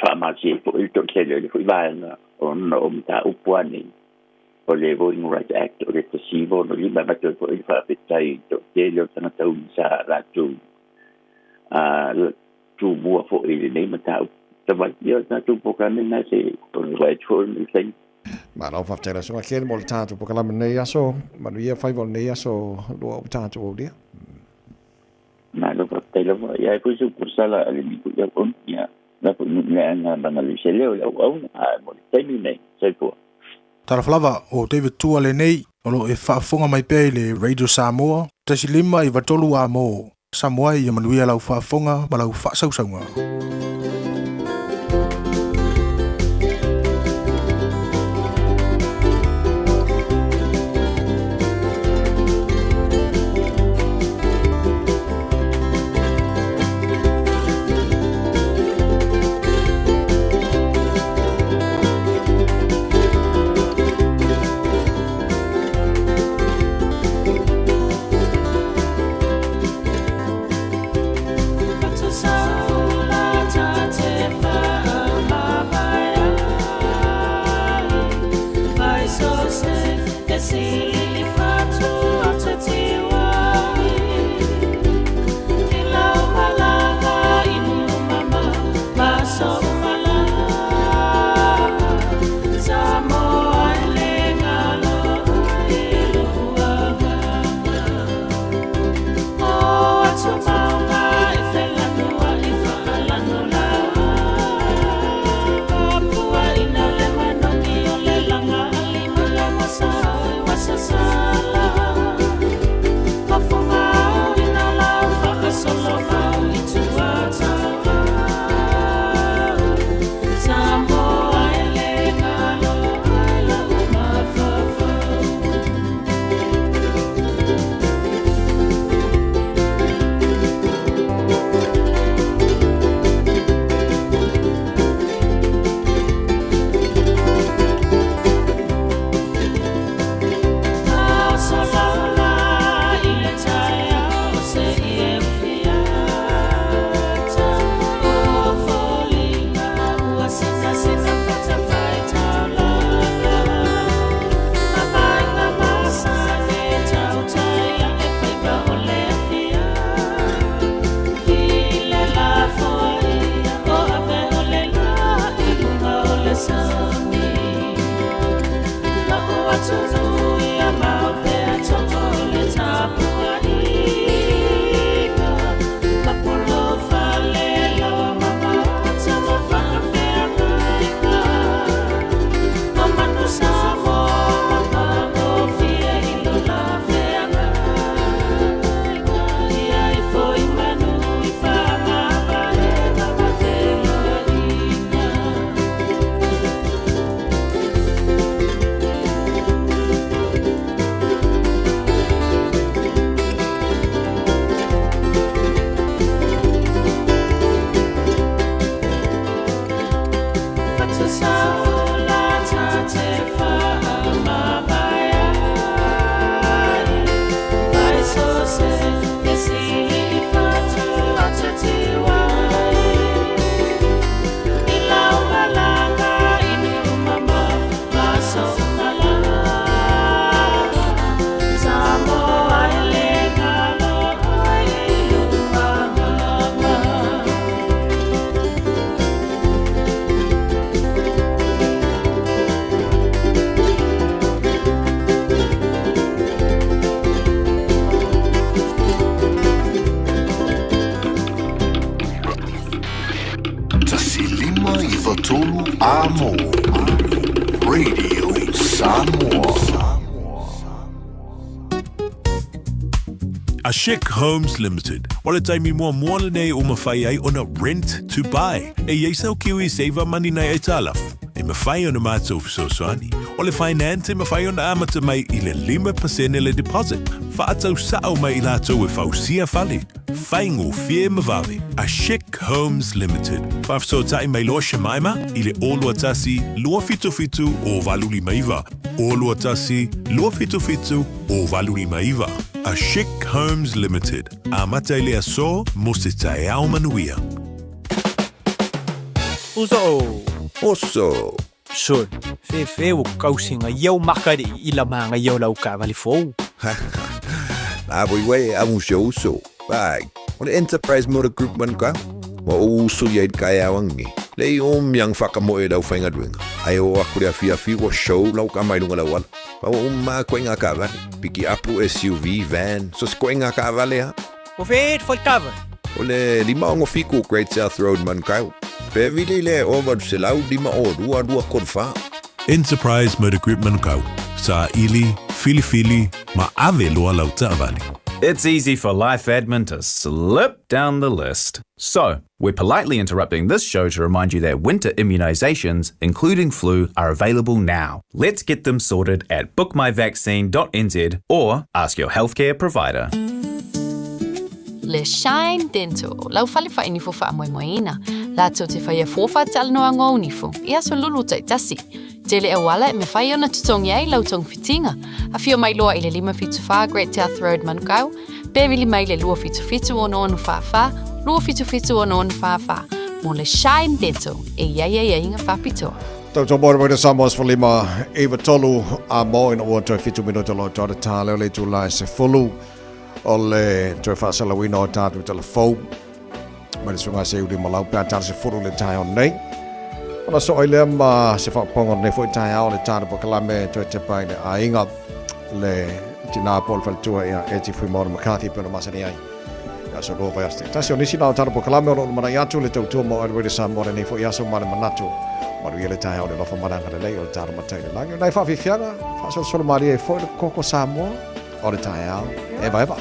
faamalosi ai foʻi le toatele o le foʻi vaega ona o mataupu anei o le Voting Rights Act o le 1965. E avatu ai foʻi le faafetai i le toatele o tagata uli sa latou tumua foʻi i lenei mataupu tavai ia o le tatou polokalame lena se ona vai atu foʻi le taimi. Malo faafetai lau susuga Ken mo le tatou polokalame lenei aso. Manuia faiva o lenei aso lua ua tatou aulia. Malo faafetai lava. Ia e foi se upu sala a le niku ia on ia la foi nu le anga banga le se leo le auauna ae mo le taimi nei. Soifua. Talofa lava, o David Tua lenei, o lo o e faafofoga mai pea i le Radio Samoa, 1 5 93 amo. Samoa ia manuia lau faafofoga ma lau faasausauga. 593 Amo Radio Samoa. A Shek Homes Limited. O le taimi muamua lenei ua mafai ai ona rent to buy. E i ai sau kiwi saver money nai aitalafu. E mafai ona matou fesoasoani. O le finance e mafai ona amata mai i le 5% le deposit. Faatau sao mai i latou e fausia fale. Faigofie ma vave. A Shek Homes Limited. Faafesootai mai loa Shemaima i le 021 277 0859. 021 277 0859. A Shek Homes Limited. Amata i le aso mo se taeao manuia. Uso. Oso. Sol, fefe ua kausiga ia o makali'i i lamagaia o lau taavale fou. Na voi uai amu si ou uso. Vai, o le Enterprise Motor Group Manukau. Ua ou uso ia i le taeao angi. Lei o miang whakamoe lau whaingaluenga. Ai o aku le afiafi ua show lau ka mai lunga lau ala. Pa ua uma koe ngā kaavale. Piki apu SUV, van, so se koe ngā kaavale ha. O fe e kava. O le 567 Great South Road Manukau. Pe vili le o 800 5 02 2 3 4. Enterprise Motor Group Manukau. Saili, filifili, ma ave loa lau taavale. It's easy for life admin to slip down the list. So, we're politely interrupting this show to remind you that winter immunisations, including flu, are available now. Let's get them sorted at bookmyvaccine.nz or ask your healthcare provider. Le Shine Dental, lau fale faainifo faamoemoeina, latou te faia fua faatalanoaga o nifo i aso lulu taitasi. Tele auala e mafai ona totogi ai lau togafitiga. Afio mai loa i le 574 Great South Road Manukau, pe vili mai le 277 6644, 277 6644 mo le Shine Dental e i ai aiaiga faapitoa. Tautua mo le Samoa 15 9 3 a mo ina ua toe 7 minuta lo toe tā leo le itula e 10 o le toe faasalauina o tatou talafou mai le susuga Seiuli Malau pe a tala 10 le taeao nei. Ona so ai lea ma se faapopoga lenei foi taeao le tāna polokalame toe tepa i le aiga le tinā po o le faletua ia Eti Fuimaono McCarthy pe ona masani ai. Ia aso lua vaiaso taitasi o nisi na o tāna polokalame o lo o lumanai atu le tautua mo le Samoa lenei foi aso ma le manatu manuia le taeao le alofa ma le agalelei o le tāna matai i le lagi. O nai faafiafiaga faasolosolo malie ai foi le koko Samoa o le taeao. Eva eva.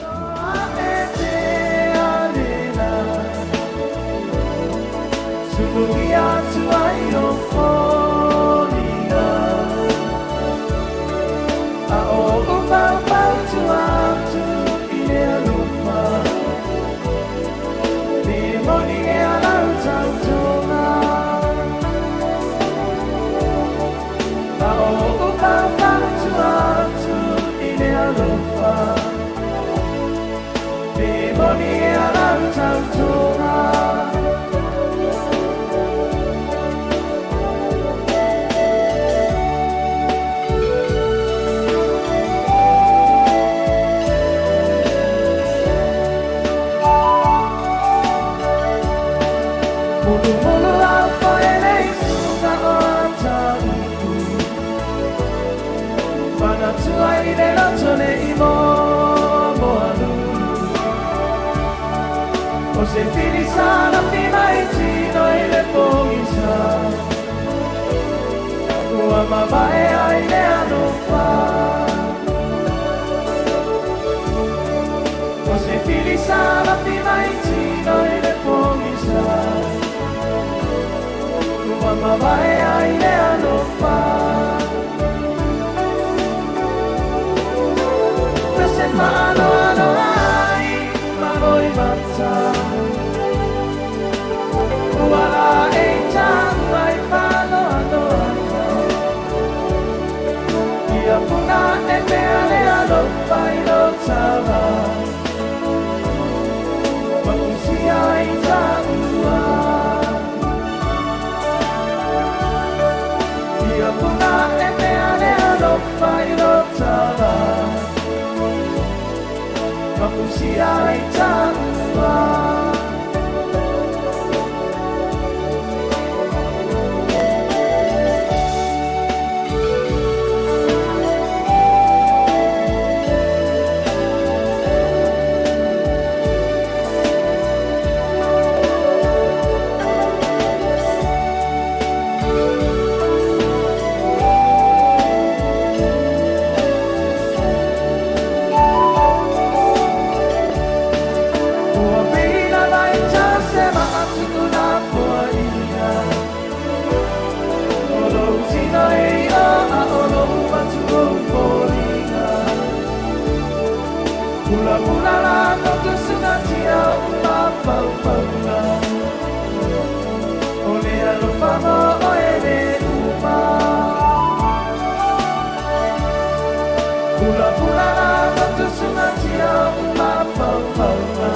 i le loto le i mo mo alulu. O se fili sa la fi mai tino i le pogisa. Ua mavae ai le alofa. O se fili sa la fi mai tino i le pogisa. Ua mavae ai le alofa. Se maalo alo ai, malo i mata. Ua la e tāua i whano alo anga. Ia puna e pea le alofa i lo tala. Mapusia i tāua. Ia puna e pea le alofa i lo tala. Mapusia i tāua. Ua pina mai tā se maatu na poa ia. O lou tino e o a o lou patu o foliga. Pula pula la kotu sunga tia o ma pau paunga. O le alofa mo o e le uma. Pula pula la kotu sunga tia o ma pau paunga.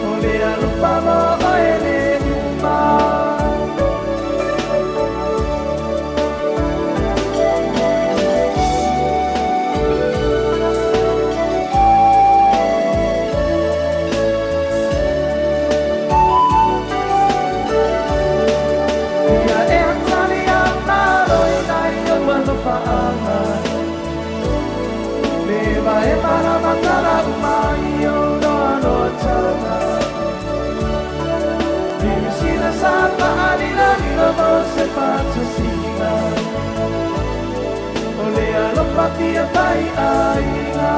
O le alofa mo o e le uma. Ia e atali a malo i nai o alofa anga. Le va e mara matara umai o noa noa tanga. Niu sila sa pa alila lila mo se patasina. O le alofa pia pai aiga.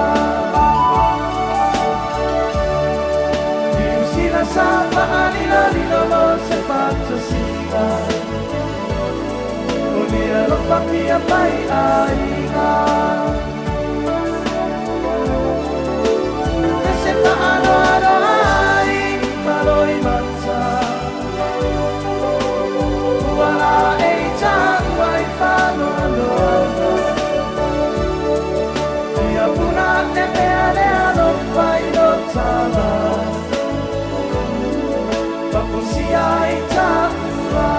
Niu sila sa pa alila lila mo se patasina. O le alofa pia pai aiga. Se maalo alo ai, malo i mata. Ua la e tāua i whano alo anga. Ia puna e pea le alofa i lo tala. Mapusia i tāua.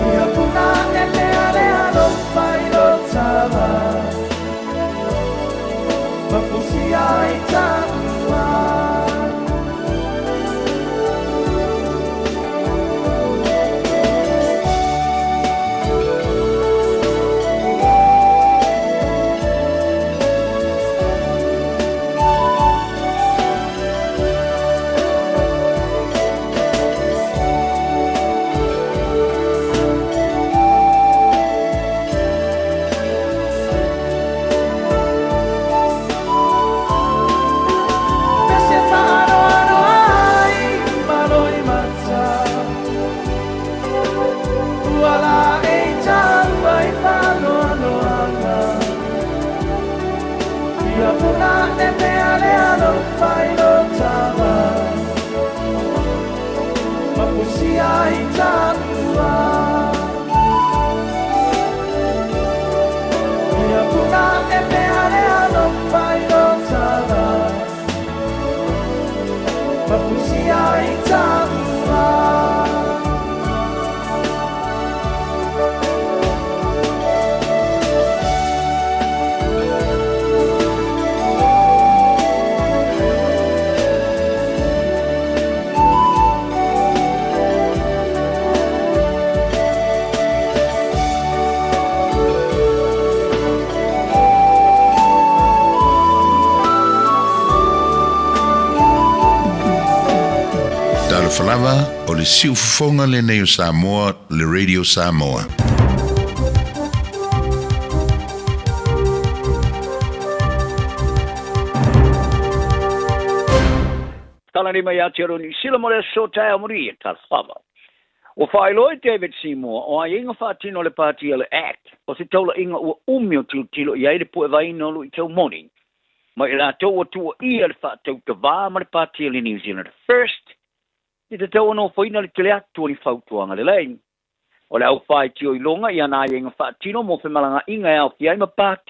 Ia puna e pea le alofa i lo tala. Mapusia i tāua. Se maalo alo ai, malo i mata. Ua la e tāua i whano alo anga. Ia puna e pea le alofa i lo tala. Mapusia i tāua. Ia puna e pea le alofa i lo tala. Mapusia i tāua. lava, o le siufofoga lenei o Samoa, le Radio Samoa. Tala nei mai Aotearoa Niu Sila mo le aso taeao muri e Talofa. Ua faailoa e David Seymour o aiaiga faatino a le Pāti a le act o se taulaʻiga ua umi o tilotilo i ai le puevaina o luʻitau moni ma i latou ua tuuaia le faatautavā ma le Pāti a le New Zealand First i tatau ona ofoina le tele atu o ni fautuaga lelei. O le au faitioiloga i ana aiaiga faatino mo femalagaʻiga e aofia ai ma pāti.